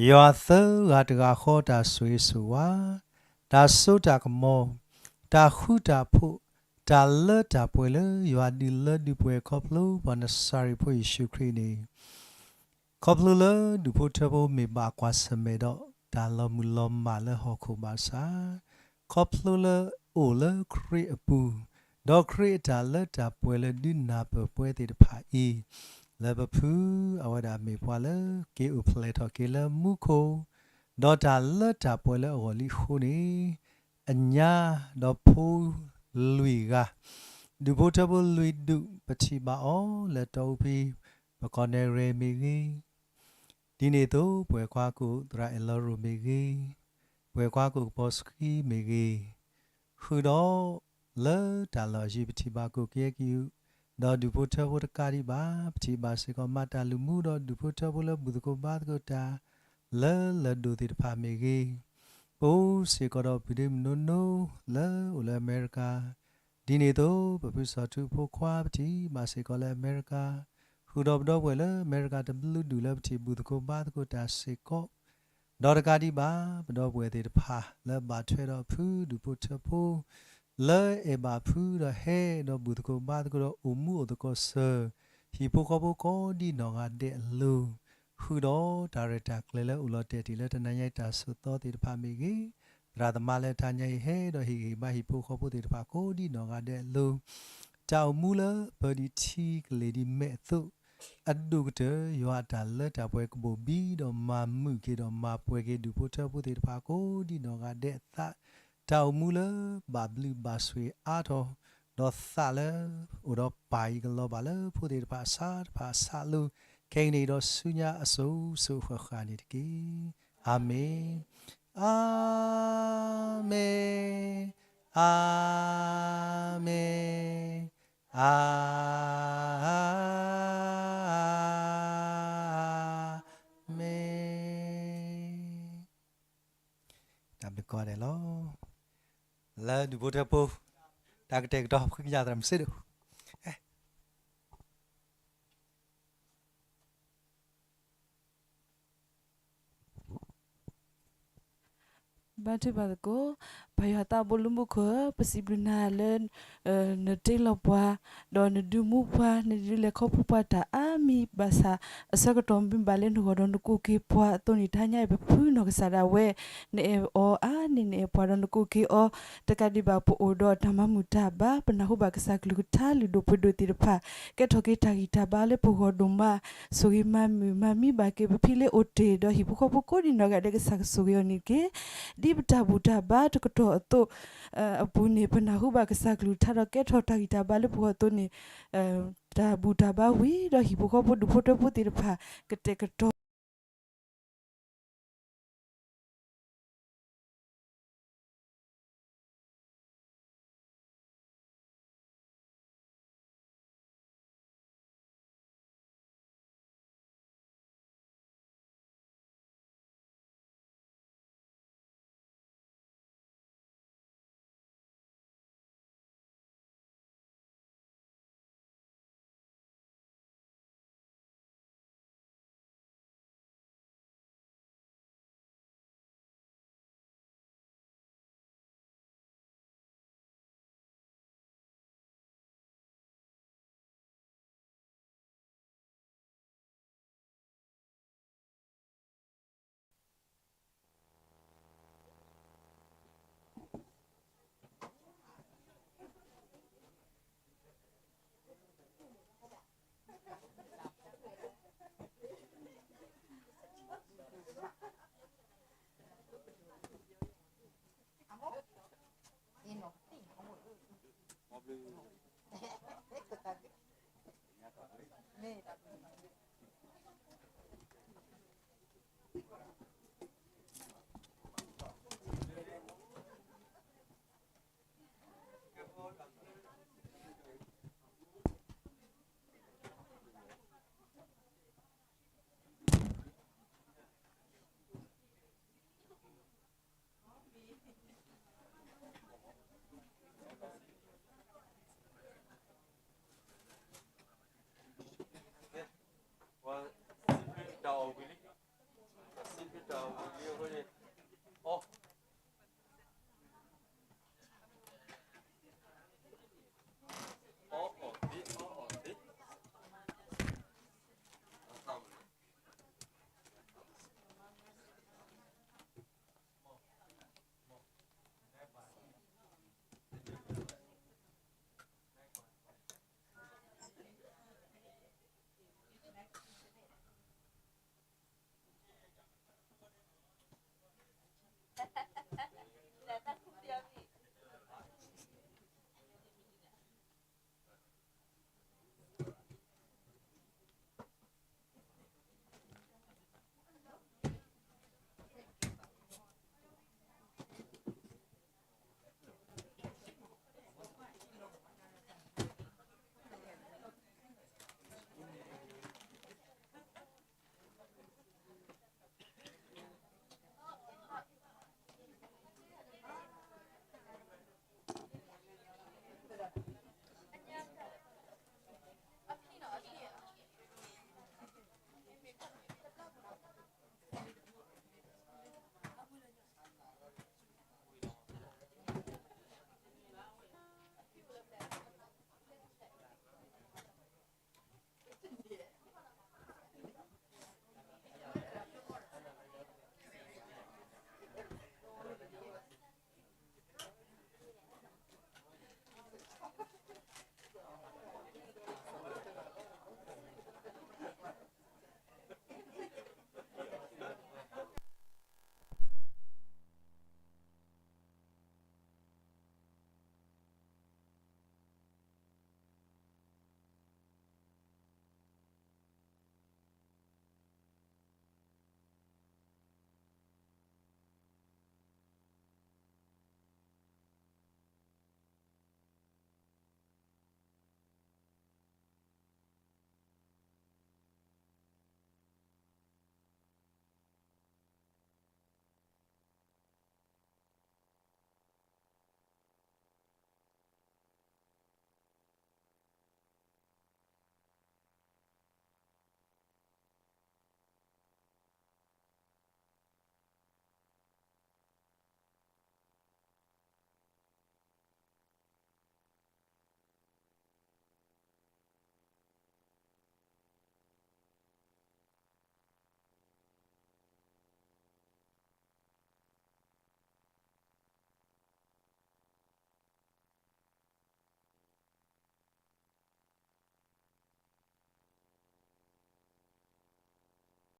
ယွၤသၢဂၤတဂၤဃီတၢ်ဆိၣ်ဂ့ၤဆိၣ်ဝါ, တၢ်စိတၢ်ကမီၤ, တၢ်ဃူတၢ်ဖိး, တၢ်လၢတၢ်ပှဲၤလၢယွၤဒုးလၢဒုးပှဲၤခီဖျိပှၤနစၤရ့းဖိယ့ၣ်ၡူးခရံာ်န့ၣ် ခီဖျိလၢဒူၣ်ဖိထၢဖိမ့ၢ်ဘၣ်ကွၢ်ဆၢၣ်မဲာ်ဒီး တၢ်လီၤမုၢ်လီၤမၢ်လၢဟီၣ်ခိၣ်ဘၣ်ဆၣ်, ခီဖျိလၢအိၣ်လၢခရံာ်အပူၤ, ဒီးခရံာ်အတၢ်လၢတၢ်ပှဲၤလၢဒုးနၢ်ပၢၢ်ပှဲၤသ့ၣ်တဖၣ်အံၤ, လၢပဖုအဝဲဒၣ်မ့ၢ်ပှၤလၢက့ၤအိၣ်ဖျဲၣ်ထီၣ်က့ၤလၢမူခိၣ်, ဒီးတၢ်လၢတၢ်ပှဲၤလၢအဂီၢ်လံအဃိန့ၣ်, အညါဒီးဖိလွံၢ်ဂၤ, ဒူၣ်ဖိထၢဖိလွံၢ်ဒူၣ် ပထံၣ်ဘၣ်အီၤလၢတီအူဖံ, ပကီၢ်နဲၣ်ရွဲၣ်မ့ၢ်ဂ့ၤ, ဒ်န့ၣ်အသိး ပှၤကွၢ်ကိၣ်သရၣ်အဲၣ်လီၤရိၣ်မ့ၢ်ဂ့ၤ, ပှၤကွၢ်ကိၣ်ကပီၤဆှံမ့ၢ်ဂ့ၤ, ဃုာ်ဒီး လၢတၢ်လီၢ်အယံၤ ပထံၣ်ဘၣ်ကိၣ်က့ၤကံၣ်အူ, ဒီးဒူၣ်ဖိထၢဖိတကးဒံးဘၣ် ပထံၣ်ဘၣ်စ့ၢ်ကီးမၤတၢ်လုၢ်မူဒီးဒူၣ်ဖိထၢဖိလၢဘူၣ်သကိးဘါသကိးတၢ် လၢလၢၢ်ဒိၣ်သ့ၣ်တဖၣ်မ့ၢ်ဂ့ၤ, ပအိၣ်စ့ၢ်ကီးဒီးပုၢ်ဒ့မုၣ်နီၢ်နီၢ်လၢအိၣ်လၢအမဲရကၤ, ဒ်န့ၣ်အသိး ပဖုစီၤထူအဖိခွါ ပထံၣ်ဘၣ်စ့ၢ်ကီးလၢအမဲရကၤ, ဃုာ်ဒီးပဒီပုၢ်ဝဲၢ်လၢအမဲရကၤတဘျုးဒူၣ်လၢပထံၣ်ဘူၣ်သကိးဘါသကိးတၢ်စ့ၢ်ကီး, ဒီးတကးဒံးဘၣ် ပဒီပုၢ်ဝဲၢ်သ့ၣ်တဖၣ်လၢဘၣ်ထွဲဒီးဖုဒူၣ်ဖိထၢဖိ လၢအဲၣ်ဘၣ်ဖုဒီးဟဲဒီးဘူၣ်သကိးဘါသကိးဒီးအိၣ်မူအိၣ်သကိးစၢၤ ဟံၣ်ဖိဃီဖိကိးဒံနီၢ်ဂၤဒဲးအလိၤ, ဃုာ်ဒီးတၢ်ရဲၣ်တၢ်ကျဲၤလၢအိၣ်လီၤတဲာ်တ့ၢ်လၢတနၤညါအံၤတၢ်ဆိးသီသ့ၣ်တဖၣ်မ့ၢ်ဂ့ၤ, သရၣ်သမါလၢတနၤညါအံၤဟဲဒီးဟ့ၣ်ဂံၢ်ဟ့ၣ်ဘါဟံၣ်ဖိဃီဖိသ့ၣ်တဖၣ်ကိးဒံနီၢ်ဂၤဒဲးအလိၤ, တၢ်အိၣ်မူလၢပၢၤဒံးထံကလ့ၢ်ဒံးမဲာ်အသိး အဒိၣ်ကတၢၢ် ယွၤအတၢ်လၢတၢ်ပှဲၤကဘီၣ်ဘံဒီးမၤမုာ်က့ၤဒီးမၤပှဲၤက့ၤဒူၣ်ဖိထၢဖိသ့ၣ်တဖၣ်ကိးဒံနီၢ်ဂၤဒဲးအသး, တၢ်အိၣ်မူလၢဘၣ်ဘျုးဘၣ်ဆိၣ်ဂ့ၤအါထီၣ်, ဒီးသးလၢအိၣ်ဒီးပၢ်အံၤကလီၤဘၣ်လၢဖိသ့ၣ်တဖၣ်အဆါတဖၣ်အဆါအလိၤ, ခဲအံၤန့ၣ်ဒီးဆူညါအစိၤစိၤအဃၣ်ဃၣ်န့ၣ်တက့ၢ်. အၤမ့ၣ်, အၤမ့ၣ်, အၤမ့ၣ်, အၤမ့ၣ်. တၢ်ဘျုးကိးဂၤဒဲးလီၤ. လၢဒူၣ်ဖိထၢဖိ တၢ်ကတဲာ်ကတီၤဖုကညးသရၣ်မုၣ်စ့ဒိၣ် ဘါထုကဖၣ်သကိး, ပၢ်ယွၤသးဘိလၢမူခိၣ်ဧၢ, ပစံးဘျုးနၤလၢ နတ့လီၤပှၤ, ဒီးနဒုးမူပှၤ, နဒုးလဲၤခီဖျိပှၤတၢ်အါမံၤဘၣ်ဆၣ်, အဆၢကတီၢ်မ့ၢ်ဘၣ်လၢနဂီၢ်ဒီးနကိးက့ၤပှၤအသိးန့ၣ် တဟါညါအံၤ ပဖုနီၢ်ကစၢ်ဒၣ်ဝဲ, နအဲၣ်အီၤအါန့ၢ်နအဲၣ်ပှၤဒီးနကိးက့ၤအီၤ, တကးဒံးဘၣ်ပအိၣ်ဒီးတၢ်မၤမုာ်တၢ်ဘါ, ပနၢ်ဟူဘၣ်ကစၢ်ကလုၢ်ကထါလုၢ်ဒိၣ်ပှ့ၤဒိၣ်သ့ၣ်တဖၣ်, ကဲထီၣ်က့ၤတၢ်ဂံၢ်တၢ်ဘါလၢပဂီၢ်ဒိၣ်မး, ဆိၣ်ဂ့ၤမၤမုာ်မၤမံဘၣ်က့ၤပဖံလၢအိၣ်တ့ၢ်ဒီးဟံၣ်ဖိဃီဖိကိးဒံနီၢ်ဂၤဒဲး ကစၢ်ကဆိၣ်ဂ့ၤအီၤန့ၣ်တက့ၢ်. ဒ်ပတၢ်ဘူၣ်တၢ်ဘါတကတီၢ်အသိး အပူၤန့ၣ် ပနၢ်ဟူဘၣ်ကစၢ်ကလုၢ်ကထါဒီးကဲထီၣ်တၢ်ဂံၢ်တၢ်ဘါလၢပဂီၢ်အသိးန့ၣ်, တၢ်ဘူၣ်တၢ်ဘါဝံၤဒီးဟံၣ်ဖိဃီဖိဒူၣ်ဖိထၢဖိသ့ၣ်တဖၣ် ကတဲာ်ကတီၤ